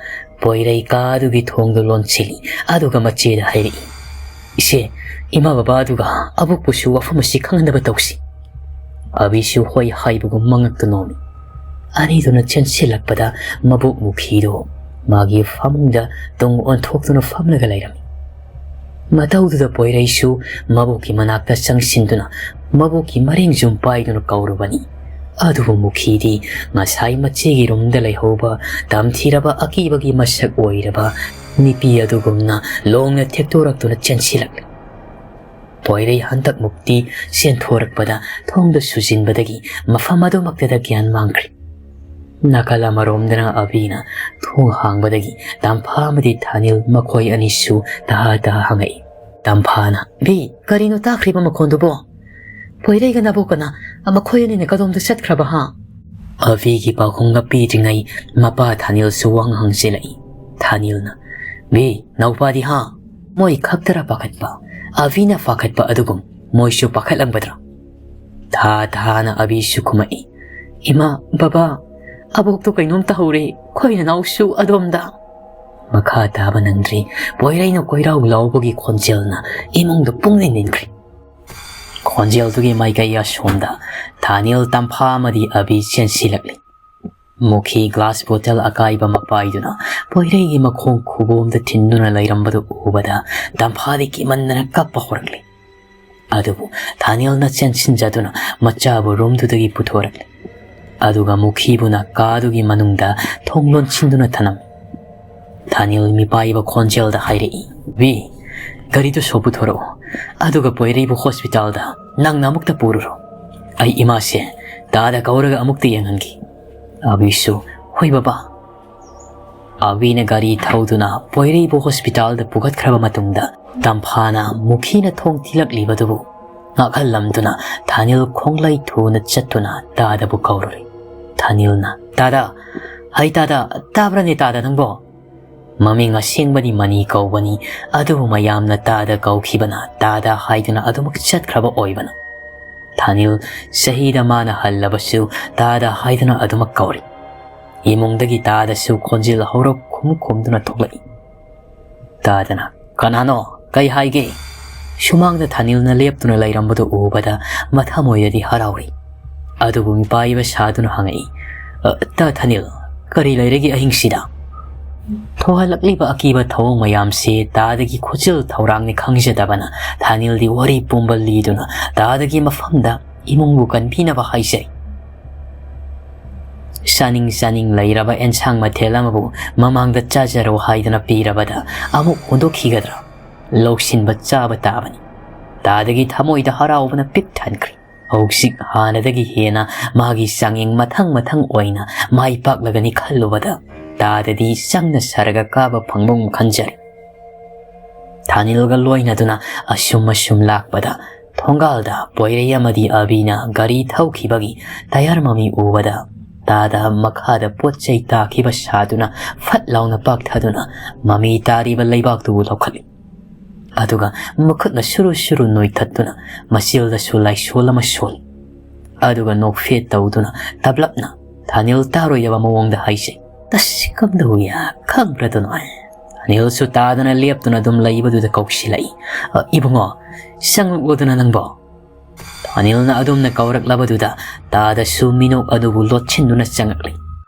ꯄꯣꯏꯔꯩ ꯀꯥꯗꯨꯒꯤ ꯊꯣꯡꯗꯨ ꯂꯣꯟꯁꯤꯜꯂꯤ꯫ ꯑꯗꯨꯒ ꯃꯆꯦꯗ ꯍꯥꯏꯔꯛꯏ, "ꯏꯆꯦ, ꯏꯃꯥ ꯕꯕꯥꯗꯨꯒ ꯑꯕꯣꯛꯄꯨꯁꯨ ꯋꯥꯐꯝ ꯑꯁꯤ ꯈꯪꯍꯟꯅꯕ ꯇꯧꯁꯤ꯫" ꯑꯕꯤꯁꯨ ꯍꯣꯏ ꯍꯥꯏꯕꯒꯨꯝ ꯃꯉꯛꯇ ꯅꯣꯝꯃꯤ꯫ ꯑꯅꯤꯗꯨꯅ ꯆꯦꯟꯁꯤꯜꯂꯛꯄꯗ ꯃꯕꯣꯛ ꯃꯨꯈꯤꯗꯣ ꯃꯥꯒꯤ ꯐꯃꯨꯡꯗ ꯇꯨꯡ ꯑꯣꯟꯊꯣꯛꯇꯨꯅ ꯐꯝꯂꯒ ꯂꯩꯔꯝꯃꯤ꯫ ꯃꯇꯧꯗꯨꯗ ꯄꯣꯏꯔꯩꯁꯨ ꯃꯕꯣꯛꯀꯤ ꯃꯅꯥꯛꯇ ꯆꯪꯁꯤꯟꯗꯨꯅ ꯃꯕꯣꯛꯀꯤ ꯃꯔꯦꯡ ꯖꯨꯝ ꯄꯥꯏꯗꯨꯅ ꯀꯧꯔꯨꯕꯅꯤ꯫ ꯑꯗꯨꯕꯨ ꯃꯨꯈꯤꯗꯤ ꯉꯁꯥꯏ ꯃꯆꯦꯒꯤ ꯔꯨꯝꯗ ꯂꯩꯍꯧꯕ ꯇꯝꯊꯤꯔꯕ ꯑꯀꯤꯕꯒꯤ ꯃꯁꯛ ꯑꯣꯏꯔꯕ ꯅꯨꯄꯤ ꯑꯗꯨꯒꯨꯝꯅ ꯂꯣꯡꯅ ꯊꯦꯛꯇꯣꯔꯛꯇꯨꯅ ꯆꯦꯟꯁꯤꯜꯂꯛꯂꯤ꯫ ꯄꯣꯏꯔꯩ ꯍꯟꯗꯛ ꯃꯨꯛꯇꯤ ꯆꯦꯟꯊꯣꯔꯛꯄꯗ ꯊꯣꯡꯗ ꯁꯨꯖꯤꯟꯕꯗꯒꯤ ꯃꯐꯝ ꯑꯗꯨꯃꯛꯇꯗ ꯒ꯭ꯌꯥꯟ ꯃꯥꯡꯈ꯭ꯔꯦ꯫ ꯅꯥꯀꯜ ꯑꯃꯔꯣꯝꯗꯅ ꯑꯕꯤꯅ ꯊꯣꯡ ꯍꯥꯡꯕꯗꯒꯤ ꯇꯝꯐꯥ ꯑꯃꯗꯤ ꯊꯥꯅꯤꯜ ꯃꯈꯣꯏ ꯑꯅꯤꯁꯨ ꯇꯍꯥ ꯇꯍꯥ ꯍꯪꯉꯛꯏ꯫ ꯇꯝꯐꯥꯅ, "ꯕꯤ, ꯀꯔꯤꯅꯣ ꯇꯥꯈ꯭ꯔꯤꯕ ꯃꯈꯣꯟꯗꯨꯕꯣ? ꯄꯣꯏꯔꯩꯒ ꯅꯕꯣꯛꯀꯅ ꯃꯈꯣꯏ ꯑꯅꯤꯅ ꯀꯗꯣꯝꯗ ꯆꯠꯈ꯭ꯔꯕ ꯍꯥ?" ꯑꯕꯤꯒꯤ ꯄꯥꯎꯈꯨꯝꯒ ꯄꯤꯗ꯭ꯔꯤꯉꯩ ꯃꯄꯥ ꯊꯥꯅꯤꯜꯁꯨ ꯋꯥꯍꯪ ꯍꯪꯖꯤꯜꯂꯛꯏ꯫ ꯊꯥꯅꯤꯜꯅ, "ꯕꯤ, ꯅꯧꯄꯥꯗꯤ ꯍꯥ? ꯃꯣꯏ ꯈꯛꯇꯔ ꯄꯥꯈꯠꯄ? ꯑꯕꯤꯅ ꯄꯥꯈꯠꯄ ꯑꯗꯨꯒꯨꯝ ꯃꯣꯏꯁꯨ ꯄꯥꯈꯠꯂꯝꯒꯗ꯭ꯔꯥ?" ꯊꯥ ꯊꯥꯅ ꯑꯕꯤꯁꯨ ꯈꯨꯝꯃꯛꯏ, "ꯏꯃꯥ, ꯕꯕꯥ, ꯑꯕꯣꯛꯇꯣ ꯀꯩꯅꯣꯝ ꯇꯧꯍꯧꯔꯦ, ꯑꯩꯈꯣꯏ ꯅꯅꯥꯎꯁꯨ ꯑꯗꯣꯝꯗ꯫" ꯃꯈꯥ ꯇꯥꯕ ꯅꯪꯗ꯭ꯔꯤ꯫ ꯄꯣꯏꯔꯩꯅ ꯀꯣꯏꯔꯥꯎ ꯂꯥꯎꯕꯒꯤ ꯈꯣꯟꯖꯦꯜꯅ ꯏꯃꯨꯡꯗ ꯄꯨꯡꯅꯤꯟ ꯅꯤꯟꯈ꯭ꯔꯦ꯫ ꯈꯣꯟꯖꯦꯜꯗꯨꯒꯤ ꯃꯥꯏꯀꯩ ꯑꯁꯣꯝꯗ ꯊꯥꯅꯤꯜ ꯇꯝꯐꯥ ꯑꯃꯗꯤ ꯑꯕꯤ ꯆꯦꯟꯁꯤꯜꯂꯛꯂꯤ꯫ ꯃꯨꯈꯤ ꯒ꯭ꯂꯥꯁ ꯕꯣꯇꯜ ꯑꯀꯥꯏꯕ ꯑꯃ ꯄꯥꯏꯗꯨꯅ ꯄꯣꯏꯔꯩꯒꯤ ꯃꯈꯣꯡ ꯈꯨꯕꯣꯝꯗ ꯊꯤꯟꯗꯨꯅ ꯂꯩꯔꯝꯕꯗꯨ ꯎꯕꯗ ꯇꯝꯐꯥꯗꯤ ꯀꯤꯃꯟꯗꯅ ꯀꯞꯄ ꯍꯧꯔꯛꯂꯤ꯫ ꯑꯗꯨꯕꯨ ꯊꯥꯅꯤꯜꯅ ꯆꯦꯟꯁꯤꯟꯖꯗꯨꯅ ꯃꯆꯥꯕꯨ ꯔꯨꯝꯗꯨꯗꯒꯤ ꯄꯨꯊꯣꯔꯛꯂꯤ꯫ ꯑꯗꯨꯒ ꯃꯨꯈꯤꯕꯨꯅ ꯀꯥꯗꯨꯒꯤ ꯃꯅꯨꯡꯗ ꯊꯣꯡ ꯂꯣꯟꯁꯤꯟꯗꯨꯅ ꯊꯅꯝꯃꯤ꯫ ꯊꯥꯅꯤꯜ ꯃꯤꯄꯥꯏꯕ ꯈꯣꯟꯖꯦꯜꯗ ꯍꯥꯏꯔꯛꯏ, "ꯕꯤ, ꯒꯥꯔꯤꯗꯨ ꯁꯣ ꯄꯨꯊꯣꯔꯛꯎ, ꯑꯗꯨꯒ ꯄꯣꯏꯔꯩꯕꯨ ꯍꯣꯁꯄꯤꯇꯥꯜꯗ ꯅꯪꯅ ꯑꯃꯨꯛꯇ ꯄꯨꯔꯨꯔꯣ꯫ ꯑꯩ ꯏꯃꯥꯁꯦ ꯇꯥꯗ ꯀꯧꯔꯒ ꯑꯃꯨꯛꯇ ꯌꯦꯡꯍꯟꯒꯦ꯫" ꯑꯕꯤꯁꯨ, "ꯍꯣꯏ ꯕꯕꯥ꯫" ꯑꯕꯤꯅ ꯒꯥꯔꯤ ꯊꯧꯗꯨꯅ ꯄꯣꯏꯔꯩꯕꯨ ꯍꯣꯁꯄꯤꯇꯥꯜꯗ ꯄꯨꯈꯠꯈ꯭ꯔꯕ ꯃꯇꯨꯡꯗ ꯇꯝꯐꯥꯅ ꯃꯨꯈꯤꯅ ꯊꯣꯡ ꯊꯤꯜꯂꯛꯂꯤꯕꯗꯨꯕꯨ ꯉꯥꯛꯍꯜꯂꯝꯗꯨꯅ ꯊꯥꯅꯤꯜ ꯈꯣꯡꯂꯩ ꯊꯨꯅ ꯆꯠꯇꯨꯅ ꯇꯥꯗꯕꯨ ꯀꯧꯔꯨꯔꯦ꯫ ꯊꯥꯅꯤꯜꯅ, "ꯇꯥꯗ, ꯍꯩ ꯇꯥꯗ, ꯇꯥꯕ꯭ꯔꯅꯦ ꯇꯥꯗ ꯅꯪꯕꯣ?" ꯃꯃꯤꯡ ꯑꯁꯦꯡꯕꯗꯤ ꯃꯅꯤ ꯀꯧꯕꯅꯤ, ꯑꯗꯨꯕꯨ ꯃꯌꯥꯝꯅ ꯇꯥꯗ ꯀꯧꯈꯤꯕꯅ ꯇꯥꯗ ꯍꯥꯏꯗꯨꯅ ꯑꯗꯨꯃꯛ ꯆꯠꯈ꯭ꯔꯕ ꯑꯣꯏꯕꯅ꯫ ꯊꯥꯅꯤꯜ ꯆꯍꯤꯗ ꯃꯥꯅ ꯍꯜꯂꯕꯁꯨ ꯇꯥꯗ ꯍꯥꯏꯗꯨꯅ ꯑꯗꯨꯃꯛ ꯀꯧꯔꯤ꯫ ꯏꯃꯨꯡꯗꯒꯤ ꯇꯥꯗꯁꯨ ꯈꯣꯟꯖꯦꯜ ꯍꯧꯔꯞ ꯈꯨꯝ ꯈꯨꯝꯗꯨꯅ ꯊꯣꯛꯂꯛꯏ꯫ ꯇꯥꯗꯅ, "ꯀꯅꯥꯅꯣ? ꯀꯩ ꯍꯥꯏꯒꯦ?" ꯁꯨꯃꯥꯡꯗ ꯊꯥꯅꯤꯜꯅ ꯂꯦꯞꯇꯨꯅ ꯂꯩꯔꯝꯕꯗꯨ ꯎꯕꯗ ꯃꯊꯃꯣꯏꯗꯗꯤ ꯍꯔꯥꯎꯔꯤ꯫ ꯑꯗꯨꯕꯨ ꯃꯤꯄꯥꯏꯕ ꯁꯥꯗꯨꯅ ꯍꯪꯉꯛꯏ, "ꯑ, ꯇꯥ ꯊꯥꯅꯤꯜ, ꯀꯔꯤ ꯂꯩꯔꯒꯦ ꯑꯍꯤꯡꯁꯤꯗ?" ꯊꯣꯛꯍꯜꯂꯛꯂꯤꯕ ꯑꯀꯤꯕ ꯊꯧꯑꯣꯡ ꯃꯌꯥꯝꯁꯤ ꯇꯥꯗꯒꯤ ꯈꯨꯠꯆꯦꯜ ꯊꯧꯔꯥꯡꯅꯤ ꯈꯪꯖꯗꯕꯅ ꯊꯥꯅꯤꯜꯗꯤ ꯋꯥꯔꯤ ꯄꯨꯝꯕ ꯂꯤꯗꯨꯅ ꯇꯥꯗꯒꯤ ꯃꯐꯝꯗ ꯏꯃꯨꯡꯕꯨ ꯀꯟꯕꯤꯅꯕ ꯍꯥꯏꯖꯩ꯫ ꯆꯥꯅꯤꯡ ꯆꯥꯅꯤꯡ ꯂꯩꯔꯕ ꯑꯦꯟꯁꯥꯡ ꯃꯊꯦꯜ ꯑꯃꯕꯨ ꯃꯃꯥꯡꯗ ꯆꯥꯖꯔꯣ ꯍꯥꯏꯗꯨꯅ ꯄꯤꯔꯕꯗ ꯑꯃꯨꯛ ꯍꯨꯟꯗꯣꯛꯈꯤꯒꯗ꯭ꯔꯥ? ꯂꯧꯁꯤꯟꯕ ꯆꯥꯕ ꯇꯥꯕꯅꯤ꯫ ꯇꯥꯗꯒꯤ ꯊꯃꯣꯏꯗ ꯍꯔꯥꯎꯕꯅ ꯄꯤꯛ ꯊꯟꯈ꯭ꯔꯦ꯫ ꯍꯧꯖꯤꯛ ꯍꯥꯟꯅꯗꯒꯤ ꯍꯦꯟꯅ ꯃꯥꯒꯤ ꯆꯥꯡꯌꯦꯡ ꯃꯊꯪ ꯃꯊꯪ ꯑꯣꯏꯅ ꯃꯥꯏ ꯄꯥꯛꯂꯒꯅꯤ ꯈꯜꯂꯨꯕꯗ ꯇꯥꯗꯗꯤ ꯆꯪꯅ ꯁꯥꯔꯒ ꯀꯥꯕ ꯐꯪꯕꯒꯨꯝ ꯈꯟꯖꯔꯦ꯫ ꯊꯥꯅꯤꯜꯒ ꯂꯣꯏꯅꯗꯨꯅ ꯑꯁꯨꯝ ꯑꯁꯨꯝ ꯂꯥꯛꯄꯗ ꯊꯣꯡꯒꯥꯜꯗ ꯄꯣꯏꯔꯩ ꯑꯃꯗꯤ ꯑꯕꯤꯅ ꯒꯥꯔꯤ ꯊꯧꯈꯤꯕꯒꯤ ꯇꯌꯥꯔ ꯃꯃꯤ ꯎꯕꯗ ꯇꯥꯗ ꯃꯈꯥꯗ ꯄꯣꯠ ꯆꯩ ꯇꯥꯈꯤꯕ ꯁꯥꯗꯨꯅ ꯐꯠ ꯂꯥꯎꯅ ꯄꯥꯛꯊꯗꯨꯅ ꯃꯃꯤ ꯇꯥꯔꯤꯕ ꯂꯩꯕꯥꯛꯇꯨꯕꯨ ꯂꯧꯈꯠꯂꯤ꯫ ꯑꯗꯨꯒ ꯃꯈꯨꯠꯅ ꯁꯨꯔꯨ ꯁꯨꯔꯨ ꯅꯣꯏꯊꯠꯇꯨꯅ ꯃꯆꯤꯜꯗꯁꯨ ꯂꯥꯏꯁꯣꯜ ꯑꯃ ꯁꯣꯜꯂꯤ꯫ ꯑꯗꯨꯒ ꯅꯣꯛꯐꯦꯠ ꯇꯧꯗꯨꯅ ꯇꯞꯂꯞꯅ ꯊꯥꯅꯤꯜ ꯇꯥꯔꯣꯏꯗꯕ ꯃꯑꯣꯡꯗ ꯍꯥꯏꯖꯩ, "ꯇꯁ ꯀꯝꯗꯧꯏ ꯈꯪꯕ꯭ꯔꯗꯨꯅꯣ?" ꯊꯥꯅꯤꯜꯁꯨ ꯇꯥꯗꯅ ꯂꯦꯞꯇꯨꯅ ꯑꯗꯨꯝ ꯂꯩꯕꯗꯨꯗ ꯀꯧꯁꯤꯜꯂꯛꯏ, "ꯑ, ꯏꯕꯨꯡꯉꯣ, ꯆꯪꯂꯛꯂꯣꯗꯅ ꯅꯪꯕꯣ?" ꯊꯥꯅꯤꯜꯅ ꯑꯗꯨꯝꯅ ꯀꯧꯔꯛꯂꯕꯗꯨꯗ ꯇꯥꯗꯁꯨ ꯃꯤꯅꯣꯛ ꯑꯗꯨꯕꯨ ꯂꯣꯠꯁꯤꯟꯗꯨꯅ ꯆꯪꯂꯛꯂꯤ꯫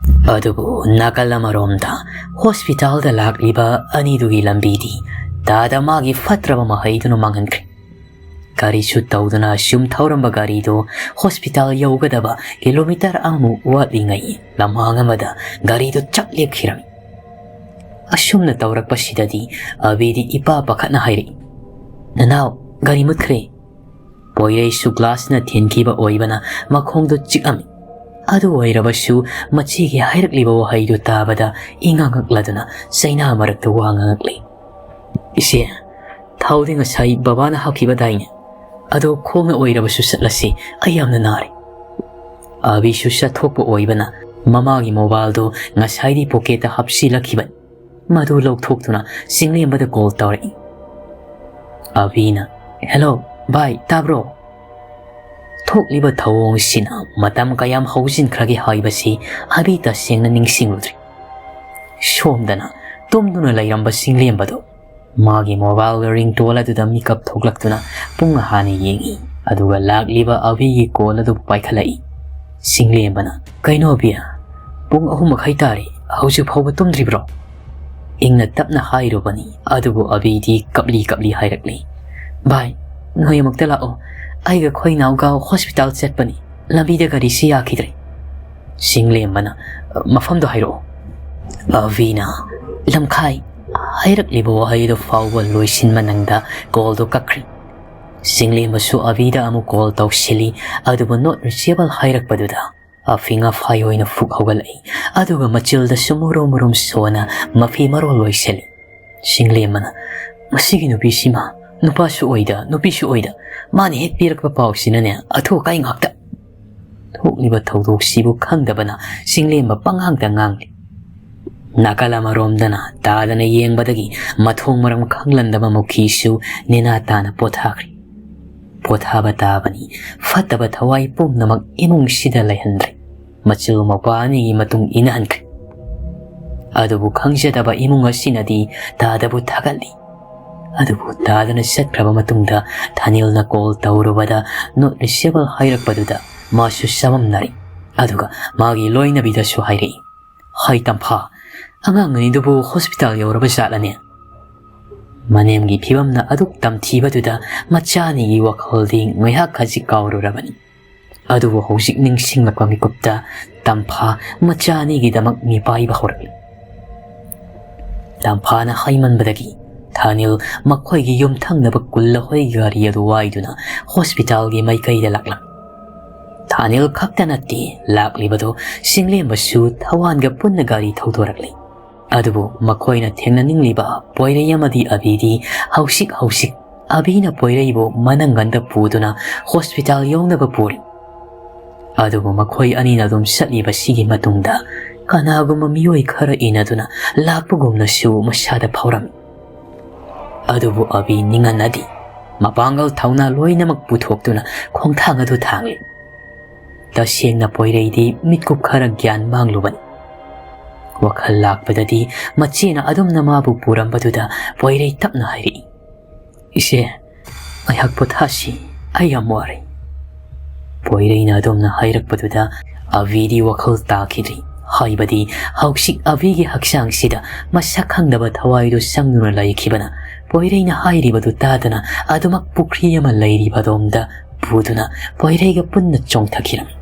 ꯑꯗꯨꯕꯨ ꯅꯥꯀꯜ ꯑꯃꯔꯣꯝꯗ ꯍꯣꯁꯄꯤꯇꯥꯜꯗ ꯂꯥꯛꯂꯤꯕ ꯑꯅꯤꯗꯨꯒꯤ ꯂꯝꯕꯤꯗꯤ ꯇꯥꯗ ꯃꯥꯒꯤ ꯐꯠꯇ꯭ꯔꯕ ꯃꯍꯩꯗꯨꯅ ꯃꯥꯡꯍꯟꯈ꯭ꯔꯦ꯫ ꯒꯥꯔꯤꯁꯨ ꯇꯧꯗꯨꯅ ꯑꯁꯨꯝ ꯊꯧꯔꯝꯕ ꯒꯥꯔꯤꯗꯨ ꯍꯣꯁꯄꯤꯇꯥꯜ ꯌꯧꯒꯗꯕ ꯀꯤꯂꯣꯃꯤꯇꯔ ꯑꯃꯃꯨꯛ ꯋꯥꯠꯂꯤꯉꯩ ꯂꯝꯍꯥꯡ ꯑꯃꯗ ꯒꯥꯔꯤꯗꯨ ꯆꯞ ꯂꯦꯞꯈꯤꯔꯝꯃꯤ꯫ ꯑꯁꯨꯝꯅ ꯇꯧꯔꯛꯄꯁꯤꯗꯗꯤ ꯑꯕꯤꯗꯤ ꯏꯄꯥ ꯄꯥꯈꯠꯅ ꯍꯥꯏꯔꯛꯏ, "ꯅꯅꯥꯎ, ꯒꯥꯔꯤ ꯃꯨꯠꯈ꯭ꯔꯦ!" ꯄꯣꯏꯔꯩꯁꯨ ꯒ꯭ꯂꯥꯁꯅ ꯊꯤꯟꯈꯤꯕ ꯑꯣꯏꯕꯅ ꯃꯈꯣꯡꯗꯨ ꯆꯤꯛꯑꯝꯃꯤ꯫ ꯑꯗꯨ ꯑꯣꯏꯔꯕꯁꯨ ꯃꯆꯦꯒꯤ ꯍꯥꯏꯔꯛꯂꯤꯕ ꯋꯥꯍꯩꯗꯨ ꯇꯥꯕꯗ ꯏꯉꯥꯡꯉꯛꯂꯗꯨꯅ ꯆꯩꯅꯥ ꯃꯔꯛꯇ ꯋꯥ ꯉꯥꯡꯉꯛꯂꯤ꯫ "ꯏꯆꯦ, ꯊꯥꯎꯗꯤ ꯉꯁꯥꯏ ꯕꯕꯥꯅ ꯍꯥꯞꯈꯤꯕꯗꯥꯏꯅꯦ? ꯑꯗꯣ ꯈꯣꯡꯅ ꯑꯣꯏꯔꯕꯁꯨ ꯆꯠꯂꯁꯤ, ꯑꯩ ꯌꯥꯝꯅ ꯅꯥꯔꯦ꯫" ꯑꯕꯤꯁꯨ ꯆꯠꯊꯣꯛꯄ ꯑꯣꯏꯕꯅ ꯃꯃꯥꯒꯤ ꯃꯣꯕꯥꯏꯜꯗꯨ ꯉꯁꯥꯏꯗꯤ ꯄꯣꯀꯦꯠꯇ ꯍꯥꯞꯆꯤꯜꯂꯛꯈꯤꯕꯅꯤ꯫ ꯃꯗꯨ ꯂꯧꯊꯣꯛꯇꯨꯅ ꯆꯤꯡꯂꯦꯝꯕꯗ ꯀꯣꯜ ꯇꯧꯔꯛꯏ꯫ ꯑꯕꯤꯅ, "ꯍꯦꯜꯂꯣ, ꯚꯥꯏ, ꯇꯥꯕ꯭ꯔꯣ?" ꯊꯣꯛꯂꯤꯕ ꯊꯧꯑꯣꯡꯁꯤꯅ ꯃꯇꯝ ꯀꯌꯥꯝ ꯍꯧꯖꯤꯟꯈ꯭ꯔꯒꯦ ꯍꯥꯏꯕꯁꯤ ꯑꯕꯤ ꯇꯁꯦꯡꯅ ꯅꯤꯡꯁꯤꯡꯂꯨꯗ꯭ꯔꯤ꯫ ꯁꯣꯝꯗꯅ ꯇꯨꯝꯗꯨꯅ ꯂꯩꯔꯝꯕ ꯆꯤꯡꯂꯦꯝꯕꯗꯨ ꯃꯥꯒꯤ ꯃꯣꯕꯥꯏꯜ ꯔꯤꯡꯇꯣꯟ ꯑꯗꯨꯗ ꯃꯤꯀꯞ ꯊꯣꯛꯂꯛꯇꯨꯅ ꯄꯨꯡ ꯍꯥꯟꯅ ꯌꯦꯡꯏ, ꯑꯗꯨꯒ ꯂꯥꯛꯂꯤꯕ ꯑꯕꯤꯒꯤ ꯀꯣꯜ ꯑꯗꯨ ꯄꯥꯏꯈꯠꯂꯛꯏ꯫ ꯆꯤꯡꯂꯦꯝꯕꯅ, "ꯀꯩꯅꯣ ꯑꯕꯤ, ꯄꯨꯡ ꯑꯍꯨꯝ ꯃꯈꯥꯏ ꯇꯥꯔꯦ, ꯍꯧꯖꯤꯛ ꯐꯥꯎꯕ ꯇꯨꯝꯗ꯭ꯔꯤꯕ꯭ꯔꯣ?" ꯏꯪꯅ ꯇꯞꯅ ꯍꯥꯏꯔꯨꯕꯅꯤ, ꯑꯗꯨꯕꯨ ꯑꯕꯤꯗꯤ ꯀꯞꯂꯤ ꯀꯞꯂꯤ ꯍꯥꯏꯔꯛꯂꯤ, "ꯚꯥꯏ, ꯅꯣꯏ ꯑꯃꯨꯛꯇ ꯂꯥꯛꯑꯣ, ꯑꯩꯒ ꯑꯩꯈꯣꯏ ꯏꯅꯥꯎꯒ ꯍꯣꯁꯄꯤꯇꯥꯜ ꯆꯠꯄꯅꯤ, ꯂꯝꯕꯤꯗ ꯒꯥꯔꯤꯁꯤ ꯌꯥꯈꯤꯗ꯭ꯔꯦ꯫" ꯆꯤꯡꯂꯦꯝꯕꯅ, "ꯃꯐꯝꯗꯣ ꯍꯥꯏꯔꯛꯑꯣ꯫" ꯑꯕꯤꯅ, "ꯂꯝꯈꯥꯏ" ꯍꯥꯏꯔꯛꯂꯤꯕ ꯋꯥꯍꯩꯗꯨ ꯐꯥꯎꯕ ꯂꯣꯏꯁꯤꯟꯕ ꯅꯪꯗ ꯀꯣꯜꯗꯨ ꯀꯛꯈ꯭ꯔꯦ꯫ ꯆꯤꯡꯂꯦꯝꯕꯁꯨ ꯑꯕꯤꯗ ꯑꯃꯨꯛ ꯀꯣꯜ ꯇꯧꯁꯤꯜꯂꯤ, ꯑꯗꯨꯕꯨ not reachable ꯍꯥꯏꯔꯛꯄꯗꯨꯗ ꯑꯐꯤꯡ ꯑꯐꯥꯏ ꯑꯣꯏꯅ ꯐꯨꯛ ꯍꯧꯒꯠꯂꯛꯏ, ꯑꯗꯨꯒ ꯃꯆꯤꯜꯗꯁꯨ ꯃꯨꯔꯨꯝ ꯃꯨꯔꯨꯝ ꯁꯣꯟꯅ ꯃꯐꯤ ꯃꯔꯣꯜ ꯂꯣꯏꯁꯤꯜꯂꯤ꯫ ꯆꯤꯡꯂꯦꯝꯕꯅ, "ꯃꯁꯤꯒꯤ ꯅꯨꯄꯤꯁꯤꯃ ꯅꯨꯄꯥꯁꯨ ꯑꯣꯏꯗ, ꯅꯨꯄꯤꯁꯨ ꯑꯣꯏꯗ, ꯃꯥꯅ ꯍꯦꯛ ꯄꯤꯔꯛꯄ ꯄꯥꯎꯁꯤꯅꯅꯦ ꯑꯊꯨ ꯑꯀꯥꯏ ꯉꯥꯛꯇ꯫" ꯊꯣꯛꯂꯤꯕ ꯊꯧꯗꯣꯛꯁꯤꯕꯨ ꯈꯪꯗꯕꯅ ꯆꯤꯡꯂꯦꯝꯕ ꯄꯉꯥꯡꯗ ꯉꯥꯡꯂꯤ꯫ ꯅꯥꯀꯜ ꯑꯃꯔꯣꯝꯗꯅ ꯇꯥꯗꯅ ꯌꯦꯡꯕꯗꯒꯤ ꯃꯊꯣꯡ ꯃꯔꯝ ꯈꯪꯂꯝꯗꯕ ꯃꯨꯈꯤꯁꯨ ꯅꯦꯅꯥ ꯇꯥꯅ ꯄꯣꯊꯥꯈ꯭ꯔꯦ꯫ ꯄꯣꯊꯥꯕ ꯇꯥꯕꯅꯤ, ꯐꯠꯇꯕ ꯊꯋꯥꯏ ꯄꯨꯝꯅꯃꯛ ꯏꯃꯨꯡꯁꯤꯗ ꯂꯩꯍꯟꯗ꯭ꯔꯦ꯫ ꯃꯆꯤꯜ ꯃꯧꯄ꯭ꯋꯥ ꯑꯅꯤꯒꯤ ꯃꯇꯨꯡ ꯏꯟꯅꯍꯟꯈ꯭ꯔꯦ꯫ ꯑꯗꯨꯕꯨ ꯈꯪꯖꯗꯕ ꯏꯃꯨꯡ ꯑꯁꯤꯅꯗꯤ ꯇꯥꯗꯕꯨ ꯊꯥꯒꯠꯂꯤ꯫ ꯑꯗꯨꯕꯨ ꯇꯥꯗꯅ ꯆꯠꯈ꯭ꯔꯕ ꯃꯇꯨꯡꯗ ꯊꯥꯅꯤꯜꯅ ꯀꯣꯜ ꯇꯧꯔꯨꯕꯗ ꯅꯣꯠ ꯔꯤꯆꯦꯕꯜ ꯍꯥꯏꯔꯛꯄꯗꯨꯗ ꯃꯥꯁꯨ ꯆꯃꯝꯅꯔꯦ꯫ ꯑꯗꯨꯒ ꯃꯥꯒꯤ ꯂꯣꯏꯅꯕꯤꯗꯁꯨ ꯍꯥꯏꯔꯛꯏ, "ꯍꯩ ꯇꯝꯐꯥ, ꯑꯉꯥꯡ ꯑꯅꯤꯗꯨꯕꯨ ꯍꯣꯁꯄꯤꯇꯥꯜ ꯌꯧꯔꯕ ꯖꯥꯠꯂꯅꯦ?" ꯃꯅꯦꯝꯒꯤ ꯐꯤꯕꯝꯅ ꯑꯗꯨꯛ ꯇꯝꯊꯤꯕꯗꯨꯗ ꯃꯆꯥ ꯑꯅꯤꯒꯤ ꯋꯥꯈꯜꯗꯤ ꯉꯥꯏꯍꯥꯛ ꯈꯖꯤꯛ ꯀꯥꯎꯔꯨꯔꯕꯅꯤ꯫ ꯑꯗꯨꯕꯨ ꯍꯧꯖꯤꯛ ꯅꯤꯡꯁꯤꯡꯂꯛꯄ ꯃꯤꯀꯨꯞꯇ ꯇꯝꯐꯥ ꯃꯆꯥ ꯑꯅꯤꯒꯤꯗꯃꯛ ꯃꯤꯄꯥꯏꯕ ꯍꯧꯔꯛꯂꯤ꯫ ꯇꯝꯐꯥꯅ ꯍꯥꯏꯃꯟꯕꯗꯒꯤ ꯊꯥꯅꯤꯜ ꯃꯈꯣꯏꯒꯤ ꯌꯨꯝꯊꯪꯅꯕ ꯀꯨꯜꯂꯍꯣꯏ ꯒꯥꯔꯤ ꯑꯗꯨ ꯋꯥꯏꯗꯨꯅ ꯍꯣꯁꯄꯤꯇꯥꯜꯒꯤ ꯃꯥꯏꯀꯩꯗ ꯂꯥꯛꯂꯝꯃꯤ꯫ ꯊꯥꯅꯤꯜ ꯈꯛꯇ ꯅꯠꯇꯦ ꯂꯥꯛꯂꯤꯕꯗꯨ, ꯆꯤꯡꯂꯦꯝꯕꯁꯨ ꯊꯋꯥꯟꯒ ꯄꯨꯟꯅ ꯒꯥꯔꯤ ꯊꯧꯗꯣꯔꯛꯂꯤ꯫ ꯑꯗꯨꯕꯨ ꯃꯈꯣꯏꯅ ꯊꯦꯡꯅꯅꯤꯡꯂꯤꯕ ꯄꯣꯏꯔꯩ ꯑꯃꯗꯤ ꯑꯕꯤꯗꯤ ꯍꯧꯖꯤꯛ ꯍꯧꯖꯤꯛ ꯑꯕꯤꯅ ꯄꯣꯏꯔꯩꯕꯨ ꯃꯅꯪꯒꯟꯗ ꯄꯨꯗꯨꯅ ꯍꯣꯁꯄꯤꯇꯥꯜ ꯌꯧꯅꯕ ꯄꯨꯔꯤ꯫ ꯑꯗꯨꯕꯨ ꯃꯈꯣꯏ ꯑꯅꯤꯅ ꯑꯗꯨꯝ ꯆꯠꯂꯤꯕꯁꯤꯒꯤ ꯃꯇꯨꯡꯗ ꯀꯅꯥꯒꯨꯝꯕ ꯃꯤꯑꯣꯏ ꯈꯔ ꯏꯟꯅꯗꯨꯅ ꯂꯥꯛꯄꯒꯨꯝꯅꯁꯨ ꯃꯁꯥꯗ ꯐꯥꯎꯔꯝꯃꯤ꯫ ꯑꯗꯨꯕꯨ ꯑꯕꯤ ꯅꯤꯡꯍꯟꯅꯗꯦ꯫ ꯃꯄꯥꯡꯒꯜ ꯊꯧꯅꯥ ꯂꯣꯏꯅꯃꯛ ꯄꯨꯊꯣꯛꯇꯨꯅ ꯈꯣꯡꯊꯥꯡ ꯑꯗꯨ ꯊꯥꯡꯂꯤ꯫ ꯇꯁꯦꯡꯅ ꯄꯣꯏꯔꯩꯗꯤ ꯃꯤꯠꯀꯨꯞ ꯈꯔ ꯒ꯭ꯌꯥꯟ ꯃꯥꯡꯂꯨꯕꯅꯤ꯫ ꯋꯥꯈꯜ ꯂꯥꯛꯄꯗꯗꯤ ꯃꯆꯦꯅ ꯑꯗꯨꯝꯅ ꯃꯥꯕꯨ ꯄꯨꯔꯝꯕꯗꯨꯗ ꯄꯣꯏꯔꯩ ꯇꯞꯅ ꯍꯥꯏꯔꯛꯏ, "ꯏꯆꯦ, ꯉꯥꯏꯍꯥꯛ ꯄꯣꯊꯥꯁꯤ, ꯑꯩ ꯌꯥꯝ ꯋꯥꯔꯦ꯫" ꯄꯣꯏꯔꯩꯅ ꯑꯗꯨꯝꯅ ꯍꯥꯏꯔꯛꯄꯗꯨꯗ ꯑꯕꯤꯗꯤ ꯋꯥꯈꯜ ꯇꯥꯈꯤꯗ꯭ꯔꯤ꯫ ꯍꯥꯏꯕꯗꯤ ꯍꯧꯖꯤꯛ ꯑꯕꯤꯒꯤ ꯍꯛꯆꯥꯡꯁꯤꯗ ꯃꯁꯛ ꯈꯪꯗꯕ ꯊꯋꯥꯏꯗꯨ ꯆꯪꯗꯨꯅ ꯂꯩꯈꯤꯕꯅ ꯄꯣꯏꯔꯩꯅ ꯍꯥꯏꯔꯤꯕꯗꯨ ꯇꯥꯗꯅ ꯑꯗꯨꯃꯛ ꯄꯨꯈ꯭ꯔꯤ ꯑꯃ ꯂꯩꯔꯤꯕ ꯑꯗꯣꯝꯗ ꯄꯨꯗꯨꯅ ꯄꯣꯏꯔꯩꯒ ꯄꯨꯟꯅ ꯆꯣꯡꯊꯈꯤꯔꯝꯃꯤ꯫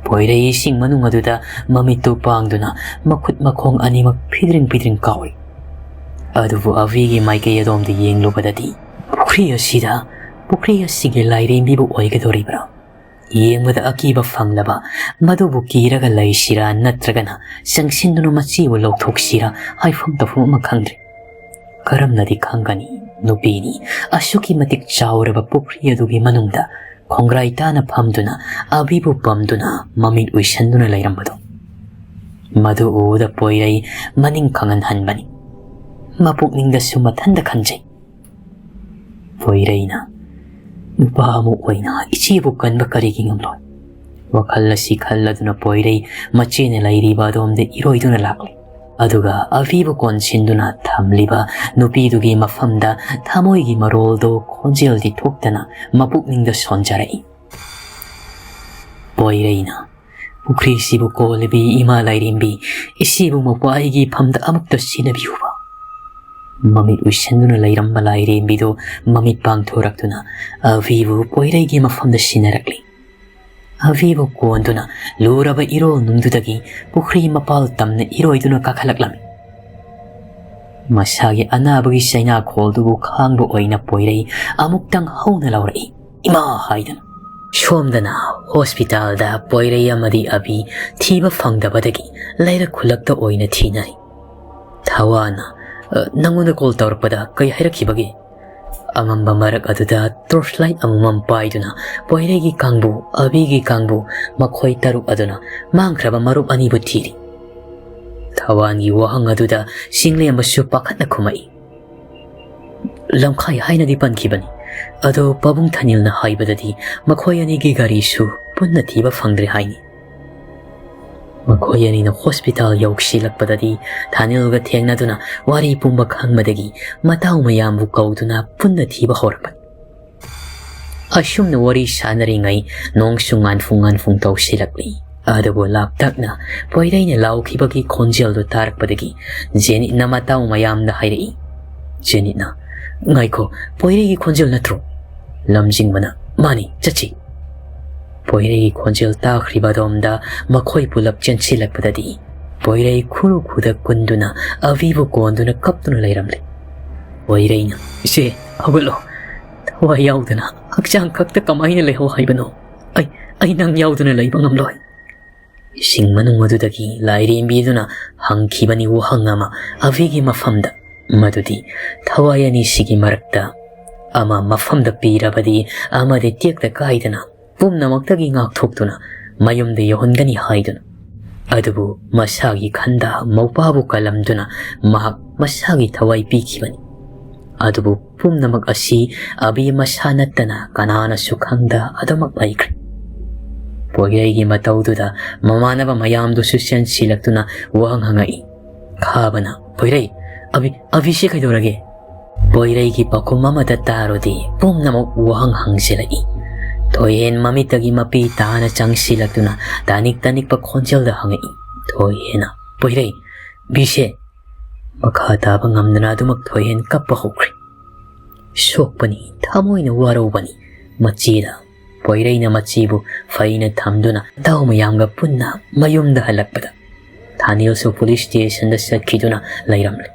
ꯄꯣꯏꯔꯩ ꯏꯁꯤꯡ ꯃꯅꯨꯡ ꯑꯗꯨꯗ ꯃꯃꯤꯠꯇꯨ ꯄꯥꯡꯗꯨꯅ ꯃꯈꯨꯠ ꯃꯈꯣꯡ ꯑꯅꯤꯃꯛ ꯐꯤꯗ꯭ꯔꯤꯡ ꯐꯤꯗ꯭ꯔꯤꯡ ꯀꯥꯎꯏ꯫ ꯑꯗꯨꯕꯨ ꯑꯕꯤꯒꯤ ꯃꯥꯏꯀꯩ ꯑꯗꯣꯝꯗ ꯌꯦꯡꯂꯨꯕꯗꯗꯤ ꯄꯨꯈ꯭ꯔꯤ ꯑꯁꯤꯗ, ꯄꯨꯈ꯭ꯔꯤ ꯑꯁꯤꯒꯤ ꯂꯥꯏꯔꯦꯝꯕꯤꯕꯨ ꯑꯣꯏꯒꯗꯧꯔꯤꯕ꯭ꯔꯥ? ꯌꯦꯡꯕꯗ ꯑꯀꯤꯕ ꯐꯪꯂꯕ, ꯃꯗꯨꯕꯨ ꯀꯤꯔꯒ ꯂꯩꯁꯤꯔꯥ ꯅꯠꯇ꯭ꯔꯒꯅ ꯆꯪꯁꯤꯟꯗꯨꯅ ꯃꯆꯦꯕꯨ ꯂꯧꯊꯣꯛꯁꯤꯔꯥ ꯍꯥꯏꯐꯝ ꯇꯧꯐꯝ ꯑꯃ ꯈꯪꯗ꯭ꯔꯦ꯫ ꯀꯔꯝꯅꯗꯤ ꯈꯪꯒꯅꯤ? ꯅꯨꯄꯤꯅꯤ꯫ ꯑꯁꯨꯛꯀꯤ ꯃꯇꯤꯛ ꯆꯥꯎꯔꯕ ꯄꯨꯈ꯭ꯔꯤ ꯑꯗꯨꯒꯤ ꯃꯅꯨꯡꯗ ꯈꯣꯡꯒ꯭ꯔꯥꯏ ꯇꯥꯅ ꯐꯝꯗꯨꯅ ꯑꯕꯤꯕꯨ ꯄꯝꯗꯨꯅ ꯃꯃꯤꯠ ꯎꯏꯁꯟꯗꯨꯅ ꯂꯩꯔꯝꯕꯗꯣ꯫ ꯃꯗꯨ ꯎꯕꯗ ꯄꯣꯏꯔꯩ ꯃꯅꯤꯡ ꯈꯪꯍꯟ ꯍꯟꯕꯅꯤ꯫ ꯃꯄꯨꯛꯅꯤꯡꯗꯁꯨ ꯃꯊꯟꯗ ꯈꯟꯖꯩ꯫ ꯄꯣꯏꯔꯩꯅ ꯅꯨꯄꯥ ꯑꯃ ꯑꯣꯏꯅ ꯏꯆꯦꯕꯨ ꯀꯟꯕ ꯀꯔꯤꯒꯤ ꯉꯝꯂꯣꯏ? ꯋꯥꯈꯜ ꯑꯁꯤ ꯈꯜꯂꯗꯨꯅ ꯄꯣꯏꯔꯩ ꯃꯆꯦꯅ ꯂꯩꯔꯤꯕ ꯑꯗꯣꯝꯗ ꯏꯔꯣꯏꯗꯨꯅ ꯂꯥꯛꯂꯤ꯫ ꯑꯗꯨꯒ ꯑꯕꯤꯕꯨ ꯀꯣꯟꯁꯤꯟꯗꯨꯅ ꯊꯝꯂꯤꯕ ꯅꯨꯄꯤꯗꯨꯒꯤ ꯃꯐꯝꯗ ꯊꯃꯣꯏꯒꯤ ꯃꯔꯣꯜꯗꯣ ꯈꯣꯟꯖꯦꯜꯗꯤ ꯊꯣꯛꯇꯅ ꯃꯄꯨꯛꯅꯤꯡꯗ ꯁꯣꯟꯖꯔꯛꯏ꯫ ꯄꯣꯏꯔꯩꯅ ꯄꯨꯈ꯭ꯔꯤꯁꯤꯕꯨ ꯀꯣꯜꯂꯤꯕꯤ ꯏꯃꯥ ꯂꯥꯏꯔꯦꯝꯕꯤ, ꯏꯆꯦꯕꯨ ꯃꯄꯥꯒꯤ ꯐꯝꯗ ꯑꯃꯨꯛꯇ ꯁꯤꯟꯅꯕꯤꯌꯨꯕ꯫ ꯃꯃꯤꯠ ꯎꯏꯁꯟꯗꯨꯅ ꯂꯩꯔꯝꯕ ꯂꯥꯏꯔꯦꯝꯕꯤꯗꯨ ꯃꯃꯤꯠ ꯄꯥꯡꯊꯣꯔꯛꯇꯨꯅ ꯑꯕꯤꯕꯨ ꯄꯣꯏꯔꯩꯒꯤ ꯃꯐꯝꯗ ꯁꯤꯟꯅꯔꯛꯂꯤ꯫ ꯑꯕꯤꯕꯨ ꯀꯣꯟꯗꯨꯅ ꯂꯨꯔꯕ ꯏꯔꯣꯜ ꯅꯨꯡꯗꯨꯗꯒꯤ ꯄꯨꯈ꯭ꯔꯤ ꯃꯄꯥꯜ ꯇꯝꯅ ꯏꯔꯣꯏꯗꯨꯅ ꯀꯥꯈꯠꯂꯛꯂꯝꯃꯤ꯫ ꯃꯁꯥꯒꯤ ꯑꯅꯥꯕꯒꯤ ꯆꯩꯅꯥꯈꯣꯜꯗꯨꯕꯨ ꯈꯥꯡꯕ ꯑꯣꯏꯅ ꯄꯣꯏꯔꯩ ꯑꯃꯨꯛꯇꯪ ꯍꯧꯅ ꯂꯥꯎꯔꯛꯏ, "ꯏꯃꯥ!" ꯍꯥꯏꯗꯨꯅ꯫ ꯁꯣꯝꯗꯅ ꯍꯣꯁꯄꯤꯇꯥꯜꯗ ꯄꯣꯏꯔꯩ ꯑꯃꯗꯤ ꯑꯕꯤ ꯊꯤꯕ ꯐꯪꯗꯕꯗꯒꯤ ꯂꯩꯔꯛ ꯈꯨꯜꯂꯛꯇ ꯑꯣꯏꯅ ꯊꯤꯅꯔꯤ꯫ ꯊꯋꯥꯟꯅ, "ꯑ, ꯅꯪꯉꯣꯟꯗ ꯀꯣꯜ ꯇꯧꯔꯛꯄꯗ ꯀꯩ ꯍꯥꯏꯔꯛꯈꯤꯕꯒꯦ?" ꯑꯃꯝꯕ ꯃꯔꯛ ꯑꯗꯨꯗ ꯇꯣꯔꯆ ꯂꯥꯏꯠ ꯑꯃꯃꯝ ꯄꯥꯏꯗꯨꯅ ꯄꯣꯏꯔꯩꯒꯤ ꯀꯥꯡꯕꯨ, ꯑꯕꯤꯒꯤ ꯀꯥꯡꯕꯨ, ꯃꯈꯣꯏ ꯇꯔꯨꯛ ꯑꯗꯨꯅ ꯃꯥꯡꯈ꯭ꯔꯕ ꯃꯔꯨꯞ ꯑꯅꯤꯕꯨ ꯊꯤꯔꯤ꯫ ꯊꯋꯥꯟꯒꯤ ꯋꯥꯍꯪ ꯑꯗꯨꯗ ꯆꯤꯡꯂꯦꯝꯕꯁꯨ ꯄꯥꯈꯠꯅ ꯈꯨꯝꯃꯛꯏ, "ꯂꯝꯈꯥꯏ ꯍꯥꯏꯅꯗꯤ ꯄꯟꯈꯤꯕꯅꯤ, ꯑꯗꯣ ꯄꯥꯕꯨꯡ ꯊꯥꯅꯤꯜꯅ ꯍꯥꯏꯕꯗꯗꯤ ꯃꯈꯣꯏ ꯑꯅꯤꯒꯤ ꯒꯥꯔꯤꯁꯨ ꯄꯨꯟꯅ ꯊꯤꯕ ꯐꯪꯗ꯭ꯔꯦ ꯍꯥꯏꯅꯤ꯫ ꯃꯈꯣꯏ ꯑꯅꯤꯅ ꯍꯣꯁꯄꯤꯇꯥꯜ ꯌꯧꯁꯤꯜꯂꯛꯄꯗꯗꯤ ꯊꯥꯅꯤꯜꯒ ꯊꯦꯡꯅꯗꯨꯅ ꯋꯥꯔꯤ ꯄꯨꯝꯕ ꯈꯪꯕꯗꯒꯤ ꯃꯇꯥꯎ ꯃꯌꯥꯝꯕꯨ ꯀꯧꯗꯨꯅ ꯄꯨꯟꯅ ꯊꯤꯕ ꯍꯧꯔꯛꯄꯅꯤ꯫" ꯑꯁꯨꯝꯅ ꯋꯥꯔꯤ ꯁꯥꯟꯅꯔꯤꯉꯩ ꯅꯣꯡꯁꯨ ꯉꯥꯟꯐꯨꯡ ꯉꯥꯟꯐꯨꯡ ꯇꯧꯁꯤꯜꯂꯛꯂꯤ꯫ ꯑꯗꯨꯕꯨ ꯂꯥꯞꯇꯛꯅ ꯄꯣꯏꯔꯩꯅ ꯂꯥꯎꯈꯤꯕꯒꯤ ꯈꯣꯟꯖꯦꯜꯗꯨ ꯇꯥꯔꯛꯄꯗꯒꯤ ꯖꯦꯅꯤꯠꯅ ꯃꯇꯥꯎ ꯃꯌꯥꯝꯗ ꯍꯥꯏꯔꯛꯏ꯫ ꯖꯦꯅꯤꯠꯅ, "ꯉꯥꯏꯈꯣ, ꯄꯣꯏꯔꯩꯒꯤ ꯈꯣꯟꯖꯦꯜ ꯅꯠꯇ꯭ꯔꯣ?" ꯂꯝꯖꯤꯡꯕꯅ, "ꯃꯥꯅꯤ, ꯆꯠꯁꯤ꯫" ꯄꯣꯏꯔꯩꯒꯤ ꯈꯣꯟꯖꯦꯜ ꯇꯥꯈ꯭ꯔꯤꯕ ꯑꯗꯣꯝꯗ ꯃꯈꯣꯏ ꯄꯨꯂꯞ ꯆꯦꯟꯁꯤꯜꯂꯛꯄꯗꯗꯤ ꯄꯣꯏꯔꯩ ꯈꯨꯔꯨ ꯈꯨꯗ ꯀꯨꯟꯗꯨꯅ ꯑꯕꯤꯕꯨ ꯀꯣꯟꯗꯨꯅ ꯀꯞꯇꯨꯅ ꯂꯩꯔꯝꯂꯦ꯫ ꯄꯣꯏꯔꯩꯅ, "ꯏꯆꯦ, ꯍꯧꯒꯠꯂꯣ꯫ ꯊꯋꯥꯏ ꯌꯥꯎꯗꯅ ꯍꯛꯆꯥꯡ ꯈꯛꯇ ꯀꯃꯥꯏꯅ ꯂꯩꯍꯧ ꯍꯥꯏꯕꯅꯣ? ꯑꯩ, ꯑꯩ ꯅꯪ ꯌꯥꯎꯗꯅ ꯂꯩꯕ ꯉꯝꯂꯣꯏ꯫" ꯏꯁꯤꯡ ꯃꯅꯨꯡ ꯑꯗꯨꯗꯒꯤ ꯂꯥꯏꯔꯦꯝꯕꯤꯗꯨꯅ ꯍꯪꯈꯤꯕꯅꯤ ꯋꯥꯍꯪ ꯑꯃ ꯑꯕꯤꯒꯤ ꯃꯐꯝꯗ, ꯃꯗꯨꯗꯤ ꯊꯋꯥꯏ ꯑꯅꯤꯁꯤꯒꯤ ꯃꯔꯛꯇ ꯑꯃ ꯃꯐꯝꯗ ꯄꯤꯔꯕꯗꯤ ꯑꯃꯗꯤ ꯇꯦꯛꯇ ꯀꯥꯏꯗꯅ ꯄꯨꯝꯅꯃꯛꯇꯒꯤ ꯉꯥꯛꯊꯣꯛꯇꯨꯅ ꯃꯌꯨꯝꯗ ꯌꯧꯍꯟꯒꯅꯤ ꯍꯥꯏꯗꯨꯅ꯫ ꯑꯗꯨꯕꯨ ꯃꯁꯥꯒꯤ ꯈꯟꯗ ꯃꯧꯄꯥꯕꯨ ꯀꯜꯂꯝꯗꯨꯅ ꯃꯍꯥꯛ ꯃꯁꯥꯒꯤ ꯊꯋꯥꯏ ꯄꯤꯈꯤꯕꯅꯤ꯫ ꯑꯗꯨꯕꯨ ꯄꯨꯝꯅꯃꯛ ꯑꯁꯤ ꯑꯕꯤ ꯃꯁꯥ ꯅꯠꯇꯅ ꯀꯅꯥꯅꯁꯨ ꯈꯪꯗ ꯑꯗꯨꯃꯛ ꯂꯩꯈ꯭ꯔꯦ꯫ ꯄꯣꯏꯔꯩꯒꯤ ꯃꯇꯧꯗꯨꯗ ꯃꯃꯥꯟꯅꯕ ꯃꯌꯥꯝꯗꯨꯁꯨ ꯆꯦꯟꯁꯤꯜꯂꯛꯇꯨꯅ ꯋꯥꯍꯪ ꯍꯪꯉꯛꯏ꯫ ꯈꯥꯕꯅ, "ꯄꯣꯏꯔꯩ, ꯑꯕꯤ, ꯑꯕꯤꯁꯤ ꯀꯩꯗꯧꯔꯒꯦ?" ꯄꯣꯏꯔꯩꯒꯤ ꯄꯥꯎꯈꯨꯝ ꯑꯃꯠꯇ ꯇꯥꯔꯨꯗꯦ, ꯄꯨꯝꯅꯃꯛ ꯋꯥꯍꯪ ꯍꯪꯖꯤꯜꯂꯛꯏ꯫ ꯊꯣꯏꯍꯦꯟ ꯃꯃꯤꯠꯇꯒꯤ ꯃꯄꯤ ꯇꯥꯅ ꯆꯪꯁꯤꯜꯂꯛꯇꯨꯅ ꯇꯥꯅꯤꯛ ꯇꯥꯅꯤꯛꯄ ꯈꯣꯟꯖꯦꯜꯗ ꯍꯪꯉꯛꯏ꯫ ꯊꯣꯏꯍꯦꯟꯅ, "ꯄꯣꯏꯔꯩ, ꯕꯤꯁꯦ?" ꯃꯈꯥ ꯇꯥꯕ ꯉꯝꯗꯅ ꯑꯗꯨꯃꯛ ꯊꯣꯏꯍꯦꯟ ꯀꯞꯄ ꯍꯧꯈ꯭ꯔꯦ꯫ ꯁꯣꯛꯄꯅꯤ, ꯊꯃꯣꯏꯅ ꯋꯥꯔꯧꯕꯅꯤ꯫ ꯃꯆꯦꯗ ꯄꯣꯏꯔꯩꯅ ꯃꯆꯦꯕꯨ ꯐꯩꯅ ꯊꯝꯗꯨꯅ ꯃꯇꯥꯎ ꯃꯌꯥꯝꯒ ꯄꯨꯟꯅ ꯃꯌꯨꯝꯗ ꯍꯜꯂꯛꯄꯗ ꯊꯥꯅꯤꯜꯁꯨ ꯄꯨꯂꯤꯁ ꯁ꯭ꯇꯦꯁꯟꯗ ꯆꯠꯈꯤꯗꯨꯅ ꯂꯩꯔꯝꯂꯦ꯫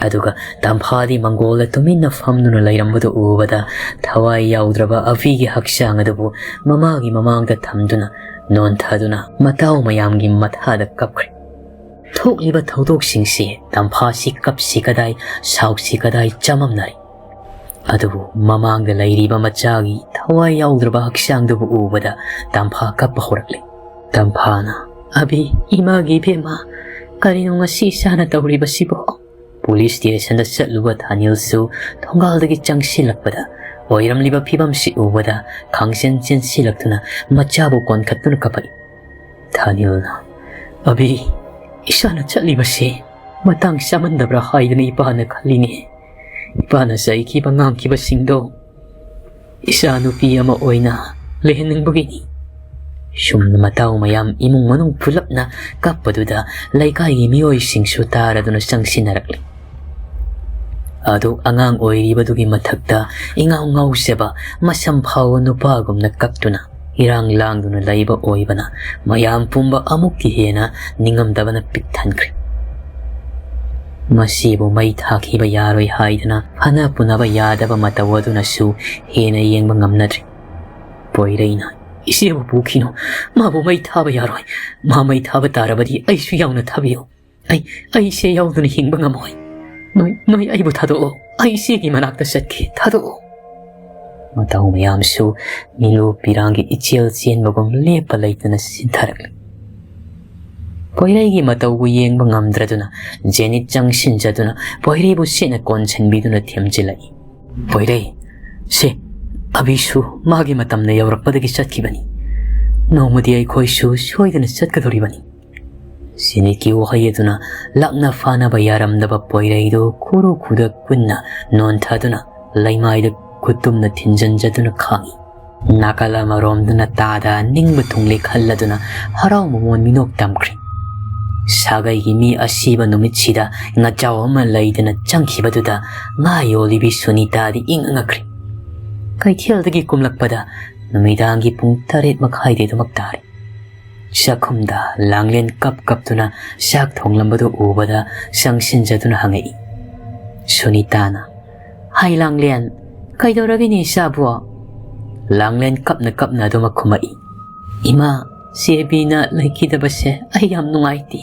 ꯑꯗꯨꯒ ꯇꯝꯐꯥꯗꯤ ꯃꯪꯒꯣꯜꯗ ꯇꯨꯃꯤꯟꯅ ꯐꯝꯗꯨꯅ ꯂꯩꯔꯝꯕꯗꯨ ꯎꯕꯗ ꯊꯋꯥꯏ ꯌꯥꯎꯗ꯭ꯔꯕ ꯑꯕꯤꯒꯤ ꯍꯛꯆꯥꯡ ꯑꯗꯨꯕꯨ ꯃꯃꯥꯒꯤ ꯃꯃꯥꯡꯗ ꯊꯝꯗꯨꯅ ꯅꯣꯟꯊꯗꯨꯅ ꯃꯇꯥꯎ ꯃꯌꯥꯝꯒꯤ ꯃꯊꯥꯗ ꯀꯞꯈ꯭ꯔꯦ꯫ ꯊꯣꯛꯂꯤꯕ ꯊꯧꯗꯣꯛꯁꯤꯡꯁꯤ ꯇꯝꯐꯥꯁꯤ ꯀꯞꯁꯤ ꯀꯗꯥꯏ, ꯁꯥꯎꯁꯤ ꯀꯗꯥꯏ ꯆꯃꯝꯅꯔꯦ꯫ ꯑꯗꯨꯕꯨ ꯃꯃꯥꯡꯗ ꯂꯩꯔꯤꯕ ꯃꯆꯥꯒꯤ ꯊꯋꯥꯏ ꯌꯥꯎꯗ꯭ꯔꯕ ꯍꯛꯆꯥꯡꯗꯨꯕꯨ ꯎꯕꯗ ꯇꯝꯐꯥ ꯀꯞꯄ ꯍꯧꯔꯛꯂꯦ꯫ ꯇꯝꯐꯥꯅ, "ꯑꯕꯤ, ꯏꯃꯥꯒꯤ ꯏꯕꯦꯝꯃ, ꯀꯔꯤꯅꯣ ꯉꯁꯤ ꯏꯆꯥꯅ ꯇꯧꯔꯤꯕꯁꯤꯕꯣ?" ꯄꯨꯂꯤꯁ ꯁ꯭ꯇꯦꯁꯟꯗ ꯆꯠꯂꯨꯕ ꯊꯥꯅꯤꯜꯁꯨ ꯊꯣꯡꯒꯥꯜꯗꯒꯤ ꯆꯪꯁꯤꯜꯂꯛꯄꯗ ꯑꯣꯏꯔꯝꯂꯤꯕ ꯐꯤꯕꯝꯁꯤ ꯎꯕꯗ ꯈꯪꯆꯦꯟ ꯆꯦꯟꯁꯤꯜꯂꯛꯇꯨꯅ ꯃꯆꯥꯕꯨ ꯀꯣꯟꯈꯠꯇꯨꯅ ꯀꯞꯄꯛꯏ꯫ ꯊꯥꯅꯤꯜꯅ, "ꯑꯕꯤ, ꯏꯆꯥꯅ ꯆꯠꯂꯤꯕꯁꯤ ꯃꯇꯥꯡ ꯆꯥꯃꯟꯗꯕ꯭ꯔꯥ ꯍꯥꯏꯗꯨꯅ ꯏꯄꯥꯅ ꯈꯜꯂꯤꯅꯦ꯫ ꯏꯄꯥꯅ ꯆꯩꯈꯤꯕ ꯉꯥꯡꯈꯤꯕꯁꯤꯡꯗꯣ ꯏꯆꯥ ꯅꯨꯄꯤ ꯑꯃ ꯑꯣꯏꯅ ꯂꯩꯍꯟꯅꯤꯡꯕꯒꯤꯅꯤ꯫" ꯁꯨꯝꯅ ꯃꯇꯥꯎ ꯃꯌꯥꯝ ꯏꯃꯨꯡ ꯃꯅꯨꯡ ꯄꯨꯂꯞꯅ ꯀꯞꯄꯗꯨꯗ ꯂꯩꯀꯥꯏꯒꯤ ꯃꯤꯑꯣꯏꯁꯤꯡꯁꯨ ꯇꯥꯔꯗꯨꯅ ꯆꯪꯁꯤꯟꯅꯔꯛꯂꯤ꯫ ꯑꯗꯨ ꯑꯉꯥꯡ ꯑꯣꯏꯔꯤꯕꯗꯨꯒꯤ ꯃꯊꯛꯇ ꯏꯉꯥꯎ ꯉꯥꯎꯖꯕ ꯃꯁꯝ ꯐꯥꯎꯕ ꯅꯨꯄꯥꯒꯨꯝꯅ ꯀꯞꯇꯨꯅ ꯏꯔꯥꯡ ꯂꯥꯡꯗꯨꯅ ꯂꯩꯕ ꯑꯣꯏꯕꯅ ꯃꯌꯥꯝ ꯄꯨꯝꯕ ꯑꯃꯨꯛꯀꯤ ꯍꯦꯟꯅ ꯅꯤꯡꯉꯝꯗꯕꯅ ꯄꯤꯛ ꯊꯟꯈ꯭ꯔꯦ꯫ ꯃꯁꯤꯕꯨ ꯃꯩ ꯊꯥꯈꯤꯕ ꯌꯥꯔꯣꯏ ꯍꯥꯏꯗꯅ ꯐꯅ ꯄꯨꯅꯕ ꯌꯥꯗꯕ ꯃꯇꯧ ꯑꯗꯨꯅꯁꯨ ꯍꯦꯟꯅ ꯌꯦꯡꯕ ꯉꯝꯅꯗ꯭ꯔꯦ꯫ ꯄꯣꯏꯔꯩꯅ, "ꯏꯆꯦꯕꯨ ꯄꯨꯈꯤꯅꯨ, ꯃꯥꯕꯨ ꯃꯩ ꯊꯥꯕ ꯌꯥꯔꯣꯏ꯫ ꯃꯥ ꯃꯩ ꯊꯥꯕ ꯇꯥꯔꯕꯗꯤ ꯑꯩꯁꯨ ꯌꯥꯎꯅ ꯊꯥꯕꯤꯌꯨ꯫ ꯑꯩ, ꯑꯩꯁꯦ ꯌꯥꯎꯗꯅ ꯍꯤꯡꯕ ꯉꯝꯃꯣꯏ꯫" "ꯅꯣꯏ, ꯅꯣꯏ ꯑꯩꯕꯨ ꯊꯥꯗꯣꯛꯑꯣ꯫ ꯑꯩ ꯏꯆꯦꯒꯤ ꯃꯅꯥꯛꯇ ꯆꯠꯀꯦ꯫ ꯊꯥꯗꯣꯛꯑꯣ꯫" ꯃꯇꯧ ꯃꯌꯥꯝꯁꯨ ꯃꯤꯂꯨ ꯄꯤꯔꯥꯡꯒꯤ ꯏꯆꯦꯜ ꯆꯦꯟꯕꯒꯨꯝ ꯂꯦꯞꯄ ꯂꯩꯇꯅ ꯁꯤꯟꯊꯔꯛꯂꯤ꯫ ꯄꯣꯏꯔꯩꯒꯤ ꯃꯇꯧꯕꯨ ꯌꯦꯡꯕ ꯉꯝꯗ꯭ꯔꯗꯨꯅ ꯖꯦꯅꯤꯠ ꯆꯪꯁꯤꯟꯖꯗꯨꯅ ꯄꯣꯏꯔꯩꯕꯨ ꯁꯦꯠꯅ ꯀꯣꯟꯁꯤꯟꯕꯤꯗꯨꯅ ꯊꯦꯝꯖꯤꯜꯂꯛꯏ꯫ "ꯄꯣꯏꯔꯩ, ꯁꯦ, ꯑꯕꯤꯁꯨ ꯃꯥꯒꯤ ꯃꯇꯝꯅ ꯌꯧꯔꯛꯄꯗꯒꯤ ꯆꯠꯈꯤꯕꯅꯤ꯫ ꯅꯣꯡꯃꯗꯤ ꯑꯩꯈꯣꯏꯁꯨ ꯁꯣꯏꯗꯅ ꯆꯠꯀꯗꯧꯔꯤꯕꯅꯤ꯫" ꯖꯦꯅꯤꯠꯀꯤ ꯋꯥꯍꯩ ꯑꯗꯨꯅ ꯂꯥꯛꯅ ꯐꯥꯅꯕ ꯌꯥꯔꯝꯗꯕ ꯄꯣꯏꯔꯩꯗꯨ ꯈꯨꯔꯨ ꯈꯨꯗꯛ ꯄꯨꯟꯅ ꯅꯣꯟꯊꯗꯨꯅ ꯂꯩꯃꯥꯏꯗ ꯈꯨꯠꯇꯨꯝꯅ ꯊꯤꯟꯖꯤꯟꯖꯗꯨꯅ ꯈꯥꯡꯏ꯫ ꯅꯥꯀꯜ ꯑꯃꯔꯣꯝꯗꯅ ꯇꯥꯗ ꯅꯤꯡꯕ ꯊꯨꯡꯂꯦ ꯈꯜꯂꯗꯨꯅ ꯍꯔꯥꯎ ꯃꯃꯣꯟ ꯃꯤꯅꯣꯛ ꯇꯝꯈ꯭ꯔꯦ꯫ ꯁꯥꯒꯩꯒꯤ ꯃꯤ ꯑꯁꯤꯕ ꯅꯨꯃꯤꯠꯁꯤꯗ ꯉꯥꯆꯥꯎ ꯑꯃ ꯂꯩꯗꯅ ꯆꯪꯈꯤꯕꯗꯨꯗ ꯉꯥ ꯌꯣꯜꯂꯤꯕꯤ ꯁꯨꯅꯤꯇꯥꯗꯤ ꯏꯪ ꯑꯉꯛꯈ꯭ꯔꯦ꯫ ꯀꯩꯊꯦꯜꯗꯒꯤ ꯀꯨꯝꯂꯛꯄꯗ ꯅꯨꯃꯤꯗꯥꯡꯒꯤ ꯄꯨꯡ ꯇꯔꯦꯠ ꯃꯈꯥꯏꯗꯤ ꯑꯗꯨꯃꯛ ꯇꯥꯔꯦ꯫ ꯆꯥꯛꯈꯨꯝꯗ ꯂꯥꯡꯂꯦꯟ ꯀꯞ ꯀꯞꯇꯨꯅ ꯆꯥꯛ ꯊꯣꯡꯂꯝꯕꯗꯨ ꯎꯕꯗ ꯆꯪꯁꯤꯟꯖꯗꯨꯅ ꯍꯪꯉꯛꯏ꯫ ꯁꯨꯅꯤꯇꯥꯅ, "ꯍꯥꯏ ꯂꯥꯡꯂꯦꯟ, ꯀꯩꯗꯧꯔꯒꯦꯅꯦ ꯏꯆꯥꯕꯨ?" ꯂꯥꯡꯂꯦꯟ ꯀꯞꯅ ꯀꯞꯅ ꯑꯗꯨꯃꯛ ꯈꯨꯝꯃꯛꯏ꯫ "ꯏꯃꯥ, ꯆꯦꯕꯤꯅ ꯂꯩꯈꯤꯗꯕꯁꯦ ꯑꯩ ꯌꯥꯝ ꯅꯨꯡꯉꯥꯏꯇꯦ꯫"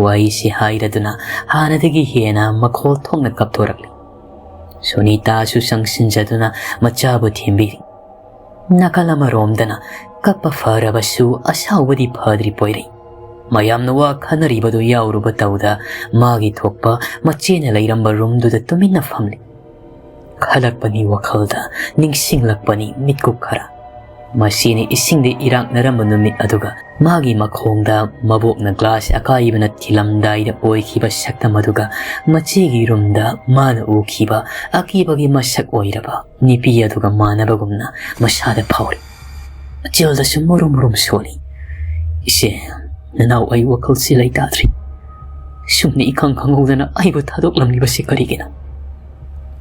ꯋꯥꯍꯩꯁꯤ ꯍꯥꯏꯔꯗꯨꯅ ꯍꯥꯟꯅꯗꯒꯤ ꯍꯦꯟꯅ ꯃꯈꯣꯜ ꯊꯣꯛꯅ ꯀꯞꯊꯣꯔꯛꯂꯤ꯫ ꯁꯨꯅꯤꯇꯥꯁꯨ ꯆꯪꯁꯤꯟꯖꯗꯨꯅ ꯃꯆꯥꯕꯨ ꯊꯦꯝꯕꯤꯔꯤ꯫ ꯅꯥꯀꯜ ꯑꯃꯔꯣꯝꯗꯅ ꯀꯞꯄ ꯐꯔꯕꯁꯨ ꯑꯁꯥꯎꯕꯗꯤ ꯐꯗ꯭ꯔꯤ ꯄꯣꯏꯔꯩ꯫ ꯃꯌꯥꯝꯅ ꯋꯥ ꯈꯟꯅꯔꯤꯕꯗꯨ ꯌꯥꯎꯔꯨꯕ ꯇꯧꯗ ꯃꯥꯒꯤ ꯊꯣꯛꯄ ꯃꯆꯦꯅ ꯂꯩꯔꯝꯕ ꯔꯨꯝꯗꯨꯗ ꯇꯨꯃꯤꯟꯅ ꯐꯝꯂꯤ꯫ ꯈꯜꯂꯛꯄꯅꯤ ꯋꯥꯈꯜꯗ, ꯅꯤꯡꯁꯤꯡꯂꯛꯄꯅꯤ ꯃꯤꯠꯀꯨꯞ ꯈꯔ꯫ ꯃꯁꯤꯅ ꯏꯁꯤꯡꯗ ꯏꯔꯥꯛꯅꯔꯝꯕ ꯅꯨꯃꯤꯠ ꯑꯗꯨꯒ ꯃꯥꯒꯤ ꯃꯈꯣꯡꯗ ꯃꯕꯣꯛꯅ ꯒ꯭ꯂꯥꯁ ꯑꯀꯥꯏꯕꯅ ꯊꯤꯜꯂꯝꯗꯥꯏꯗ ꯑꯣꯏꯈꯤꯕ ꯁꯛꯇꯝ ꯑꯗꯨꯒ ꯃꯆꯦꯒꯤ ꯔꯨꯝꯗ ꯃꯥꯅ ꯎꯈꯤꯕ ꯑꯀꯤꯕꯒꯤ ꯃꯁꯛ ꯑꯣꯏꯔꯕ ꯅꯨꯄꯤ ꯑꯗꯨꯒ ꯃꯥꯟꯅꯕꯒꯨꯝꯅ ꯃꯁꯥꯗ ꯐꯥꯎꯔꯤ꯫ ꯑꯆꯦꯜꯗꯁꯨ ꯃꯨꯔꯨꯝ ꯃꯨꯔꯨꯝ ꯁꯣꯜꯂꯤ꯫ "ꯏꯆꯦ, ꯅꯅꯥꯎ ꯑꯩ ꯋꯥꯈꯜꯁꯤ ꯂꯩꯇꯥꯗ꯭ꯔꯤ꯫ ꯁꯨꯝꯅ ꯏꯈꯪ ꯈꯪꯍꯧꯗꯅ ꯑꯩꯕꯨ ꯊꯥꯗꯣꯛꯂꯝꯂꯤꯕꯁꯤ ꯀꯔꯤꯒꯤꯅꯣ?"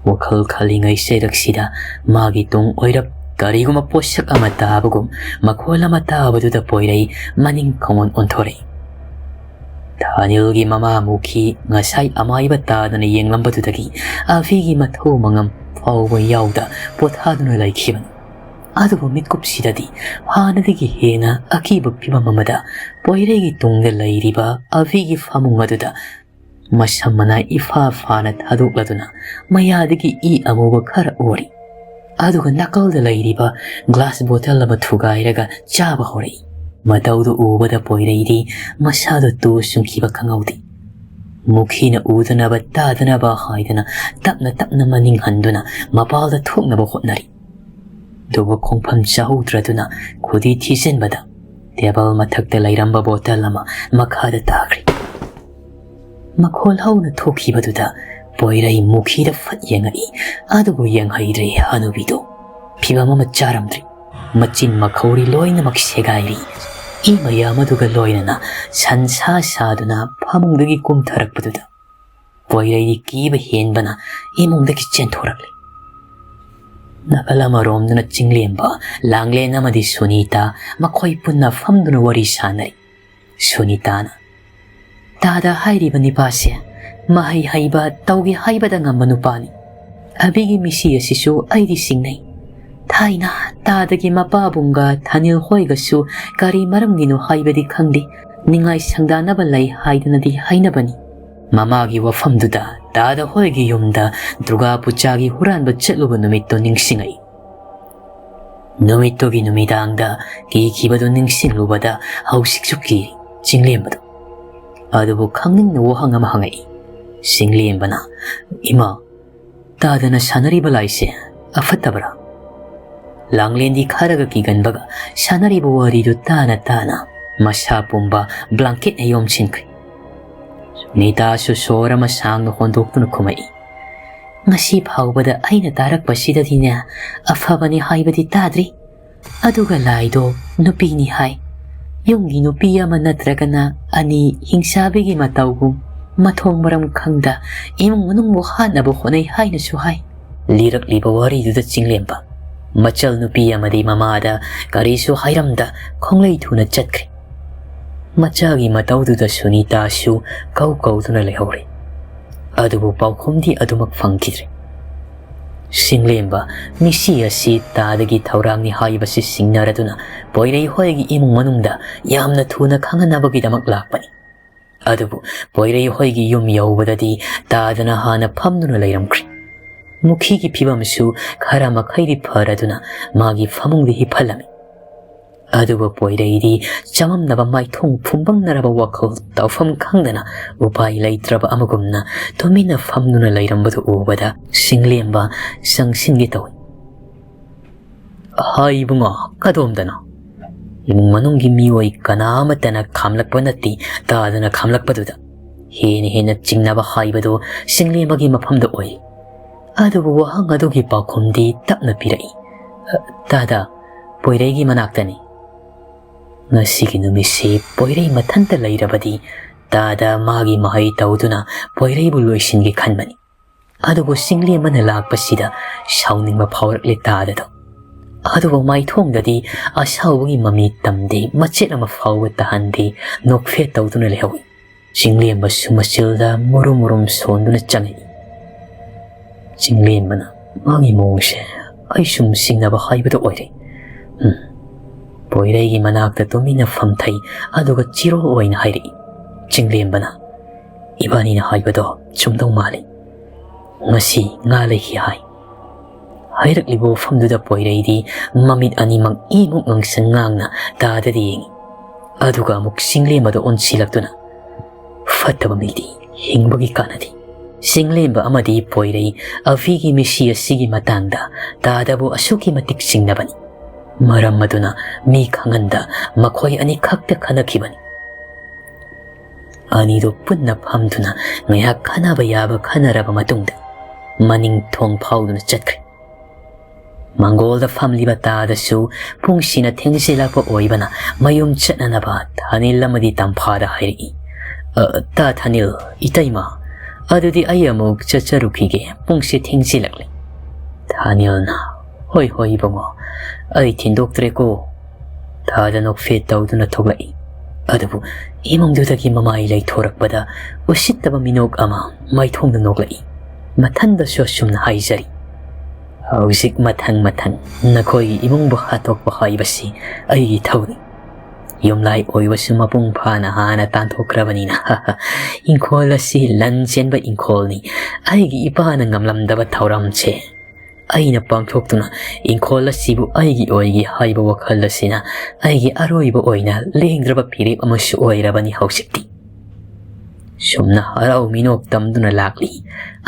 ꯋꯥꯈꯜ ꯈꯜꯂꯤꯉꯩ ꯆꯩꯔꯛꯁꯤꯗ ꯃꯥꯒꯤ ꯇꯨꯡ ꯑꯣꯏꯔꯞ ꯀꯔꯤꯒꯨꯝꯕ ꯄꯣꯠꯁꯛ ꯑꯃ ꯇꯥꯕꯒꯨꯝ ꯃꯈꯣꯜ ꯑꯃ ꯇꯥꯕꯗꯨꯗ ꯄꯣꯏꯔꯩ ꯃꯅꯤꯡ ꯈꯣꯡꯑꯣꯟ ꯑꯣꯟꯊꯣꯔꯛꯏ꯫ ꯊꯥꯅꯤꯜꯒꯤ ꯃꯃꯥ ꯃꯨꯈꯤ ꯉꯁꯥꯏ ꯑꯃꯥꯏꯕ ꯇꯥꯗꯅ ꯌꯦꯡꯂꯝꯕꯗꯨꯗꯒꯤ ꯑꯕꯤꯒꯤ ꯃꯊꯧ ꯃꯉꯝ ꯐꯥꯎꯕ ꯌꯥꯎꯗ ꯄꯣꯊꯥꯗꯨꯅ ꯂꯩꯈꯤꯕꯅꯤ꯫ ꯑꯗꯨꯕꯨ ꯃꯤꯠꯀꯨꯞꯁꯤꯗꯗꯤ ꯍꯥꯟꯅꯗꯒꯤ ꯍꯦꯟꯅ ꯑꯀꯤꯕ ꯐꯤꯚꯝ ꯑꯃꯗ ꯄꯣꯏꯔꯩꯒꯤ ꯇꯨꯡꯗ ꯂꯩꯔꯤꯕ ꯑꯕꯤꯒꯤ ꯐꯃꯨꯡ ꯑꯗꯨꯗ ꯃꯁꯝ ꯃꯅꯥ ꯏꯐꯥ ꯐꯥꯅ ꯊꯥꯗꯣꯛꯂꯗꯨꯅ ꯃꯌꯥꯗꯒꯤ ꯏ ꯑꯃꯨꯕ ꯈꯔ ꯑꯣꯔꯤ꯫ ꯑꯗꯨꯒ ꯅꯥꯀꯜꯗ ꯂꯩꯔꯤꯕ ꯒ꯭ꯂꯥꯁ ꯕꯣꯇꯜ ꯑꯃ ꯊꯨꯒꯥꯏꯔꯒ ꯆꯥꯕ ꯍꯧꯔꯛꯏ꯫ ꯃꯇꯧꯗꯨ ꯎꯕꯗ ꯄꯣꯏꯔꯩꯗꯤ ꯃꯁꯥꯗꯨ ꯇꯨ ꯁꯨꯡꯈꯤꯕ ꯈꯪꯍꯧꯗꯦ꯫ ꯃꯨꯈꯤꯅ ꯎꯗꯅꯕ ꯇꯥꯗꯅꯕ ꯍꯥꯏꯗꯅ ꯇꯞꯅ ꯇꯞꯅ ꯃꯅꯤꯡ ꯍꯟꯗꯨꯅ ꯃꯄꯥꯜꯗ ꯊꯣꯛꯅꯕ ꯍꯣꯠꯅꯔꯤ꯫ ꯑꯗꯨꯕꯨ ꯈꯣꯡꯐꯝ ꯆꯥꯍꯧꯗ꯭ꯔꯗꯨꯅ ꯈꯨꯗꯤ ꯊꯤꯖꯤꯟꯕꯗ ꯇꯦꯕꯜ ꯃꯊꯛꯇ ꯂꯩꯔꯝꯕ ꯕꯣꯇꯜ ꯑꯃ ꯃꯈꯥꯗ ꯇꯥꯈ꯭ꯔꯦ꯫ ꯃꯈꯣꯜ ꯍꯧꯅ ꯊꯣꯛꯈꯤꯕꯗꯨꯗ ꯄꯣꯏꯔꯩ ꯃꯨꯈꯤꯗ ꯐꯠ ꯌꯦꯡꯉꯛꯏ꯫ ꯑꯗꯨꯕꯨ ꯌꯦꯡꯍꯩꯗ꯭ꯔꯦ ꯍꯅꯨꯕꯤꯗꯨ꯫ ꯐꯤꯕꯝ ꯑꯃ ꯆꯥꯔꯝꯗ꯭ꯔꯤ꯫ ꯃꯆꯤꯟ ꯃꯈꯧꯔꯤ ꯂꯣꯏꯅꯃꯛ ꯁꯦꯒꯥꯏꯔꯤ꯫ ꯏ ꯃꯌꯥꯝ ꯑꯗꯨꯒ ꯂꯣꯏꯅꯅ ꯁꯟꯁꯥ ꯁꯥꯗꯨꯅ ꯐꯃꯨꯡꯗꯒꯤ ꯀꯨꯝꯊꯔꯛꯄꯗꯨꯗ ꯄꯣꯏꯔꯩꯗꯤ ꯀꯤꯕ ꯍꯦꯟꯕꯅ ꯏꯃꯨꯡꯗꯒꯤ ꯆꯦꯟꯊꯣꯔꯛꯂꯤ꯫ ꯅꯥꯀꯜ ꯑꯃꯔꯣꯝꯗꯅ ꯆꯤꯡꯂꯦꯝꯕ, ꯂꯥꯡꯂꯦꯟ ꯑꯃꯗꯤ ꯁꯨꯅꯤꯇꯥ ꯃꯈꯣꯏ ꯄꯨꯟꯅ ꯐꯝꯗꯨꯅ ꯋꯥꯔꯤ ꯁꯥꯅꯔꯤ꯫ ꯁꯨꯅꯤꯇꯥꯅ, "ꯇꯥꯗ ꯍꯥꯏꯔꯤꯕ ꯅꯤꯄꯥꯁꯦ ꯃꯍꯩ ꯍꯩꯕ, ꯇꯧꯒꯦ ꯍꯥꯏꯕꯗ ꯉꯝꯕ ꯅꯨꯄꯥꯅꯤ꯫ ꯑꯕꯤꯒꯤ ꯃꯤꯁꯤ ꯑꯁꯤꯁꯨ ꯑꯩꯗꯤ ꯁꯤꯡꯅꯩ꯫ ꯊꯥꯏꯅ ꯇꯥꯗꯒꯤ ꯃꯄꯥꯕꯨꯡꯒ ꯊꯥꯅꯤꯜ ꯍꯣꯏꯒꯁꯨ ꯀꯔꯤ ꯃꯔꯝꯒꯤꯅꯣ ꯍꯥꯏꯕꯗꯤ ꯈꯪꯗꯦ, ꯅꯤꯡꯉꯥꯏ ꯁꯪꯗꯥꯅꯕ ꯂꯩ ꯍꯥꯏꯗꯅꯗꯤ ꯍꯥꯏꯅꯕꯅꯤ꯫ ꯃꯃꯥꯒꯤ ꯋꯥꯐꯝꯗꯨꯗ ꯇꯥꯗ ꯍꯣꯏꯒꯤ ꯌꯨꯝꯗ ꯗꯨꯔꯒꯥ ꯄꯨꯖꯥꯒꯤ ꯍꯨꯔꯥꯟꯕ ꯆꯠꯂꯨꯕ ꯅꯨꯃꯤꯠꯇꯣ ꯅꯤꯡꯁꯤꯡꯉꯛꯏ꯫ ꯅꯨꯃꯤꯠꯇꯨꯒꯤ ꯅꯨꯃꯤꯗꯥꯡꯗ ꯀꯤꯈꯤꯕꯗꯨ ꯅꯤꯡꯁꯤꯡꯂꯨꯕꯗ ꯍꯧꯖꯤꯛꯁꯨ ꯀꯤꯔꯤ ꯆꯤꯡꯂꯦꯝꯕꯗꯨ꯫ ꯑꯗꯨꯕꯨ ꯈꯪꯅꯤꯡꯅ ꯋꯥꯍꯪ ꯑꯃ ꯍꯪꯉꯛꯏ꯫ ꯆꯤꯡꯂꯦꯝꯕꯅ, "ꯏꯃꯥ, ꯇꯥꯗꯅ ꯁꯥꯟꯅꯔꯤꯕ ꯂꯥꯏꯁꯦ ꯑꯐꯠꯇꯕꯔꯥ?" ꯂꯥꯡꯂꯦꯟꯗꯤ ꯈꯔꯒ ꯀꯤꯒꯟꯕꯒ ꯁꯥꯟꯅꯔꯤꯕ ꯋꯥꯔꯤꯗꯨ ꯇꯥꯅ ꯇꯥꯅ ꯃꯁꯥ ꯄꯨꯝꯕ ꯕ꯭ꯂꯥꯡꯀꯦꯠꯅ ꯌꯣꯝꯁꯤꯟꯈ꯭ꯔꯦ꯫ ꯅꯤꯇꯥꯁꯨ ꯁꯣꯔ ꯑꯃ ꯁꯥꯡꯅ ꯍꯣꯟꯗꯣꯛꯇꯨꯅ ꯈꯨꯝꯃꯛꯏ꯫ "ꯉꯁꯤ ꯐꯥꯎꯕꯗ ꯑꯩꯅ ꯇꯥꯔꯛꯄꯁꯤꯗꯗꯤꯅꯦ, ꯑꯐꯕꯅꯤ ꯍꯥꯏꯕꯗꯤ ꯇꯥꯗ꯭ꯔꯤ꯫ ꯑꯗꯨꯒ ꯂꯥꯏꯗꯣ ꯅꯨꯄꯤꯅꯤ ꯍꯥꯏ꯫ ꯌꯨꯝꯒꯤ ꯅꯨꯄꯤ ꯑꯃ ꯅꯠꯇ꯭ꯔꯒꯅ ꯑꯅꯤ ꯍꯤꯡꯆꯥꯕꯤꯒꯤ ꯃꯇꯧꯒꯨꯝ ꯃꯊꯣꯡ ꯃꯔꯝ ꯈꯪꯗ ꯏꯃꯨꯡ ꯃꯅꯨꯡꯕꯨ ꯍꯥꯠꯅꯕ ꯍꯣꯠꯅꯩ ꯍꯥꯏꯅꯁꯨ ꯍꯥꯏ"꯫ ꯂꯤꯔꯛꯂꯤꯕ ꯋꯥꯔꯤꯗꯨꯗ ꯆꯤꯡꯂꯦꯝꯕ ꯃꯆꯜ ꯅꯨꯄꯤ ꯑꯃꯗꯤ ꯃꯃꯥꯗ ꯀꯔꯤꯁꯨ ꯍꯥꯏꯔꯝꯗ ꯈꯣꯡꯂꯩ ꯊꯨꯅ ꯆꯠꯈ꯭ꯔꯦ꯫ ꯃꯆꯥꯒꯤ ꯃꯇꯧꯗꯨꯗ ꯁꯨꯅꯤꯇꯥꯁꯨ ꯀꯧ ꯀꯧꯗꯨꯅ ꯂꯩꯍꯧꯔꯦ꯫ ꯑꯗꯨꯕꯨ ꯄꯥꯎꯈꯨꯝꯗꯤ ꯑꯗꯨꯃꯛ ꯐꯪꯈꯤꯗ꯭ꯔꯦ꯫ ꯁꯤꯡꯂꯦꯝꯕ ꯃꯤꯁꯤ ꯑꯁꯤ ꯇꯥꯗꯒꯤ ꯊꯧꯔꯥꯡꯅꯤ ꯍꯥꯏꯕꯁꯤ ꯁꯤꯡꯅꯔꯗꯨꯅ ꯄꯣꯏꯔꯩ ꯍꯣꯏꯒꯤ ꯏꯃꯨꯡ ꯃꯅꯨꯡꯗ ꯌꯥꯝꯅ ꯊꯨꯅ ꯈꯪꯍꯟꯅꯕꯒꯤꯗꯃꯛ ꯂꯥꯛꯄꯅꯤ꯫ ꯑꯗꯨꯕꯨ ꯄꯣꯏꯔꯩ ꯍꯣꯏꯒꯤ ꯌꯨꯝ ꯌꯧꯕꯗꯗꯤ ꯇꯥꯗꯅ ꯍꯥꯟꯅ ꯐꯝꯗꯨꯅ ꯂꯩꯔꯝꯈ꯭ꯔꯦ꯫ ꯃꯨꯈꯤꯒꯤ ꯐꯤꯕꯝꯁꯨ ꯈꯔ ꯃꯈꯩꯗꯤ ꯐꯔꯗꯨꯅ ꯃꯥꯒꯤ ꯐꯃꯨꯡꯗ ꯍꯤꯞꯍꯜꯂꯝꯃꯤ꯫ ꯑꯗꯨꯕꯨ ꯄꯣꯏꯔꯩꯗꯤ ꯆꯃꯝꯅꯕ ꯃꯥꯏꯊꯣꯡ ꯐꯨꯝꯕꯪꯅꯔꯕ ꯋꯥꯈꯜ ꯇꯧꯐꯝ ꯈꯪꯗꯅ ꯎꯄꯥꯏ ꯂꯩꯇ꯭ꯔꯕ ꯑꯃꯒꯨꯝꯅ ꯇꯨꯃꯤꯟꯅ ꯐꯝꯗꯨꯅ ꯂꯩꯔꯝꯕꯗꯨ ꯎꯕꯗ ꯁꯤꯡꯂꯦꯝꯕ ꯆꯪꯁꯤꯟꯒꯦ ꯇꯧꯏ꯫ "ꯍꯥꯏ ꯏꯕꯨꯡꯉꯣ, ꯀꯗꯣꯝꯗꯅꯣ?" ꯏꯃꯨꯡ ꯃꯅꯨꯡꯒꯤ ꯃꯤꯑꯣꯏ ꯀꯅꯥ ꯑꯃꯠꯇꯅ ꯈꯥꯝꯂꯛꯄ ꯅꯠꯇꯦ, ꯇꯥꯗꯅ ꯈꯥꯝꯂꯛꯄꯗꯨꯗ ꯍꯦꯟꯅ ꯍꯦꯟꯅ ꯆꯤꯡꯅꯕ ꯍꯥꯏꯕꯗꯨ ꯁꯤꯡꯂꯦꯝꯕꯒꯤ ꯃꯐꯝꯗ ꯑꯣꯏ꯫ ꯑꯗꯨꯕꯨ ꯋꯥꯍꯪ ꯑꯗꯨꯒꯤ ꯄꯥꯎꯈꯨꯝꯗꯤ ꯇꯞꯅ ꯄꯤꯔꯛꯏ꯫ "ꯑ, ꯇꯥꯗ, ꯄꯣꯏꯔꯩꯒꯤ ꯃꯅꯥꯛꯇꯅꯤ꯫ ꯉꯁꯤꯒꯤ ꯅꯨꯃꯤꯠꯁꯤ ꯄꯣꯏꯔꯩ ꯃꯊꯟꯇ ꯂꯩꯔꯕꯗꯤ ꯇꯥꯗ ꯃꯥꯒꯤ ꯃꯍꯩ ꯇꯧꯗꯨꯅ ꯄꯣꯏꯔꯩꯕꯨ ꯂꯣꯏꯁꯤꯟꯒꯦ ꯈꯟꯕꯅꯤ꯫" ꯑꯗꯨꯕꯨ ꯁꯤꯡꯂꯦꯝꯕꯅ ꯂꯥꯛꯄꯁꯤꯗ ꯁꯥꯎꯅꯤꯡꯕ ꯐꯥꯎꯔꯛꯂꯦ ꯇꯥꯗꯗꯣ꯫ ꯑꯗꯨꯕꯨ ꯃꯥꯏꯊꯣꯡꯗꯗꯤ ꯑꯁꯥꯎꯕꯒꯤ ꯃꯃꯤ ꯇꯝꯗꯦ, ꯃꯆꯦꯠ ꯑꯃ ꯐꯥꯎꯕ ꯇꯥꯍꯟꯗꯦ, ꯅꯣꯛꯐꯦꯠ ꯇꯧꯗꯨꯅ ꯂꯩꯍꯧꯏ꯫ ꯁꯤꯡꯂꯦꯝꯕꯁꯨ ꯃꯆꯤꯜꯗ ꯃꯨꯔꯨꯝ ꯃꯨꯔꯨꯝ ꯁꯣꯟꯗꯨꯅ ꯆꯪꯉꯛꯏ꯫ ꯁꯤꯡꯂꯦꯝꯕꯅ ꯃꯥꯒꯤ ꯃꯑꯣꯡꯁꯦ ꯑꯩ ꯁꯨꯝ ꯆꯤꯡꯅꯕ ꯍꯥꯏꯕꯗꯨ ꯑꯣꯏꯔꯦ꯫ ꯎꯝ꯫ ꯄꯣꯏꯔꯩꯒꯤ ꯃꯅꯥꯛꯇ ꯇꯨꯃꯤꯟꯅ ꯐꯝꯊꯩ, ꯑꯗꯨꯒ ꯆꯤꯔꯣꯜ ꯑꯣꯏꯅ ꯍꯥꯏꯔꯛꯏ꯫ ꯁꯤꯡꯂꯦꯝꯕꯅ, "ꯏꯕꯥꯅꯤꯅ ꯍꯥꯏꯕꯗꯣ ꯆꯨꯝꯗꯧ ꯃꯥꯜꯂꯤ꯫ ꯉꯁꯤ ꯉꯥ ꯂꯩꯈꯤ ꯍꯥꯏ꯫" ꯍꯥꯏꯔꯛꯂꯤꯕ ꯋꯥꯐꯝꯗꯨꯗ ꯄꯣꯏꯔꯩꯗꯤ ꯃꯃꯤꯠ ꯑꯅꯤꯃꯛ ꯏꯃꯨꯛ ꯉꯥꯡꯁꯪ ꯉꯥꯡꯅ ꯇꯥꯗꯗ ꯌꯦꯡꯏ꯫ ꯑꯗꯨꯒ ꯑꯃꯨꯛ ꯁꯤꯡꯂꯦꯝꯕꯗ ꯑꯣꯟꯁꯤꯜꯂꯛꯇꯨꯅ, "ꯐꯠꯇꯕ ꯃꯤꯗꯤ ꯍꯤꯡꯕꯒꯤ ꯀꯥꯟꯅꯗꯦ꯫" ꯁꯤꯡꯂꯦꯝꯕ ꯑꯃꯗꯤ ꯄꯣꯏꯔꯩ ꯑꯕꯤꯒꯤ ꯃꯤꯁꯤ ꯑꯁꯤꯒꯤ ꯃꯇꯥꯡꯗ ꯇꯥꯗꯕꯨ ꯑꯁꯨꯛꯀꯤ ꯃꯇꯤꯛ ꯆꯤꯡꯅꯕꯅꯤ꯫ ꯃꯔꯝ ꯑꯗꯨꯅ ꯃꯤ ꯈꯪꯍꯟꯗ ꯃꯈꯣꯏ ꯑꯅꯤꯈꯛꯇ ꯈꯟꯅꯈꯤꯕꯅꯤ꯫ ꯑꯅꯤꯗꯨ ꯄꯨꯟꯅ ꯐꯝꯗꯨꯅ ꯉꯥꯏꯍꯥꯛ ꯈꯟꯅꯕ ꯌꯥꯕ ꯈꯟꯅꯔꯕ ꯃꯇꯨꯡꯗ ꯃꯅꯤꯡ ꯊꯣꯡ ꯐꯥꯎꯗꯨꯅ ꯆꯠꯈ꯭ꯔꯦ꯫ ꯃꯥꯡꯒꯣꯜꯗ ꯐꯝꯂꯤꯕ ꯇꯥꯗꯁꯨ ꯄꯨꯡꯁꯤꯅ ꯊꯦꯡꯖꯤꯜꯂꯛꯄ ꯑꯣꯏꯕꯅ ꯃꯌꯨꯝ ꯆꯠꯅꯅꯕ ꯊꯥꯅꯤꯜ ꯑꯃꯗꯤ ꯇꯝꯐꯥꯗ ꯍꯥꯏꯔꯛꯏ꯫ "ꯑ, ꯇꯥ ꯊꯥꯅꯤꯜ, ꯏꯇꯩꯃ, ꯑꯗꯨꯗꯤ ꯑꯩ ꯑꯃꯨꯛ ꯆꯠꯆꯔꯨꯈꯤꯒꯦ, ꯄꯨꯡꯁꯦ ꯊꯦꯡꯖꯤꯜꯂꯛꯂꯦ꯫" ꯊꯥꯅꯤꯜꯅ, "ꯍꯣꯏ, ꯍꯣꯏ ꯏꯕꯨꯡꯉꯣ, ꯑꯩ ꯊꯤꯟꯗꯣꯛꯇ꯭ꯔꯦꯀꯣ꯫" ꯊꯥꯗ ꯅꯣꯛꯐꯦꯠ ꯇꯧꯗꯨꯅ ꯊꯣꯛꯂꯛꯏ꯫ ꯑꯗꯨꯕꯨ ꯏꯃꯨꯡꯗꯨꯗꯒꯤ ꯃꯃꯥꯏ ꯂꯩꯊꯣꯔꯛꯄꯗ ꯎꯁꯤꯠꯇꯕ ꯃꯤꯅꯣꯛ ꯑꯃ ꯃꯥꯏꯊꯣꯡꯗ ꯅꯣꯛꯂꯛꯏ꯫ ꯃꯊꯟꯗꯁꯨ ꯑꯁꯨꯝꯅ ꯍꯥꯏꯖꯔꯤ, "ꯍꯧꯖꯤꯛ ꯃꯊꯪ ꯃꯊꯪ ꯅꯈꯣꯏꯒꯤ ꯏꯃꯨꯡꯕꯨ ꯍꯥꯠꯇꯣꯛꯄ ꯍꯥꯏꯕꯁꯤ ꯑꯩꯒꯤ ꯊꯧꯅꯤ꯫ ꯌꯨꯝꯂꯥꯏ ꯑꯣꯏꯕꯁꯨ ꯃꯄꯨꯡ ꯐꯥꯅ ꯍꯥꯟꯅ ꯇꯥꯟꯊꯣꯛꯈ꯭ꯔꯕꯅꯤꯅ꯫ ꯏꯪꯈꯣꯜ ꯑꯁꯤ ꯂꯟ ꯆꯦꯟꯕ ꯏꯪꯈꯣꯜꯅꯤ꯫ ꯑꯩꯒꯤ ꯏꯄꯥꯅ ꯉꯝꯂꯝꯗꯕ ꯊꯧꯔꯝꯁꯦ ꯑꯩꯅ ꯄꯥꯡꯊꯣꯛꯇꯨꯅ ꯏꯪꯈꯣꯜ ꯑꯁꯤꯕꯨ ꯑꯩꯒꯤ ꯑꯣꯏꯒꯦ ꯍꯥꯏꯕ ꯋꯥꯈꯜ ꯑꯁꯤꯅ ꯑꯩꯒꯤ ꯑꯔꯣꯏꯕ ꯑꯣꯏꯅ ꯂꯦꯡꯗ꯭ꯔꯕ ꯐꯤꯔꯦꯞ ꯑꯃꯁꯨ ꯑꯣꯏꯔꯕꯅꯤ ꯍꯧꯖꯤꯛꯇꯤ꯫ ꯁꯨꯝꯅ ꯍꯔꯥꯎ ꯃꯤꯅꯣꯛ ꯇꯝꯗꯨꯅ ꯂꯥꯛꯂꯤ꯫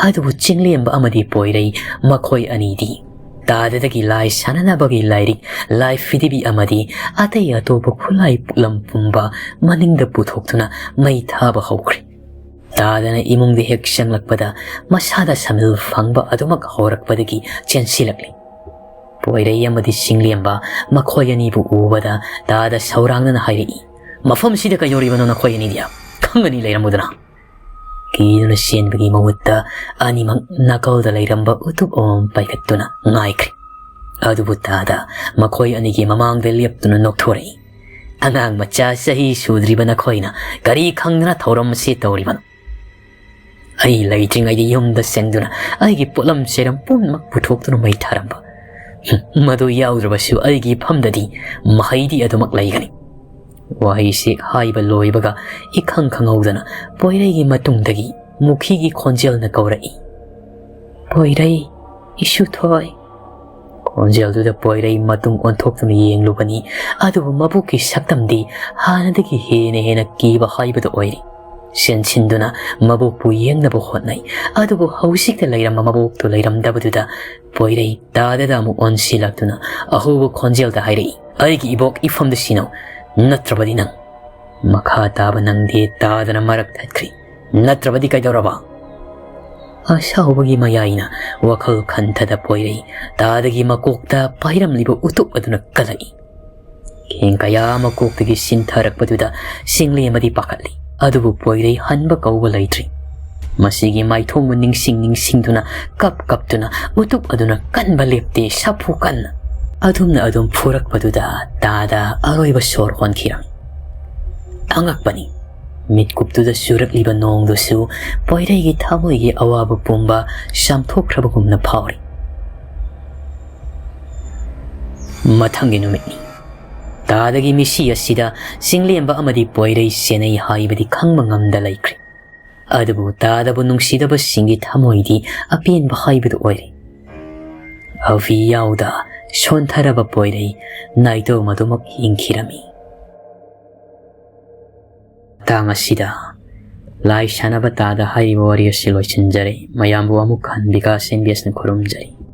ꯑꯗꯨꯕꯨ ꯆꯤꯡꯂꯦꯝꯕ ꯑꯃꯗꯤ ꯄꯣꯏꯔꯩ, ꯃꯈꯣꯏ ꯑꯅꯤꯗꯤ ꯇꯥꯗꯗꯒꯤ ꯂꯥꯏ ꯁꯥꯟꯅꯅꯕꯒꯤ ꯂꯥꯏꯔꯤꯛ, ꯂꯥꯏ ꯐꯤꯗꯤꯕꯤ ꯑꯃꯗꯤ ꯑꯇꯩ ꯑꯇꯣꯞꯄ ꯈꯨꯠꯂꯥꯏ ꯄꯨꯛꯂꯝ ꯄꯨꯝꯕ ꯃꯅꯤꯡꯗ ꯄꯨꯊꯣꯛꯇꯨꯅ ꯃꯩ ꯊꯥꯕ ꯍꯧꯈ꯭ꯔꯦ꯫ ꯇꯥꯗꯅ ꯏꯃꯨꯡꯗ ꯍꯦꯛ ꯆꯪꯂꯛꯄꯗ ꯃꯁꯥꯗ ꯁꯃꯤꯜ ꯐꯪꯕ ꯑꯗꯨꯃꯛ ꯍꯧꯔꯛꯄꯗꯒꯤ ꯆꯦꯟꯁꯤꯜꯂꯛꯂꯤ꯫ ꯄꯣꯏꯔꯩ ꯑꯃꯗꯤ ꯆꯤꯡꯂꯦꯝꯕ ꯃꯈꯣꯏ ꯑꯅꯤꯕꯨ ꯎꯕꯗ ꯇꯥꯗ ꯁꯧꯔꯥꯡꯅꯅ ꯍꯥꯏꯔꯛꯏ, "ꯃꯐꯝꯁꯤꯗ ꯀꯩꯗꯧꯔꯤꯕꯅꯣ ꯅꯈꯣꯏ ꯑꯅꯤꯗꯤ? ꯈꯪꯒꯅꯤ ꯂꯩꯔꯝꯃꯨꯗꯅ!" ꯀꯤꯗꯨꯅ ꯆꯦꯟꯕꯒꯤ ꯃꯍꯨꯠꯇ ꯑꯅꯤꯃꯛ ꯅꯥꯀꯜꯗ ꯂꯩꯔꯝꯕ ꯎꯇꯨꯞ ꯑꯃꯃꯝ ꯄꯥꯏꯈꯠꯇꯨꯅ ꯉꯥꯏꯈ꯭ꯔꯦ꯫ ꯑꯗꯨꯕꯨ ꯇꯥꯗ ꯃꯈꯣꯏ ꯑꯅꯤꯒꯤ ꯃꯃꯥꯡꯗ ꯂꯦꯞꯇꯨꯅ ꯅꯣꯛꯊꯣꯔꯛꯏ꯫ "ꯑꯉꯥꯡ ꯃꯆꯥ ꯆꯍꯤ ꯁꯨꯗ꯭ꯔꯤꯕ ꯅꯈꯣꯏꯅ ꯀꯔꯤ ꯈꯪꯗꯅ ꯊꯧꯔꯝ ꯑꯁꯤ ꯇꯧꯔꯤꯕꯅꯣ? ꯑꯩ ꯂꯩꯇ꯭ꯔꯤꯉꯩꯗ ꯌꯨꯝꯗ ꯆꯪꯗꯨꯅ ꯑꯩꯒꯤ ꯄꯣꯠꯂꯝ ꯆꯩꯔꯝ ꯄꯨꯝꯅꯃꯛ ꯄꯨꯊꯣꯛꯇꯨꯅ ꯃꯩ ꯊꯥꯔꯝꯕ꯫ ꯃꯗꯨ ꯌꯥꯎꯗ꯭ꯔꯕꯁꯨ ꯑꯩꯒꯤ ꯏꯐꯝꯗꯗꯤ ꯃꯍꯩꯗꯤ ꯑꯗꯨꯃꯛ ꯂꯩꯒꯅꯤ꯫" ꯋꯥꯍꯩꯁꯤ ꯍꯥꯏꯕ ꯂꯣꯏꯕꯒ ꯏꯈꯪ ꯈꯪꯍꯧꯗꯅ ꯄꯣꯏꯔꯩꯒꯤ ꯃꯇꯨꯡꯗꯒꯤ ꯃꯨꯈꯤꯒꯤ ꯈꯣꯟꯖꯦꯜꯅ ꯀꯧꯔꯛꯏ, "ꯄꯣꯏꯔꯩ, ꯏꯁꯨꯊꯣꯏ!" ꯈꯣꯟꯖꯦꯜꯗꯨꯗ ꯄꯣꯏꯔꯩ ꯃꯇꯨꯡ ꯑꯣꯟꯊꯣꯛꯇꯨꯅ ꯌꯦꯡꯂꯨꯕꯅꯤ, ꯑꯗꯨꯕꯨ ꯃꯕꯨꯛꯀꯤ ꯁꯛꯇꯝꯗꯤ ꯍꯥꯟꯅꯗꯒꯤ ꯍꯦꯟꯅ ꯍꯦꯟꯅ ꯀꯤꯕ ꯍꯥꯏꯕꯗꯨ ꯑꯣꯏꯔꯤ꯫ ꯆꯦꯟꯁꯤꯟꯗꯨꯅ ꯃꯕꯣꯛꯄꯨ ꯌꯦꯡꯅꯕ ꯍꯣꯠꯅꯩ, ꯑꯗꯨꯕꯨ ꯍꯧꯖꯤꯛꯇ ꯂꯩꯔꯝꯕ ꯃꯕꯣꯛꯇꯨ ꯂꯩꯔꯝꯗꯕꯗꯨꯗ ꯄꯣꯏꯔꯩ ꯇꯥꯗꯗ ꯑꯃꯨꯛ ꯑꯣꯟꯁꯤꯜꯂꯛꯇꯨꯅ ꯑꯍꯧꯕ ꯈꯣꯟꯖꯦꯜꯗ ꯍꯥꯏꯔꯛꯏ, "ꯑꯩꯒꯤ ꯏꯕꯣꯛ ꯏꯐꯝꯗ ꯁꯤꯅꯧ, ꯅꯠꯇ꯭ꯔꯕꯗꯤ ꯅꯪ!" ꯃꯈꯥ ꯇꯥꯕ ꯅꯪꯗꯦ ꯇꯥꯗꯅ ꯃꯔꯛ ꯊꯠꯈ꯭ꯔꯤ꯫ "ꯅꯠꯇ꯭ꯔꯕꯗꯤ ꯀꯩꯗꯧꯔꯕ?" ꯑꯁꯥꯎꯕꯒꯤ ꯃꯌꯥꯏꯅ ꯋꯥꯈꯜ ꯈꯟꯊꯗ ꯄꯣꯏꯔꯩ ꯇꯥꯗꯒꯤ ꯃꯀꯣꯛꯇ ꯄꯥꯏꯔꯝꯂꯤꯕ ꯎꯇꯨꯞ ꯑꯗꯨꯅ ꯀꯜꯂꯛꯏ꯫ ꯈꯦꯡ ꯀꯌꯥ ꯑꯃ ꯀꯣꯛꯇꯒꯤ ꯁꯤꯟꯊꯔꯛꯄꯗꯨꯗ ꯆꯤꯡꯂꯦꯝꯕꯗꯤ ꯄꯥꯈꯠꯂꯤ꯫ ꯑꯗꯨꯕꯨ ꯄꯣꯏꯔꯩ ꯍꯟꯕ ꯀꯧꯕ ꯂꯩꯇ꯭ꯔꯤ꯫ ꯃꯁꯤꯒꯤ ꯃꯥꯏꯊꯣꯡꯕꯨ ꯅꯤꯡꯁꯤꯡ ꯅꯤꯡꯁꯤꯡꯗꯨꯅ ꯀꯞ ꯀꯞꯇꯨꯅ ꯎꯇꯨꯞ ꯑꯗꯨꯅ ꯀꯟꯕ ꯂꯦꯞꯇꯦ, ꯁꯥꯐꯨ ꯀꯟꯅ ꯑꯗꯨꯝꯅ ꯑꯗꯨꯝ ꯐꯨꯔꯛꯄꯗꯨꯗ ꯇꯥꯗ ꯑꯔꯣꯏꯕ ꯁꯣꯔ ꯍꯣꯟꯈꯤꯔꯝꯃꯤ꯫ ꯑꯉꯛꯄꯅꯤ, ꯃꯤꯠꯀꯨꯞꯇꯨꯗ ꯆꯨꯔꯛꯂꯤꯕ ꯅꯣꯡꯗꯨꯁꯨ ꯄꯣꯏꯔꯩꯒꯤ ꯊꯃꯣꯏꯒꯤ ꯑꯋꯥꯕ ꯄꯨꯝꯕ ꯆꯥꯝꯊꯣꯛꯈ꯭ꯔꯕꯒꯨꯝꯅ ꯐꯥꯎꯔꯤ꯫ ꯃꯊꯪꯒꯤ ꯅꯨꯃꯤꯠꯅꯤ꯫ ꯇꯥꯗꯒꯤ ꯃꯤꯁꯤ ꯑꯁꯤꯗ ꯆꯤꯡꯂꯦꯝꯕ ꯑꯃꯗꯤ ꯄꯣꯏꯔꯩ ꯆꯦꯟꯅꯩ ꯍꯥꯏꯕꯗꯤ ꯈꯪꯕ ꯉꯝꯗ ꯂꯩꯈ꯭ꯔꯦ꯫ ꯑꯗꯨꯕꯨ ꯇꯥꯗꯕꯨ ꯅꯨꯡꯁꯤꯗꯕꯁꯤꯡꯒꯤ ꯊꯃꯣꯏꯗꯤ ꯑꯄꯦꯟꯕ ꯍꯥꯏꯕꯗꯨ ꯑꯣꯏꯔꯦ꯫ ꯑꯐꯤ ꯌꯥꯎꯗ ꯁꯣꯟꯊꯔꯕ ꯄꯣꯏꯔꯩ ꯅꯥꯏꯇꯣꯝ ꯑꯗꯨꯃꯛ ꯍꯤꯡꯈꯤꯔꯝꯃꯤ꯫ ꯃꯇꯥꯡ ꯑꯁꯤꯗ ꯂꯥꯏ ꯁꯥꯟꯅꯕ ꯇꯥꯗ ꯍꯥꯏꯔꯤꯕ ꯋꯥꯔꯤ ꯑꯁꯤ ꯂꯣꯏꯁꯤꯟꯖꯔꯦ꯫ ꯃꯌꯥꯝꯕꯨ ꯑꯃꯨꯛ ꯍꯟꯅ ꯕꯤꯀꯥꯁ ꯑꯦꯝ ꯕꯤ ꯑꯦꯁꯅ ꯈꯨꯔꯨꯝꯖꯔꯤ꯫